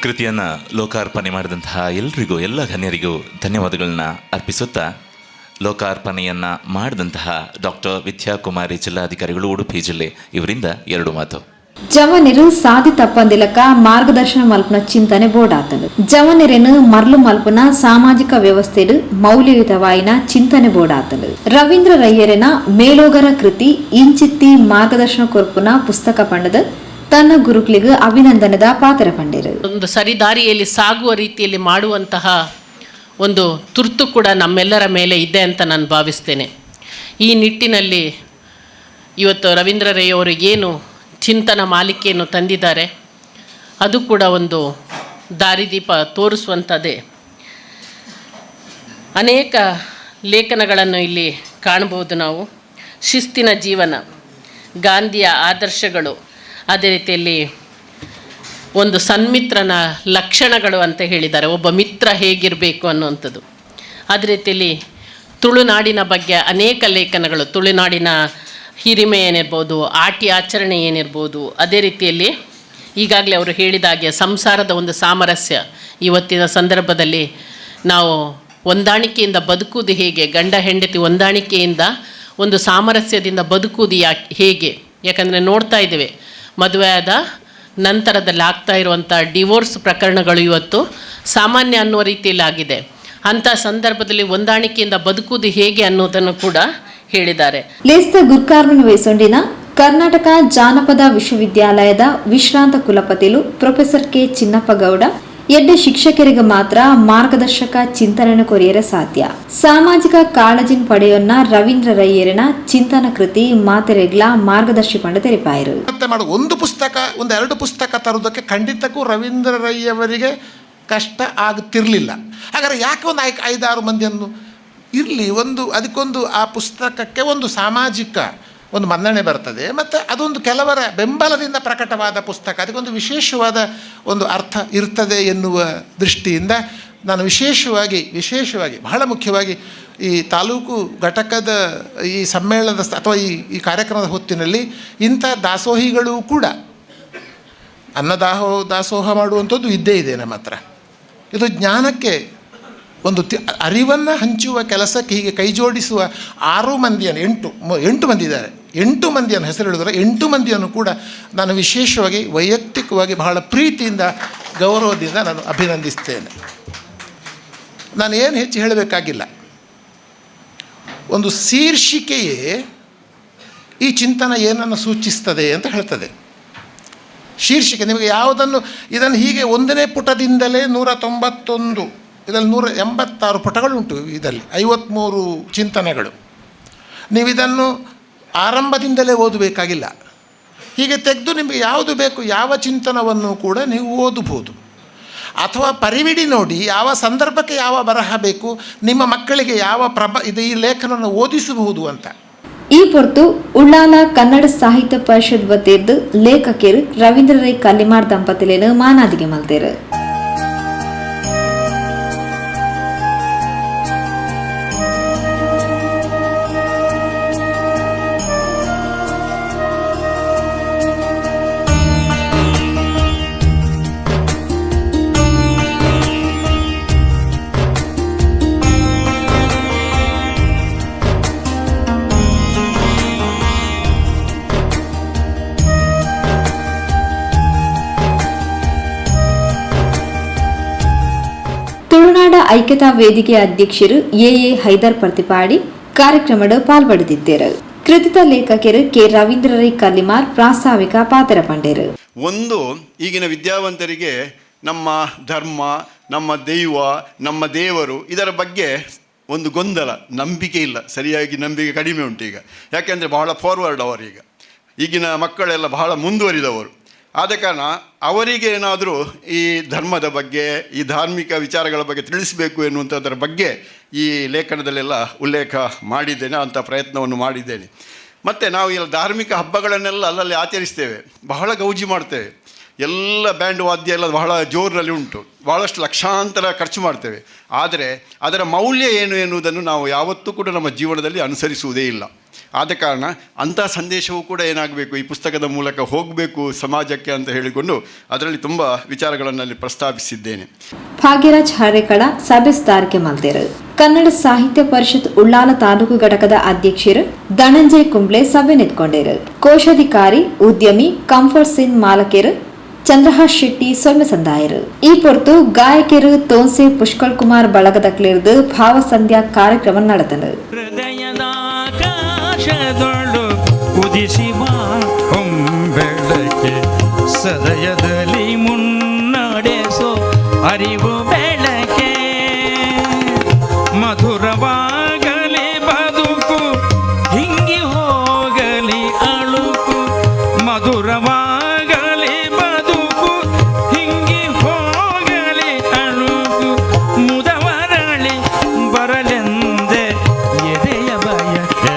ಕೃತಿಯನ್ನು ಲೋಕಾರ್ಪಣೆ ಮಾಡಿದಂತಹ ಎಲ್ರಿಗೂ, ಎಲ್ಲ ಗಣ್ಯರಿಗೂ ಧನ್ಯವಾದಗಳನ್ನ ಅರ್ಪಿಸುತ್ತಾ, ಲೋಕಾರ್ಪಣೆಯನ್ನು ಮಾಡಿದಂತಹ ಡಾಕ್ಟರ್ ವಿದ್ಯಾಕುಮಾರಿ, ಜಿಲ್ಲಾಧಿಕಾರಿಗಳು, ಉಡುಪಿ ಜಿಲ್ಲೆ, ಇವರಿಂದ ಎರಡು ಮಾತು. ಜವನಿರು ಸಾದಿ ತಪ್ಪಂದಿಲಕ ಮಾರ್ಗದರ್ಶನ ಮಲ್ಪನ ಚಿಂತನೆ ಬೋರ್ಡಾತನು. ಜವನಿರೆನು ಮರ್ಲು ಮಲ್ಪನ ಸಾಮಾಜಿಕ ವ್ಯವಸ್ಥೆಡು ಮೌಲ್ಯಯುತವಾಯಿನ ಚಿಂತನೆ ಬೋರ್ಡಾತನು. ರವೀಂದ್ರ ರೈಯರೆನ ಮೇಲೋಗರ ಕೃತಿ ಇಂಚಿತ್ತಿ ಮಾರ್ಗದರ್ಶನ ಕೊರ್ಪುನ ಪುಸ್ತಕ ಪಂಡದ ತನ್ನ ಗುರುಕ್ಲಿಗೆ ಅಭಿನಂದನದ ಪಾತ್ರ ಪಂಡಿರು. ಒಂದು ಸರಿದಾರಿಯಲ್ಲಿ ಸಾಗುವ ರೀತಿಯಲ್ಲಿ ಮಾಡುವಂತಹ ಒಂದು ತುರ್ತು ಕೂಡ ನಮ್ಮೆಲ್ಲರ ಮೇಲೆ ಇದೆ ಅಂತ ನಾನು ಭಾವಿಸ್ತೇನೆ. ಈ ನಿಟ್ಟಿನಲ್ಲಿ ಇವತ್ತು ರವೀಂದ್ರ ರೈ ಅವರು ಏನು ಚಿಂತನ ಮಾಲಿಕೆಯನ್ನು ತಂದಿದ್ದಾರೆ, ಅದು ಕೂಡ ಒಂದು ದಾರಿದೀಪ ತೋರಿಸುವಂಥದ್ದೇ. ಅನೇಕ ಲೇಖನಗಳನ್ನು ಇಲ್ಲಿ ಕಾಣ್ಬೋದು ನಾವು. ಶಿಸ್ತಿನ ಜೀವನ, ಗಾಂಧಿಯ ಆದರ್ಶಗಳು, ಅದೇ ರೀತಿಯಲ್ಲಿ ಒಂದು ಸನ್ಮಿತ್ರನ ಲಕ್ಷಣಗಳು ಅಂತ ಹೇಳಿದ್ದಾರೆ, ಒಬ್ಬ ಮಿತ್ರ ಹೇಗಿರಬೇಕು ಅನ್ನುವಂಥದ್ದು. ಅದೇ ರೀತಿಯಲ್ಲಿ ತುಳುನಾಡಿನ ಬಗ್ಗೆ ಅನೇಕ ಲೇಖನಗಳು, ತುಳುನಾಡಿನ ಹಿರಿಮೆ ಏನಿರ್ಬೋದು, ಆಟಿ ಆಚರಣೆ ಏನಿರ್ಬೋದು, ಅದೇ ರೀತಿಯಲ್ಲಿ ಈಗಾಗಲೇ ಅವರು ಹೇಳಿದ ಹಾಗೆ ಸಂಸಾರದ ಒಂದು ಸಾಮರಸ್ಯ, ಇವತ್ತಿನ ಸಂದರ್ಭದಲ್ಲಿ ನಾವು ಹೊಂದಾಣಿಕೆಯಿಂದ ಬದುಕುವುದು ಹೇಗೆ, ಗಂಡ ಹೆಂಡತಿ ಹೊಂದಾಣಿಕೆಯಿಂದ ಒಂದು ಸಾಮರಸ್ಯದಿಂದ ಬದುಕುವುದು ಯಾಕೆ ಹೇಗೆ. ಯಾಕಂದರೆ ನೋಡ್ತಾ ಇದ್ದೇವೆ, ಮದುವೆಯಾದ ನಂತರದಲ್ಲಿ ಆಗ್ತಾ ಇರುವಂಥ ಡಿವೋರ್ಸ್ ಪ್ರಕರಣಗಳು ಇವತ್ತು ಸಾಮಾನ್ಯ ಅನ್ನುವ ರೀತಿಯಲ್ಲಿ ಆಗಿದೆ. ಅಂಥ ಸಂದರ್ಭದಲ್ಲಿ ಹೊಂದಾಣಿಕೆಯಿಂದ ಬದುಕುವುದು ಹೇಗೆ ಅನ್ನೋದನ್ನು ಕೂಡ ಹೇಳಿದ್ದಾರೆ. ಲೇಸ್ತ ಗುರ್ಕಾರ್ಮನ್ ವಹಿಸೊಂಡಿನ ಕರ್ನಾಟಕ ಜಾನಪದ ವಿಶ್ವವಿದ್ಯಾಲಯದ ವಿಶ್ರಾಂತ ಕುಲಪತಿಲು ಪ್ರೊಫೆಸರ್ ಕೆ ಚಿನ್ನಪ್ಪಗೌಡ ಎಡ್ಡೆ ಶಿಕ್ಷಕರಿಗೆ ಮಾತ್ರ ಮಾರ್ಗದರ್ಶಕ ಚಿಂತನೆ ಕೊರಿಯರೆ ಸಾಧ್ಯ. ಸಾಮಾಜಿಕ ಕಾಳಜಿನ್ ಪಡೆಯೊನ್ನ ರವೀಂದ್ರ ರೈಯರಿನ ಚಿಂತನ ಕೃತಿ ಮಾತೆರೆಗ್ಲಾ ಮಾರ್ಗದರ್ಶಿ ಪಂಡ ತೆರಿಪಾಯರು. ಒಂದು ಪುಸ್ತಕ, ಒಂದೆರಡು ಪುಸ್ತಕ ತರುವುದಕ್ಕೆ ಖಂಡಿತಕ್ಕೂ ರವೀಂದ್ರ ರೈಯವರಿಗೆ ಕಷ್ಟ ಆಗುತ್ತಿರಲಿಲ್ಲ. ಹಾಗಾದರೆ ಯಾಕೆ ಒಂದು 5-6 ಮಂದಿಯನ್ನು ಇರಲಿ, ಒಂದು ಅದಕ್ಕೊಂದು ಆ ಪುಸ್ತಕಕ್ಕೆ ಒಂದು ಸಾಮಾಜಿಕ ಒಂದು ಮನ್ನಣೆ ಬರ್ತದೆ, ಮತ್ತು ಅದೊಂದು ಕೆಲವರ ಬೆಂಬಲದಿಂದ ಪ್ರಕಟವಾದ ಪುಸ್ತಕ, ಅದಕ್ಕೊಂದು ವಿಶೇಷವಾದ ಒಂದು ಅರ್ಥ ಇರ್ತದೆ ಎನ್ನುವ ದೃಷ್ಟಿಯಿಂದ ನಾನು ವಿಶೇಷವಾಗಿ ಬಹಳ ಮುಖ್ಯವಾಗಿ ಈ ತಾಲೂಕು ಘಟಕದ ಈ ಸಮ್ಮೇಳನದ ಅಥವಾ ಈ ಕಾರ್ಯಕ್ರಮದ ಹೊತ್ತಿನಲ್ಲಿ ಇಂಥ ದಾಸೋಹಿಗಳು ಕೂಡ ದಾಸೋಹ ಮಾಡುವಂಥದ್ದು ಇದ್ದೇ ಇದೆ ನಮ್ಮ ಹತ್ರ. ಇದು ಜ್ಞಾನಕ್ಕೆ ಒಂದು ಅರಿವನ್ನು ಹಂಚುವ ಕೆಲಸಕ್ಕೆ ಹೀಗೆ ಕೈ ಜೋಡಿಸುವ 6 ಮಂದಿಯನ್ನು, 8 ಮಂದಿ ಇದ್ದಾರೆ, 8 ಮಂದಿಯನ್ನು ಹೆಸರು ಹೇಳಿದರೆ 8 ಮಂದಿಯನ್ನು ಕೂಡ ನಾನು ವಿಶೇಷವಾಗಿ ವೈಯಕ್ತಿಕವಾಗಿ ಬಹಳ ಪ್ರೀತಿಯಿಂದ ಗೌರವದಿಂದ ನಾನು ಅಭಿನಂದಿಸ್ತೇನೆ. ನಾನು ಏನು ಹೆಚ್ಚು ಹೇಳಬೇಕಾಗಿಲ್ಲ. ಒಂದು ಶೀರ್ಷಿಕೆಯೇ ಈ ಚಿಂತನ ಏನನ್ನು ಸೂಚಿಸ್ತದೆ ಅಂತ ಹೇಳ್ತದೆ. ಶೀರ್ಷಿಕೆ ನಿಮಗೆ ಯಾವುದನ್ನು ಇದನ್ನು ಹೀಗೆ ಒಂದನೇ ಪುಟದಿಂದಲೇ 191, ಇದರಲ್ಲಿ 186 ಪುಟಗಳುಂಟು, ಇದರಲ್ಲಿ 53 ಚಿಂತನೆಗಳು. ನೀವಿದನ್ನು ಆರಂಭದಿಂದಲೇ ಓದಬೇಕಾಗಿಲ್ಲ. ಹೀಗೆ ತೆಗೆದು ನಿಮಗೆ ಯಾವುದು ಬೇಕು ಯಾವ ಚಿಂತನವನ್ನು ಕೂಡ ನೀವು ಓದಬಹುದು. ಅಥವಾ ಪರಿವಿಡಿ ನೋಡಿ ಯಾವ ಸಂದರ್ಭಕ್ಕೆ ಯಾವ ಬರಹ ಬೇಕು, ನಿಮ್ಮ ಮಕ್ಕಳಿಗೆ ಯಾವ ಇದು ಈ ಲೇಖನವನ್ನು ಓದಿಸಬಹುದು ಅಂತ. ಈ ಪೊರ್ತು ಉಳ್ಳಾಲ ಕನ್ನಡ ಸಾಹಿತ್ಯ ಪರಿಷತ್ ವತಿರ್ದು ಲೇಖಕರು ರವೀಂದ್ರ ರೈ ಕಲ್ಲಿಮಾರ್ ದಂಪತಿಲೇನು ಮಾನಾದಿಗೆ ಮಲ್ತೇರು. ತುಳುನಾಡ ಐಕ್ಯತಾ ವೇದಿಕೆ ಅಧ್ಯಕ್ಷರು ಎ ಎ ಹೈದರ್ ಪ್ರತಿಪಾಡಿ ಕಾರ್ಯಕ್ರಮದ ಪಾಲ್ಪಡೆದಿದ್ದರು. ಕೃತಿತ ಲೇಖಕರು ಕೆ ರವೀಂದ್ರ ರೈ ಕಲ್ಲಿಮಾರ್ ಪ್ರಾಸ್ತಾವಿಕ ಪಾತ್ರ ಪಂಡೇರು. ಒಂದು, ಈಗಿನ ವಿದ್ಯಾವಂತರಿಗೆ ನಮ್ಮ ಧರ್ಮ, ನಮ್ಮ ದೈವ, ನಮ್ಮ ದೇವರು ಇದರ ಬಗ್ಗೆ ಒಂದು ಗೊಂದಲ, ನಂಬಿಕೆ ಇಲ್ಲ, ಸರಿಯಾಗಿ ನಂಬಿಕೆ ಕಡಿಮೆ ಉಂಟು ಈಗ. ಯಾಕೆಂದರೆ ಬಹಳ ಫಾರ್ವರ್ಡ್ ಅವರೀಗ, ಈಗಿನ ಮಕ್ಕಳೆಲ್ಲ ಬಹಳ ಮುಂದುವರಿದವರು. ಆದ ಕಾರಣ ಅವರಿಗೆ ಏನಾದರೂ ಈ ಧರ್ಮದ ಬಗ್ಗೆ, ಈ ಧಾರ್ಮಿಕ ವಿಚಾರಗಳ ಬಗ್ಗೆ ತಿಳಿಸಬೇಕು ಎನ್ನುವಂಥದ್ದರ ಬಗ್ಗೆ ಈ ಲೇಖನದಲ್ಲೆಲ್ಲ ಉಲ್ಲೇಖ ಮಾಡಿದ್ದೇನೆ, ಅಂಥ ಪ್ರಯತ್ನವನ್ನು ಮಾಡಿದ್ದೇನೆ. ಮತ್ತು ನಾವು ಎಲ್ಲ ಧಾರ್ಮಿಕ ಹಬ್ಬಗಳನ್ನೆಲ್ಲ ಅಲ್ಲಲ್ಲಿ ಆಚರಿಸ್ತೇವೆ, ಬಹಳ ಗೌಜಿ ಮಾಡ್ತೇವೆ, ಎಲ್ಲ ಬ್ಯಾಂಡ್ ವಾದ್ಯ ಎಲ್ಲ ಬಹಳ ಜೋರಿನಲ್ಲಿ ಉಂಟು, ಭಾಳಷ್ಟು ಲಕ್ಷಾಂತರ ಖರ್ಚು ಮಾಡ್ತೇವೆ. ಆದರೆ ಅದರ ಮೌಲ್ಯ ಏನು ಎನ್ನುವುದನ್ನು ನಾವು ಯಾವತ್ತೂ ಕೂಡ ನಮ್ಮ ಜೀವನದಲ್ಲಿ ಅನುಸರಿಸುವುದೇ ಇಲ್ಲ. ಆದ ಕಾರಣ ಅಂಥ ಸಂದೇಶವೂ ಕೂಡ ಏನಾಗಬೇಕು, ಈ ಪುಸ್ತಕದ ಮೂಲಕ ಹೋಗಬೇಕು ಸಮಾಜಕ್ಕೆ ಅಂತ ಹೇಳಿಕೊಂಡು ಅದರಲ್ಲಿ ತುಂಬ ವಿಚಾರಗಳನ್ನು ಅಲ್ಲಿ ಪ್ರಸ್ತಾಪಿಸಿದ್ದೇನೆ. ಭಾಗ್ಯರಾಜ್ ಹರೇಕಳ ಸಭೆ ಮಲ್ತೇರು. ಕನ್ನಡ ಸಾಹಿತ್ಯ ಪರಿಷತ್ ಉಳ್ಳಾಲ ತಾಲೂಕು ಘಟಕದ ಅಧ್ಯಕ್ಷರು ಧನಂಜಯ್ ಕುಂಬ್ಳೆ ಸಭೆ ನಿಂತ್ಕೊಂಡೇರು. ಕೋಶಾಧಿಕಾರಿ ಉದ್ಯಮಿ ಕಂಫರ್ಟ್ ಸಿನ್ ಮಾಲಕರು ಚಂದ್ರಹಾಸ್ ಶೆಟ್ಟಿ ಸೊಲ್ಮೆ ಸಂದಾಯರು. ಈ ಪೊರ್ತು ಗಾಯಕರು ತೋನ್ಸೆ ಪುಷ್ಕಳ್ ಕುಮಾರ್ ಬಳಗದಕ್ಲಿರ್ದು ಭಾವಸಂಧ್ಯಾ ಕಾರ್ಯಕ್ರಮ ನಡೆದನು. ಸದಯದಲ್ಲಿ ಮುನ್ನಡೆಸೋ ಅರಿವು ಬೆಳಕೆ, ಮಧುರವಾಗಲಿ ಬದುಕು ಹಿಂಗಿ ಹೋಗಲಿ ಅಳುಕು, ಮಧುರವಾಗಲಿ ಬದುಕು ಹಿಂಗಿ ಹೋಗಲಿ ಅಳುಕು, ಮುದವರಳಿ ಬರಲೆಂದೆ ಎದೆಯ ಬಯಕೆ,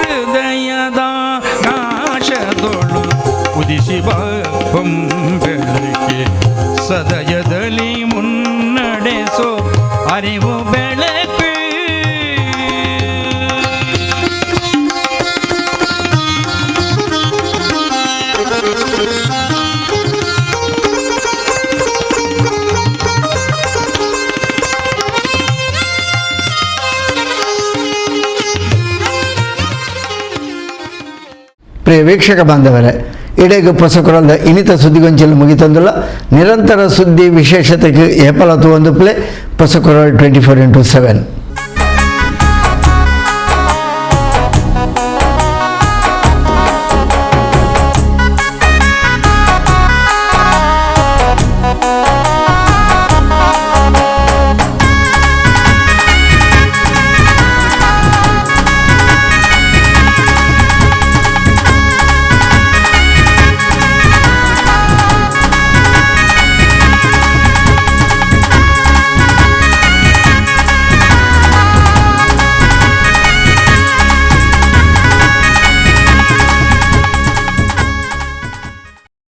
ಹೃದಯದ ಕಾಶದೊಳು ಉದಿಸಿ ಬೆಳಕೆ, ಸದಯದಲ್ಲಿ ಮುನ್ನಡೆಸೋ ಅರಿವು ಬೆಳಕು. ಪ್ರಿಯ ವೀಕ್ಷಕ ಬಾಂಧವರೇ, ಇಡೀಗ ಪೊಸಕುರಲ್ದ ಇನ್ನಿತ ಸುದ್ದಿಗೊಂಚಲು ಮುಗಿತಂದುಲ್ಲ. ನಿರಂತರ ಸುದ್ದಿ ವಿಶೇಷತೆಗೆ ಏಪಲತು ಒಂದು ಪ್ಲೇ ಪೊಸಕುರಲ್ 24x7.